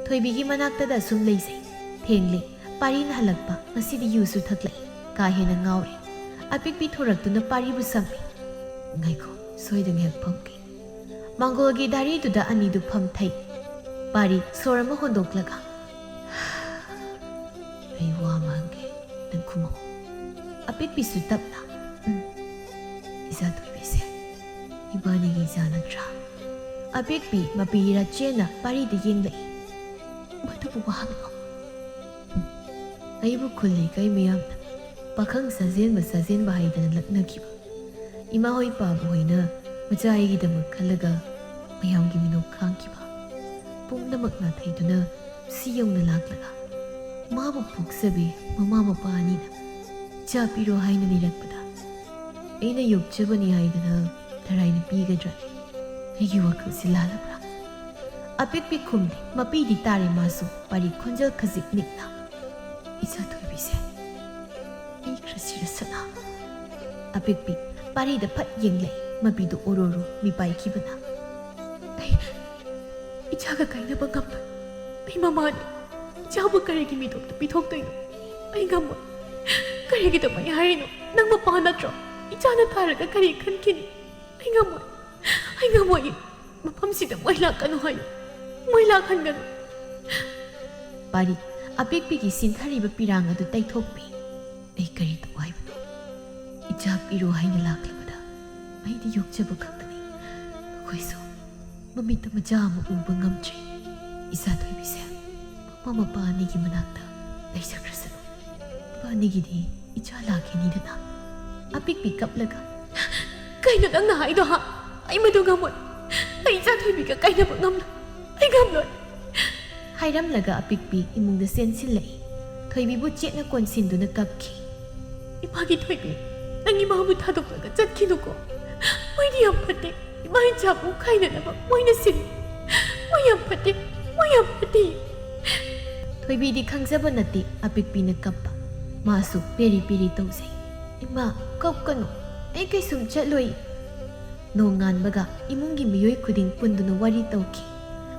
ꯊꯣꯏꯕꯤꯒꯤ ꯃꯅꯥꯛꯇꯗ ꯁꯨꯝ ꯂꯩꯖꯩ꯫ ꯊꯦꯡꯂꯦ꯫ ꯄꯥꯔꯤꯅ ꯍꯜꯂꯛꯄ꯫ ꯉꯁꯤꯗꯤ ꯌꯨꯁꯨ ꯊꯛꯂꯛꯏ꯫ ꯀꯥ ꯍꯦꯟꯅ ꯉꯥꯎꯔꯦ꯫ ꯑꯄꯤꯛꯄꯤ ꯊꯣꯔꯛꯇꯨꯅ ꯄꯥꯔꯤꯕꯨ ꯁꯝꯃꯤ꯫ ꯉꯥꯏꯈꯣ, ꯁꯣꯏꯗ ꯉꯥꯏꯍꯥꯛ ꯐꯝꯒꯦ꯫ ꯃꯥꯡꯒꯣꯜꯒꯤ ꯗꯥꯔꯤꯗꯨꯗ ꯑꯅꯤꯗꯨ ꯐꯝꯊꯩ꯫ ꯄꯥꯔꯤ ꯁꯣꯔ ꯑꯃ ꯍꯣꯟꯗꯣꯛꯂꯒ, ꯑꯩ ꯋꯥ ꯑꯃ ꯍꯪꯒꯦ, ꯅꯪ ꯈꯨꯝꯃꯛꯑꯣ꯫ ꯑꯄꯤꯛꯄꯤꯁꯨ ꯇꯞꯅ, ꯎꯝ, ꯏꯆꯥ ꯊꯣꯏꯕꯤꯁꯦ ꯏꯕꯥꯅꯤꯒꯤ ꯏꯆꯥ ꯅꯠꯇ꯭ꯔꯥ? ꯑꯄꯤꯛꯄꯤ ꯃꯄꯤ ꯏꯔꯥ ꯆꯦꯟꯅ ꯄꯥꯔꯤꯗ ꯌꯦꯡꯂꯛꯏ꯫ ꯃꯗꯨꯕꯨ ꯋꯥꯍꯪꯂꯣ? ꯎꯝ, ꯑꯩꯕꯨ ꯈꯨꯜ ꯂꯩꯀꯥꯏ ꯃꯤꯌꯥꯝꯅ ꯄꯥꯈꯪ ꯁꯥꯖꯦꯟꯕ ꯁꯥꯖꯦꯟꯕ ꯍꯥꯏꯗꯅ ꯂꯛꯅꯈꯤꯕ꯫ ꯏꯃꯥ ꯍꯣꯏ ꯄꯥꯕꯨ ꯍꯣꯏꯅ ꯃꯆꯥ ꯑꯩꯒꯤꯗꯃꯛ ꯈꯜꯂꯒ ꯃꯌꯥꯝꯒꯤ ꯃꯤꯅꯣꯛ ꯈꯥꯡꯈꯤꯕ꯫ ꯄꯨꯝꯅꯃꯛ ꯅꯥꯊꯩꯗꯨꯅ ꯁꯤ ꯌꯧꯅ ꯂꯥꯛꯂꯒ ꯃꯥꯕꯨ ꯄꯣꯛꯆꯕꯤ ꯃꯃꯥ ꯃꯄꯥ ꯑꯅꯤꯅ ꯏꯆꯥ ꯄꯤꯔꯣ ꯍꯥꯏꯅ ꯅꯤꯔꯛꯄꯗ ꯑꯩꯅ ꯌꯣꯛꯆꯕꯅꯤ ꯍꯥꯏꯗꯅ ꯊꯔꯥꯏꯅ ꯄꯤꯒꯗ꯭ꯔꯥ? ꯑꯩꯒꯤ ꯋꯥꯈꯜꯁꯤ ꯂꯥꯜꯂꯕ꯭ꯔꯥ? ꯑꯄꯤꯛꯄꯤ ꯈꯨꯝꯗꯦ꯫ ꯃꯄꯤꯗꯤ ꯇꯥꯔꯦ ꯃꯥꯁꯨ꯫ ꯄꯥꯔꯤ ꯈꯣꯟꯖꯦꯜ ꯈꯖꯤꯛ ꯅꯤꯛꯅ, ꯏꯆꯥ ꯊꯣꯏꯕꯤꯁꯦ, ꯑꯩ ꯈꯔ ꯁꯤꯔꯁꯅ꯫ ꯑꯄꯤꯛꯄꯤ ꯄꯥꯔꯤꯗ ꯐꯠ ꯌꯦꯡꯂꯛꯏ꯫ ꯃꯄꯤꯗꯨ ꯑꯣꯔꯣꯔꯣ ꯃꯤꯄꯥꯏꯈꯤꯕꯅ, ꯑꯩ ꯏꯆꯥꯒ ꯀꯥꯏꯅꯕ ꯉꯝꯂꯣꯏ꯫ ꯑꯩ ꯃꯃꯥꯅꯤ꯫ ꯏꯆꯥꯕꯨ ꯀꯔꯤꯒꯤ ꯃꯤꯗꯣꯛꯇ ꯄꯤꯊꯣꯛꯇꯣꯏꯅꯣ? ꯑꯩ ꯉꯝꯃꯣꯏ꯫ ꯀꯔꯤꯒꯤꯗꯃꯛ ꯍꯥꯏꯔꯤꯅꯣ? ꯅꯪ ꯃꯄꯥ ꯅꯠꯇ꯭ꯔꯣ? ꯏꯆꯥꯅ ꯊꯥꯔꯒ ꯀꯔꯤ ꯈꯟꯈꯤꯅꯤ? ꯑꯩ ꯉꯝꯃꯣꯏ꯫ ꯑꯩ ꯉꯝꯃꯣꯏ꯫ ꯃꯐꯝꯁꯤꯗ ꯃꯣꯏ ꯂꯥꯛꯀꯅꯨ ꯍꯥꯏꯌꯨ꯫ ꯃꯣꯏ ꯂꯥꯛꯍꯟꯒꯅꯨ꯫ ꯄꯥꯔꯤ, ꯑꯄꯤꯛꯄꯤꯒꯤ ꯁꯤꯟꯊꯔꯤꯕ ꯄꯤꯔꯥꯡ ꯑꯗꯨ ꯇꯩꯊꯣꯛꯄꯤ꯫ ꯑꯩ ꯀꯔꯤ ꯇꯧ ꯍꯥꯏꯕꯅꯣ? ꯏꯆꯥ ꯄꯤꯔꯣ ꯍꯥꯏꯅ ꯂꯥꯛꯂꯕꯗ ꯑꯩꯗꯤ ꯌꯣꯛꯆꯕ ꯈꯛꯇꯅꯤ꯫ ꯑꯩꯈꯣꯏꯁꯨ ꯃꯃꯤꯠꯇ ꯃꯆꯥ ꯑꯃ ꯎꯕ ꯉꯝꯗ꯭ꯔꯦ꯫ ꯏꯆꯥ ꯊꯣꯏꯕꯤꯁꯦ ꯃꯃꯥ ꯃꯄꯥ ꯑꯅꯤꯒꯤ ꯃꯅꯥꯛꯇ ꯂꯩꯖꯈ꯭ꯔꯁꯅꯨ꯫ ꯃꯄꯥ ꯑꯅꯤꯒꯤꯗꯤ ꯏꯆꯥ ꯂꯥꯛꯈꯤꯅꯤꯗꯅ꯫ ꯑꯄꯤꯛꯄꯤ ꯀꯞꯂꯒ, "ꯀꯩꯅꯣ ꯅꯪꯅ ꯍꯥꯏꯗꯣ, ꯍꯥ? ꯑꯩ ꯃꯗꯨ ꯉꯝꯃꯣꯏ꯫ ꯑꯩ ꯏꯆꯥ ꯊꯣꯏꯕꯤꯒ ꯀꯥꯏꯅꯕ ꯉꯝꯂꯣꯏ꯫ ꯑꯩ ꯉꯝꯂꯣꯏ!" ꯍꯥꯏꯔꯝꯂꯒ ꯑꯄꯤꯛꯄꯤ ꯏꯃꯨꯡꯗ ꯆꯦꯟꯁꯤꯜꯂꯛꯏ꯫ ꯊꯣꯏꯕꯤꯕꯨ ꯆꯦꯠꯅ ꯀꯣꯟꯁꯤꯟꯗꯨꯅ ꯀꯞꯈꯤ꯫ "ꯏꯃꯥꯒꯤ ꯊꯣꯏꯕꯤ, ꯅꯪ ꯏꯃꯥꯕꯨ ꯊꯥꯗꯣꯛꯂꯒ ꯆꯠꯈꯤꯅꯨꯀꯣ꯫ ꯃꯣꯏꯗꯤ ꯌꯥꯝ ꯐꯠꯇꯦ꯫ ꯏꯃꯥ ꯏꯆꯥꯕꯨ ꯈꯥꯏꯅꯅꯕ ꯃꯣꯏꯅ ꯁꯤꯜꯂꯤ꯫ ꯃꯣꯏ ꯌꯥꯝ ꯐꯠꯇꯦ꯫ ꯃꯣꯏ ꯌꯥꯝ ꯐꯠꯇꯦ!" ꯊꯣꯏꯕꯤꯗꯤ ꯈꯪꯖꯕ ꯅꯠꯇꯦ ꯑꯄꯤꯛꯄꯤꯅ ꯀꯞꯄ꯫ ꯃꯥꯁꯨ ꯄꯦꯔꯤ ꯄꯦꯔꯤ ꯇꯧꯖꯩ꯫ "ꯏꯃꯥ, ꯀꯞꯀꯅꯨ꯫ ꯑꯩ ꯀꯩꯁꯨꯝ ꯆꯠꯂꯣꯏ꯫" ꯅꯣꯡꯉꯥꯟꯕꯒ ꯏꯃꯨꯡꯒꯤ ꯃꯤꯑꯣꯏ ꯈꯨꯗꯤꯡ ꯄꯨꯟꯗꯨꯅ ꯋꯥꯔꯤ ꯇꯧꯈꯤ꯫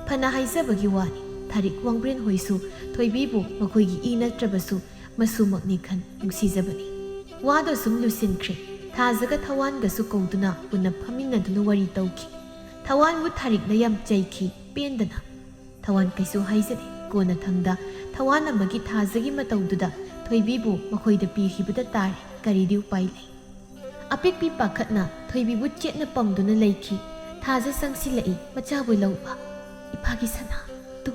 ꯐꯅ ꯍꯥꯏꯖꯕꯒꯤ ꯋꯥꯅꯤ, ꯊꯥꯔꯤꯛ ꯋꯥꯡꯕ꯭ꯔꯦꯟ ꯍꯣꯏꯁꯨ ꯊꯣꯏꯕꯤꯕꯨ ꯃꯈꯣꯏꯒꯤ ꯏ ꯅꯠꯇ꯭ꯔꯕꯁꯨ ꯃꯁꯨꯃꯛꯅꯤ ꯈꯟ ꯅꯨꯡꯁꯤꯖꯕꯅꯤ꯫ ꯋꯥꯗꯣ ꯁꯨꯝ ꯂꯨꯁꯤꯟꯈ꯭ꯔꯦ꯫ ꯊꯥꯖꯒ ꯊꯋꯥꯟꯒꯁꯨ ꯀꯧꯗꯨꯅ ꯄꯨꯟꯅ ꯐꯝꯃꯤꯟꯅꯗꯨꯅ ꯋꯥꯔꯤ ꯇꯧꯈꯤ꯫ ꯊꯋꯥꯟꯕꯨ ꯊꯥꯔꯤꯛꯅ ꯌꯥꯝ ꯆꯩꯈꯤ, ꯄꯦꯟꯗꯅ꯫ ꯊꯋꯥꯟ ꯀꯩꯁꯨ ꯍꯥꯏꯖꯗꯦ꯫ ꯀꯣꯟꯅꯊꯪꯗ ꯊꯋꯥꯟ ꯑꯃꯒꯤ ꯊꯥꯖꯒꯤ ꯃꯇꯧꯗꯨꯗ ꯊꯣꯏꯕꯤꯕꯨ ꯃꯈꯣꯏꯗ ꯄꯤꯈꯤꯕꯗ ꯇꯥꯔꯦ꯫ ꯀꯔꯤꯗꯤ ꯎꯄꯥꯏ ꯂꯩ? ꯑꯄꯤꯛꯄꯤ ꯄꯥꯈꯠꯅ ꯊꯣꯏꯕꯤꯕꯨ ꯆꯦꯠꯅ ꯄꯝꯗꯨꯅ ꯂꯩꯈꯤ꯫ ꯊꯥꯖ ꯆꯪꯁꯤꯜꯂꯛꯏ, ꯃꯆꯥꯕꯨ ꯂꯧꯕ꯫ "ꯏꯄꯥꯒꯤ ꯁꯅꯥ, ꯇꯨ,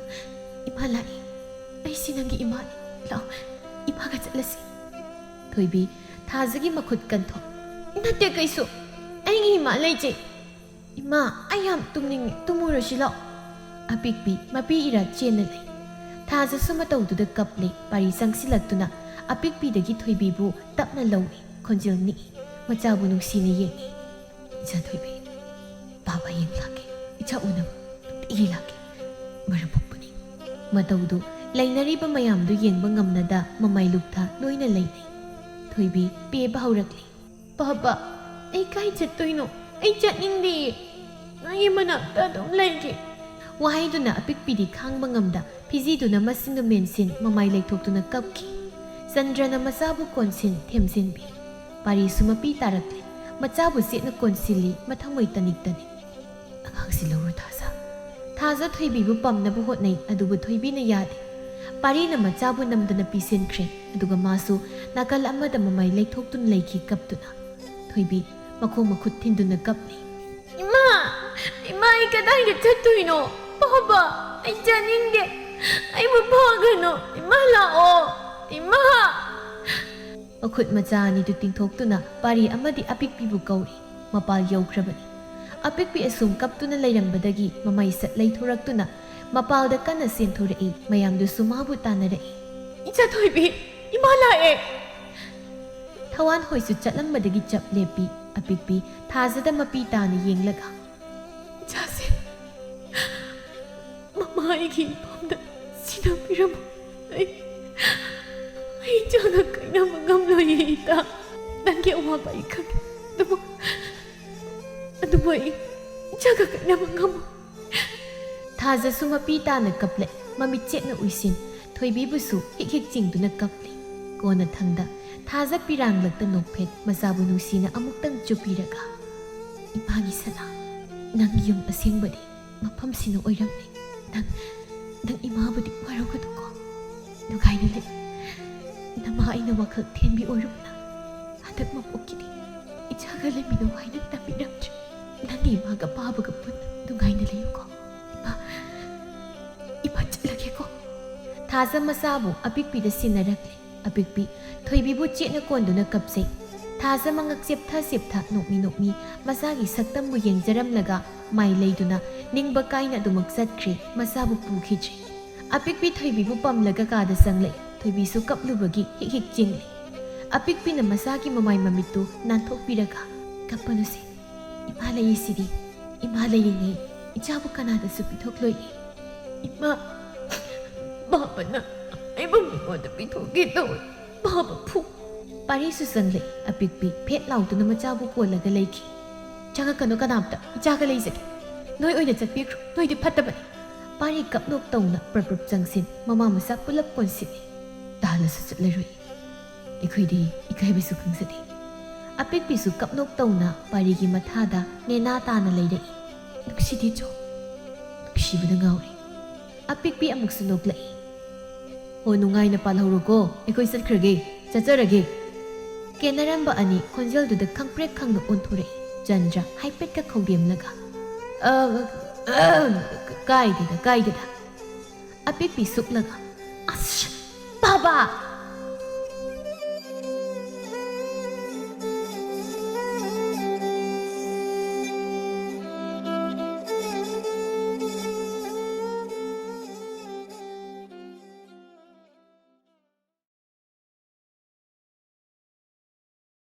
ꯏꯃꯥ ꯂꯥꯛꯏ꯫ ꯑꯩꯁꯤ ꯅꯪꯒꯤ ꯏꯃꯥꯅꯤ꯫ ꯂꯥꯛꯑꯣ, ꯏꯄꯥꯒ ꯆꯠꯂꯁꯤ꯫" ꯊꯣꯏꯕꯤ, ꯊꯥꯖꯒꯤ ꯃꯈꯨꯠ ꯀꯟꯊꯣꯛ꯫ "ꯅꯠꯇꯦ, ꯀꯩꯁꯨ꯫ ꯑꯩꯒꯤ ꯏꯃꯥ ꯂꯩꯖꯩ꯫ ꯏꯃꯥ, ꯑꯩ ꯌꯥꯝ ꯇꯨꯝꯅꯤꯡꯉꯤ, ꯇꯨꯝꯃꯨꯔꯁꯤ ꯂꯥꯛꯑꯣ꯫" ꯑꯄꯤꯛꯄꯤ ꯃꯄꯤ ꯏꯔꯥ ꯆꯦꯟꯅ ꯂꯩ꯫ ꯊꯥꯖꯁꯨ ꯃꯇꯧꯗꯨꯗ ꯀꯞꯂꯦ꯫ ꯄꯥꯔꯤ ꯆꯪꯁꯤꯜꯂꯛꯇꯨꯅ ꯑꯄꯤꯛꯄꯤꯗꯒꯤ ꯊꯣꯏꯕꯤꯕꯨ ꯇꯞꯅ ꯂꯧꯏ꯫ ꯈꯣꯟꯖꯦꯜ ꯅꯤꯛꯏ꯫ ꯃꯆꯥꯕꯨ ꯅꯨꯡꯁꯤꯅ ꯌꯦꯡꯏ꯫ "ꯏꯆꯥ ꯊꯣꯏꯕꯤ, ꯄꯥꯕ ꯌꯦꯡ ꯂꯥꯛꯀꯦ꯫ ꯏꯆꯥ ꯎꯅꯕ ꯅꯨꯡꯇꯤꯒꯤ ꯂꯥꯛꯀꯦ꯫ ꯃꯔꯝ ꯃꯣꯛꯄꯅꯤ꯫" ꯃꯇꯧꯗꯨ ꯂꯩꯅꯔꯤꯕ ꯃꯌꯥꯝꯗꯨ ꯌꯦꯡꯕ ꯉꯝꯅꯗ ꯃꯃꯥꯏ ꯂꯨꯛꯊ ꯂꯣꯏꯅ ꯂꯩꯅꯩ꯫ ꯊꯣꯏꯕꯤ ꯄꯦꯕ ꯍꯧꯔꯛꯂꯤ꯫ "ꯄꯥꯕ, ꯑꯩ ꯀꯥꯏ ꯆꯠꯇꯣꯏꯅꯣ? ꯑꯩ ꯆꯠꯅꯤꯡꯗꯤꯌꯦ꯫ ꯅꯣꯏꯒꯤ ꯃꯅꯥꯛꯇ ꯑꯗꯨꯝ ꯂꯩꯒꯦ꯫" ꯋꯥꯍꯩꯗꯨꯅ ꯑꯄꯤꯛꯄꯤꯗꯤ ꯈꯥꯡꯕ ꯉꯝꯗ ꯐꯤꯖꯤꯗꯨꯅ ꯃꯁꯤꯡꯗ ꯃꯦꯟꯁꯤꯟ ꯃꯃꯥꯏ ꯂꯩꯊꯣꯛꯇꯨꯅ ꯀꯞꯈꯤ꯫ ꯆꯟꯗ꯭ꯔꯅ ꯃꯆꯥꯕꯨ ꯀꯣꯟꯁꯤꯟ ꯊꯦꯝꯖꯤꯟꯕꯤ꯫ ꯄꯥꯔꯤꯁꯨ ꯃꯄꯤ ꯇꯥꯔꯛꯂꯦ꯫ ꯃꯆꯥꯕꯨ ꯆꯦꯠꯅ ꯀꯣꯟꯁꯤꯜꯂꯤ, ꯃꯊꯃꯣꯏ ꯇꯅꯤꯛ ꯇꯅꯤꯛ꯫ "ꯑꯉꯥꯡꯁꯤ ꯂꯧꯔꯣ ꯊꯥꯖ꯫" ꯊꯥꯖ ꯊꯣꯏꯕꯤꯕꯨ ꯄꯝꯅꯕ ꯍꯣꯠꯅꯩ, ꯑꯗꯨꯕꯨ ꯊꯣꯏꯕꯤꯅ ꯌꯥꯗꯦ꯫ ꯄꯥꯔꯤꯅ ꯃꯆꯥꯕꯨ ꯅꯝꯗꯅ ꯄꯤꯁꯤꯟꯈ꯭ꯔꯦ, ꯑꯗꯨꯒ ꯃꯥꯁꯨ ꯅꯥꯀꯜ ꯑꯃꯗ ꯃꯃꯥꯏ ꯂꯩꯊꯣꯛꯇꯨꯅ ꯂꯩꯈꯤ ꯀꯞꯇꯨꯅ꯫ ꯊꯣꯏꯕꯤ ꯃꯈꯣꯡ ꯃꯈꯨꯠ ꯊꯤꯟꯗꯨꯅ ꯀꯞꯂꯤ꯫ "ꯏꯃꯥ! ꯏꯃꯥ, ꯑꯩ ꯀꯗꯥꯏꯗ ꯆꯠꯇꯣꯏꯅꯣ? ꯄꯥꯕ, ꯑꯩ ꯆꯥꯅꯤꯡꯗꯦ꯫ ꯑꯩꯕꯨ ꯐꯥꯒꯅꯨ꯫ ꯏꯃꯥ, ꯂꯥꯛꯑꯣ꯫ ꯏꯃꯥ!" ꯃꯈꯨꯠ ꯃꯆꯥ ꯑꯅꯤꯗꯨ ꯇꯤꯡꯊꯣꯛꯇꯨꯅ ꯄꯥꯔꯤ ꯑꯃꯗꯤ ꯑꯄꯤꯛꯄꯤꯕꯨ ꯀꯧꯔꯤ꯫ ꯃꯄꯥꯜ ꯌꯧꯈ꯭ꯔꯕꯅꯤ꯫ ꯑꯄꯤꯛꯄꯤ ꯑꯁꯨꯝ ꯀꯞꯇꯨꯅ ꯂꯩꯔꯝꯕꯗꯒꯤ ꯃꯃꯩ ꯁꯠ ꯂꯩꯊꯣꯔꯛꯇꯨꯅ ꯃꯄꯥꯜꯗ ꯀꯟꯅ ꯆꯦꯟꯊꯣꯔꯛꯏ꯫ ꯃꯌꯥꯝꯗꯨꯁꯨ ꯃꯥꯕꯨ ꯇꯥꯟꯅꯔꯛꯏ꯫ "ꯏꯆꯥ ꯊꯣꯏꯕꯤ, ꯏꯃꯥ ꯂꯥꯛꯑꯦ!" ꯊꯋꯥꯟ ꯍꯣꯏꯁꯨ ꯆꯠꯂꯝꯕꯗꯒꯤ ꯆꯞ ꯂꯦꯞꯄꯤ꯫ ꯑꯄꯤꯛꯄꯤ ꯊꯥꯖꯗ ꯃꯄꯤ ꯇꯥꯅ ꯌꯦꯡꯂꯒ, "ꯏꯆꯥꯁꯦ, ꯃꯃꯥ ꯑꯩꯒꯤ ꯏꯄꯥꯝꯗ ꯁꯤꯟꯅꯕꯤꯔꯝꯃꯣ꯫ ꯑꯩ, ꯑꯩ ꯏꯆꯥꯒ ꯀꯥꯏꯅꯕ ꯉꯝꯂꯣꯏꯌꯦ, ꯏꯇꯥ꯫ ꯅꯪꯒꯤ ꯑꯋꯥꯕ ꯑꯩ ꯈꯪꯉꯤ꯫ ꯑꯗꯨꯕꯨ, ꯑꯗꯨꯕꯨ ꯑꯩ ꯏꯆꯥꯒ ꯀꯥꯏꯅꯕ ꯉꯝꯃꯣꯏ꯫" ꯊꯥꯖꯁꯨ ꯃꯄꯤ ꯇꯥꯅ ꯀꯞꯂꯦ꯫ ꯃꯃꯤꯠ ꯆꯦꯠꯅ ꯎꯏꯁꯤꯟ, ꯊꯣꯏꯕꯤꯕꯨꯁꯨ ꯍꯤꯛ ꯍꯤꯛ ꯆꯤꯡꯗꯨꯅ ꯀꯞꯂꯤ꯫ ꯀꯣꯟꯅꯊꯪꯗ ꯊꯥꯖ ꯄꯤꯔꯥꯡꯂꯛꯇ ꯅꯣꯛꯐꯦꯠ ꯃꯆꯥꯕꯨ ꯅꯨꯡꯁꯤꯅ ꯑꯃꯨꯛꯇꯪ ꯆꯨꯞꯄꯤꯔꯒ, "ꯏꯃꯥꯒꯤ ꯁꯅꯥ, ꯅꯪꯒꯤ ꯌꯨꯝ ꯑꯁꯦꯡꯕꯗꯤ ꯃꯐꯝꯁꯤꯅ ꯑꯣꯏꯔꯝꯂꯦ꯫ ꯅꯪ, ꯅꯪ ꯏꯃꯥꯕꯨꯗꯤ ꯋꯥꯔꯧꯒꯅꯨꯀꯣ꯫ ꯅꯨꯡꯉꯥꯏꯅ ꯂꯩ꯫ ꯅꯃꯥ ꯑꯩꯅ ꯋꯥꯈꯜ ꯊꯦꯟꯕꯤ ꯑꯣꯏꯔꯨꯕꯅ ꯍꯟꯗꯛ ꯃꯄꯣꯛꯀꯤꯗꯤ ꯏꯆꯥꯒ ꯂꯩꯃꯤꯟꯅꯧ ꯍꯥꯏꯅ ꯇꯝꯕꯤꯔꯝꯗ꯭ꯔꯦ꯫ ꯅꯪꯒꯤ ꯏꯃꯥꯒ ꯄꯥꯕꯒ ꯄꯨꯟꯅ ꯅꯨꯡꯉꯥꯏꯅ ꯂꯩꯌꯨꯀꯣ꯫ ꯏꯃꯥ, ꯏꯃꯥ, ꯆꯠꯂꯒꯦꯀꯣ꯫" ꯊꯥꯖ ꯃꯆꯥꯕꯨ ꯑꯄꯤꯛꯄꯤꯗ ꯁꯤꯟꯅꯔꯛꯂꯦ꯫ ꯑꯄꯤꯛꯄꯤ ꯊꯣꯏꯕꯤꯕꯨ ꯆꯦꯠꯅ ꯀꯣꯟꯗꯨꯅ ꯀꯞꯆꯩ꯫ ꯊꯥꯖ ꯃꯉꯛ ꯆꯦꯞꯊ ꯆꯦꯞꯊ ꯅꯣꯛꯃꯤ ꯅꯣꯛꯃꯤ ꯃꯆꯥꯒꯤ ꯁꯛꯇꯝꯕꯨ ꯌꯦꯡꯖꯔꯝꯂꯒ ꯃꯥꯏ ꯂꯩꯗꯨꯅ ꯅꯤꯡꯕ ꯀꯥꯏꯅ ꯑꯗꯨꯃꯛ ꯆꯠꯈ꯭ꯔꯦ, ꯃꯆꯥꯕꯨ ꯄꯨꯈꯤꯗ꯭ꯔꯦ꯫ ꯑꯄꯤꯛꯄꯤ ꯊꯣꯏꯕꯤꯕꯨ ꯄꯝꯂꯒ ꯀꯥꯗ ꯆꯪꯂꯛꯏ꯫ ꯊꯣꯏꯕꯤꯁꯨ ꯀꯞꯂꯨꯕꯒꯤ ꯍꯤꯛ ꯍꯤꯛ ꯆꯤꯡꯂꯤ꯫ ꯑꯄꯤꯛꯄꯤꯅ ꯃꯆꯥꯒꯤ ꯃꯃꯥꯏ ꯃꯃꯤꯠꯇꯨ ꯅꯥꯟꯊꯣꯛꯄꯤꯔꯒ, "ꯀꯞꯄꯅꯨꯁꯦ, ꯏꯃꯥ ꯂꯩꯔꯤꯁꯤꯗꯤ꯫ ꯏꯃꯥ ꯂꯩꯔꯤꯉꯩ ꯏꯆꯥꯕꯨ ꯀꯅꯥꯗꯁꯨ ꯄꯤꯊꯣꯛꯂꯣꯏꯌꯦ꯫" "ꯏꯃꯥ, ꯕꯥꯕꯅ ꯑꯩꯕꯨ ꯃꯤꯉꯣꯟꯗ ꯄꯤꯊꯣꯛꯀꯦ ꯇꯧꯋꯦ꯫ ꯕꯥꯕ ꯐꯨ꯫" ꯄꯥꯔꯤꯁꯨ ꯆꯪꯂꯛꯏ꯫ ꯑꯄꯤꯛꯄꯤ ꯐꯦꯠ ꯂꯥꯎꯗꯨꯅ ꯃꯆꯥꯕꯨ ꯀꯣꯜꯂꯒ ꯂꯩꯈꯤ꯫ "ꯆꯪꯉꯛꯀꯅꯨ ꯀꯅꯥꯝꯇ, ꯏꯆꯥꯒ ꯂꯩꯖꯒꯦ꯫ ꯅꯣꯏ ꯑꯣꯏꯅ ꯆꯠꯄꯤꯈ꯭ꯔꯣ, ꯅꯣꯏꯗꯤ ꯐꯠꯇꯕꯅꯤ꯫" ꯄꯥꯔꯤ ꯀꯞꯅꯣꯛ ꯇꯧꯅ ꯄ꯭ꯔꯞ ꯄ꯭ꯔꯞ ꯆꯪꯁꯤꯟ ꯃꯃꯥ ꯃꯆꯥ ꯄꯨꯂꯞ ꯀꯣꯟꯁꯤꯜꯂꯤ꯫ "ꯇꯥꯜꯂꯁꯨ ꯆꯠꯂꯔꯣꯏ꯫ ꯑꯩꯈꯣꯏꯗꯤ ꯏꯀꯥꯏꯕꯁꯨ ꯈꯪꯖꯗꯦ꯫" ꯑꯄꯤꯛꯄꯤꯁꯨ ꯀꯞꯅꯣꯛ ꯇꯧꯅ ꯄꯥꯔꯤꯒꯤ ꯃꯊꯥꯗ ꯅꯦꯅꯥ ꯇꯥꯅ ꯂꯩꯔꯛꯏ꯫ ꯅꯨꯡꯁꯤꯗꯦ ꯆꯣ, ꯅꯨꯡꯁꯤꯕꯅ ꯉꯥꯎꯔꯦ꯫ ꯑꯄꯤꯛꯄꯤ ꯑꯃꯨꯛꯁꯨ ꯅꯣꯛꯂꯛꯏ꯫ "ꯍꯣ, ꯅꯨꯡꯉꯥꯏꯅ ꯄꯥꯜꯍꯧꯔꯣꯀꯣ, ꯑꯩꯈꯣꯏ ꯆꯠꯈ꯭ꯔꯒꯦ, ꯆꯠꯆꯔꯒꯦ"꯫ ꯀꯦꯅꯔꯝꯕ ꯑꯅꯤ ꯈꯣꯟꯖꯦꯜꯗꯨꯗ ꯈꯪꯄ꯭ꯔꯦꯛ ꯈꯪꯅ ꯑꯣꯟꯊꯣꯔꯛꯏ꯫ ꯆꯟꯗ꯭ꯔ ꯍꯥꯏꯐꯦꯠꯀ ꯈꯧꯗꯦꯝꯂꯒ, "ꯑ, ꯑ, ꯀꯥꯏꯗꯦꯗ, ꯀꯥꯏꯗꯦꯗ"꯫ ꯑꯄꯤꯛꯄꯤ ꯁꯨꯛꯂꯒ, "ꯑꯁ, ꯕꯥꯕꯥ!"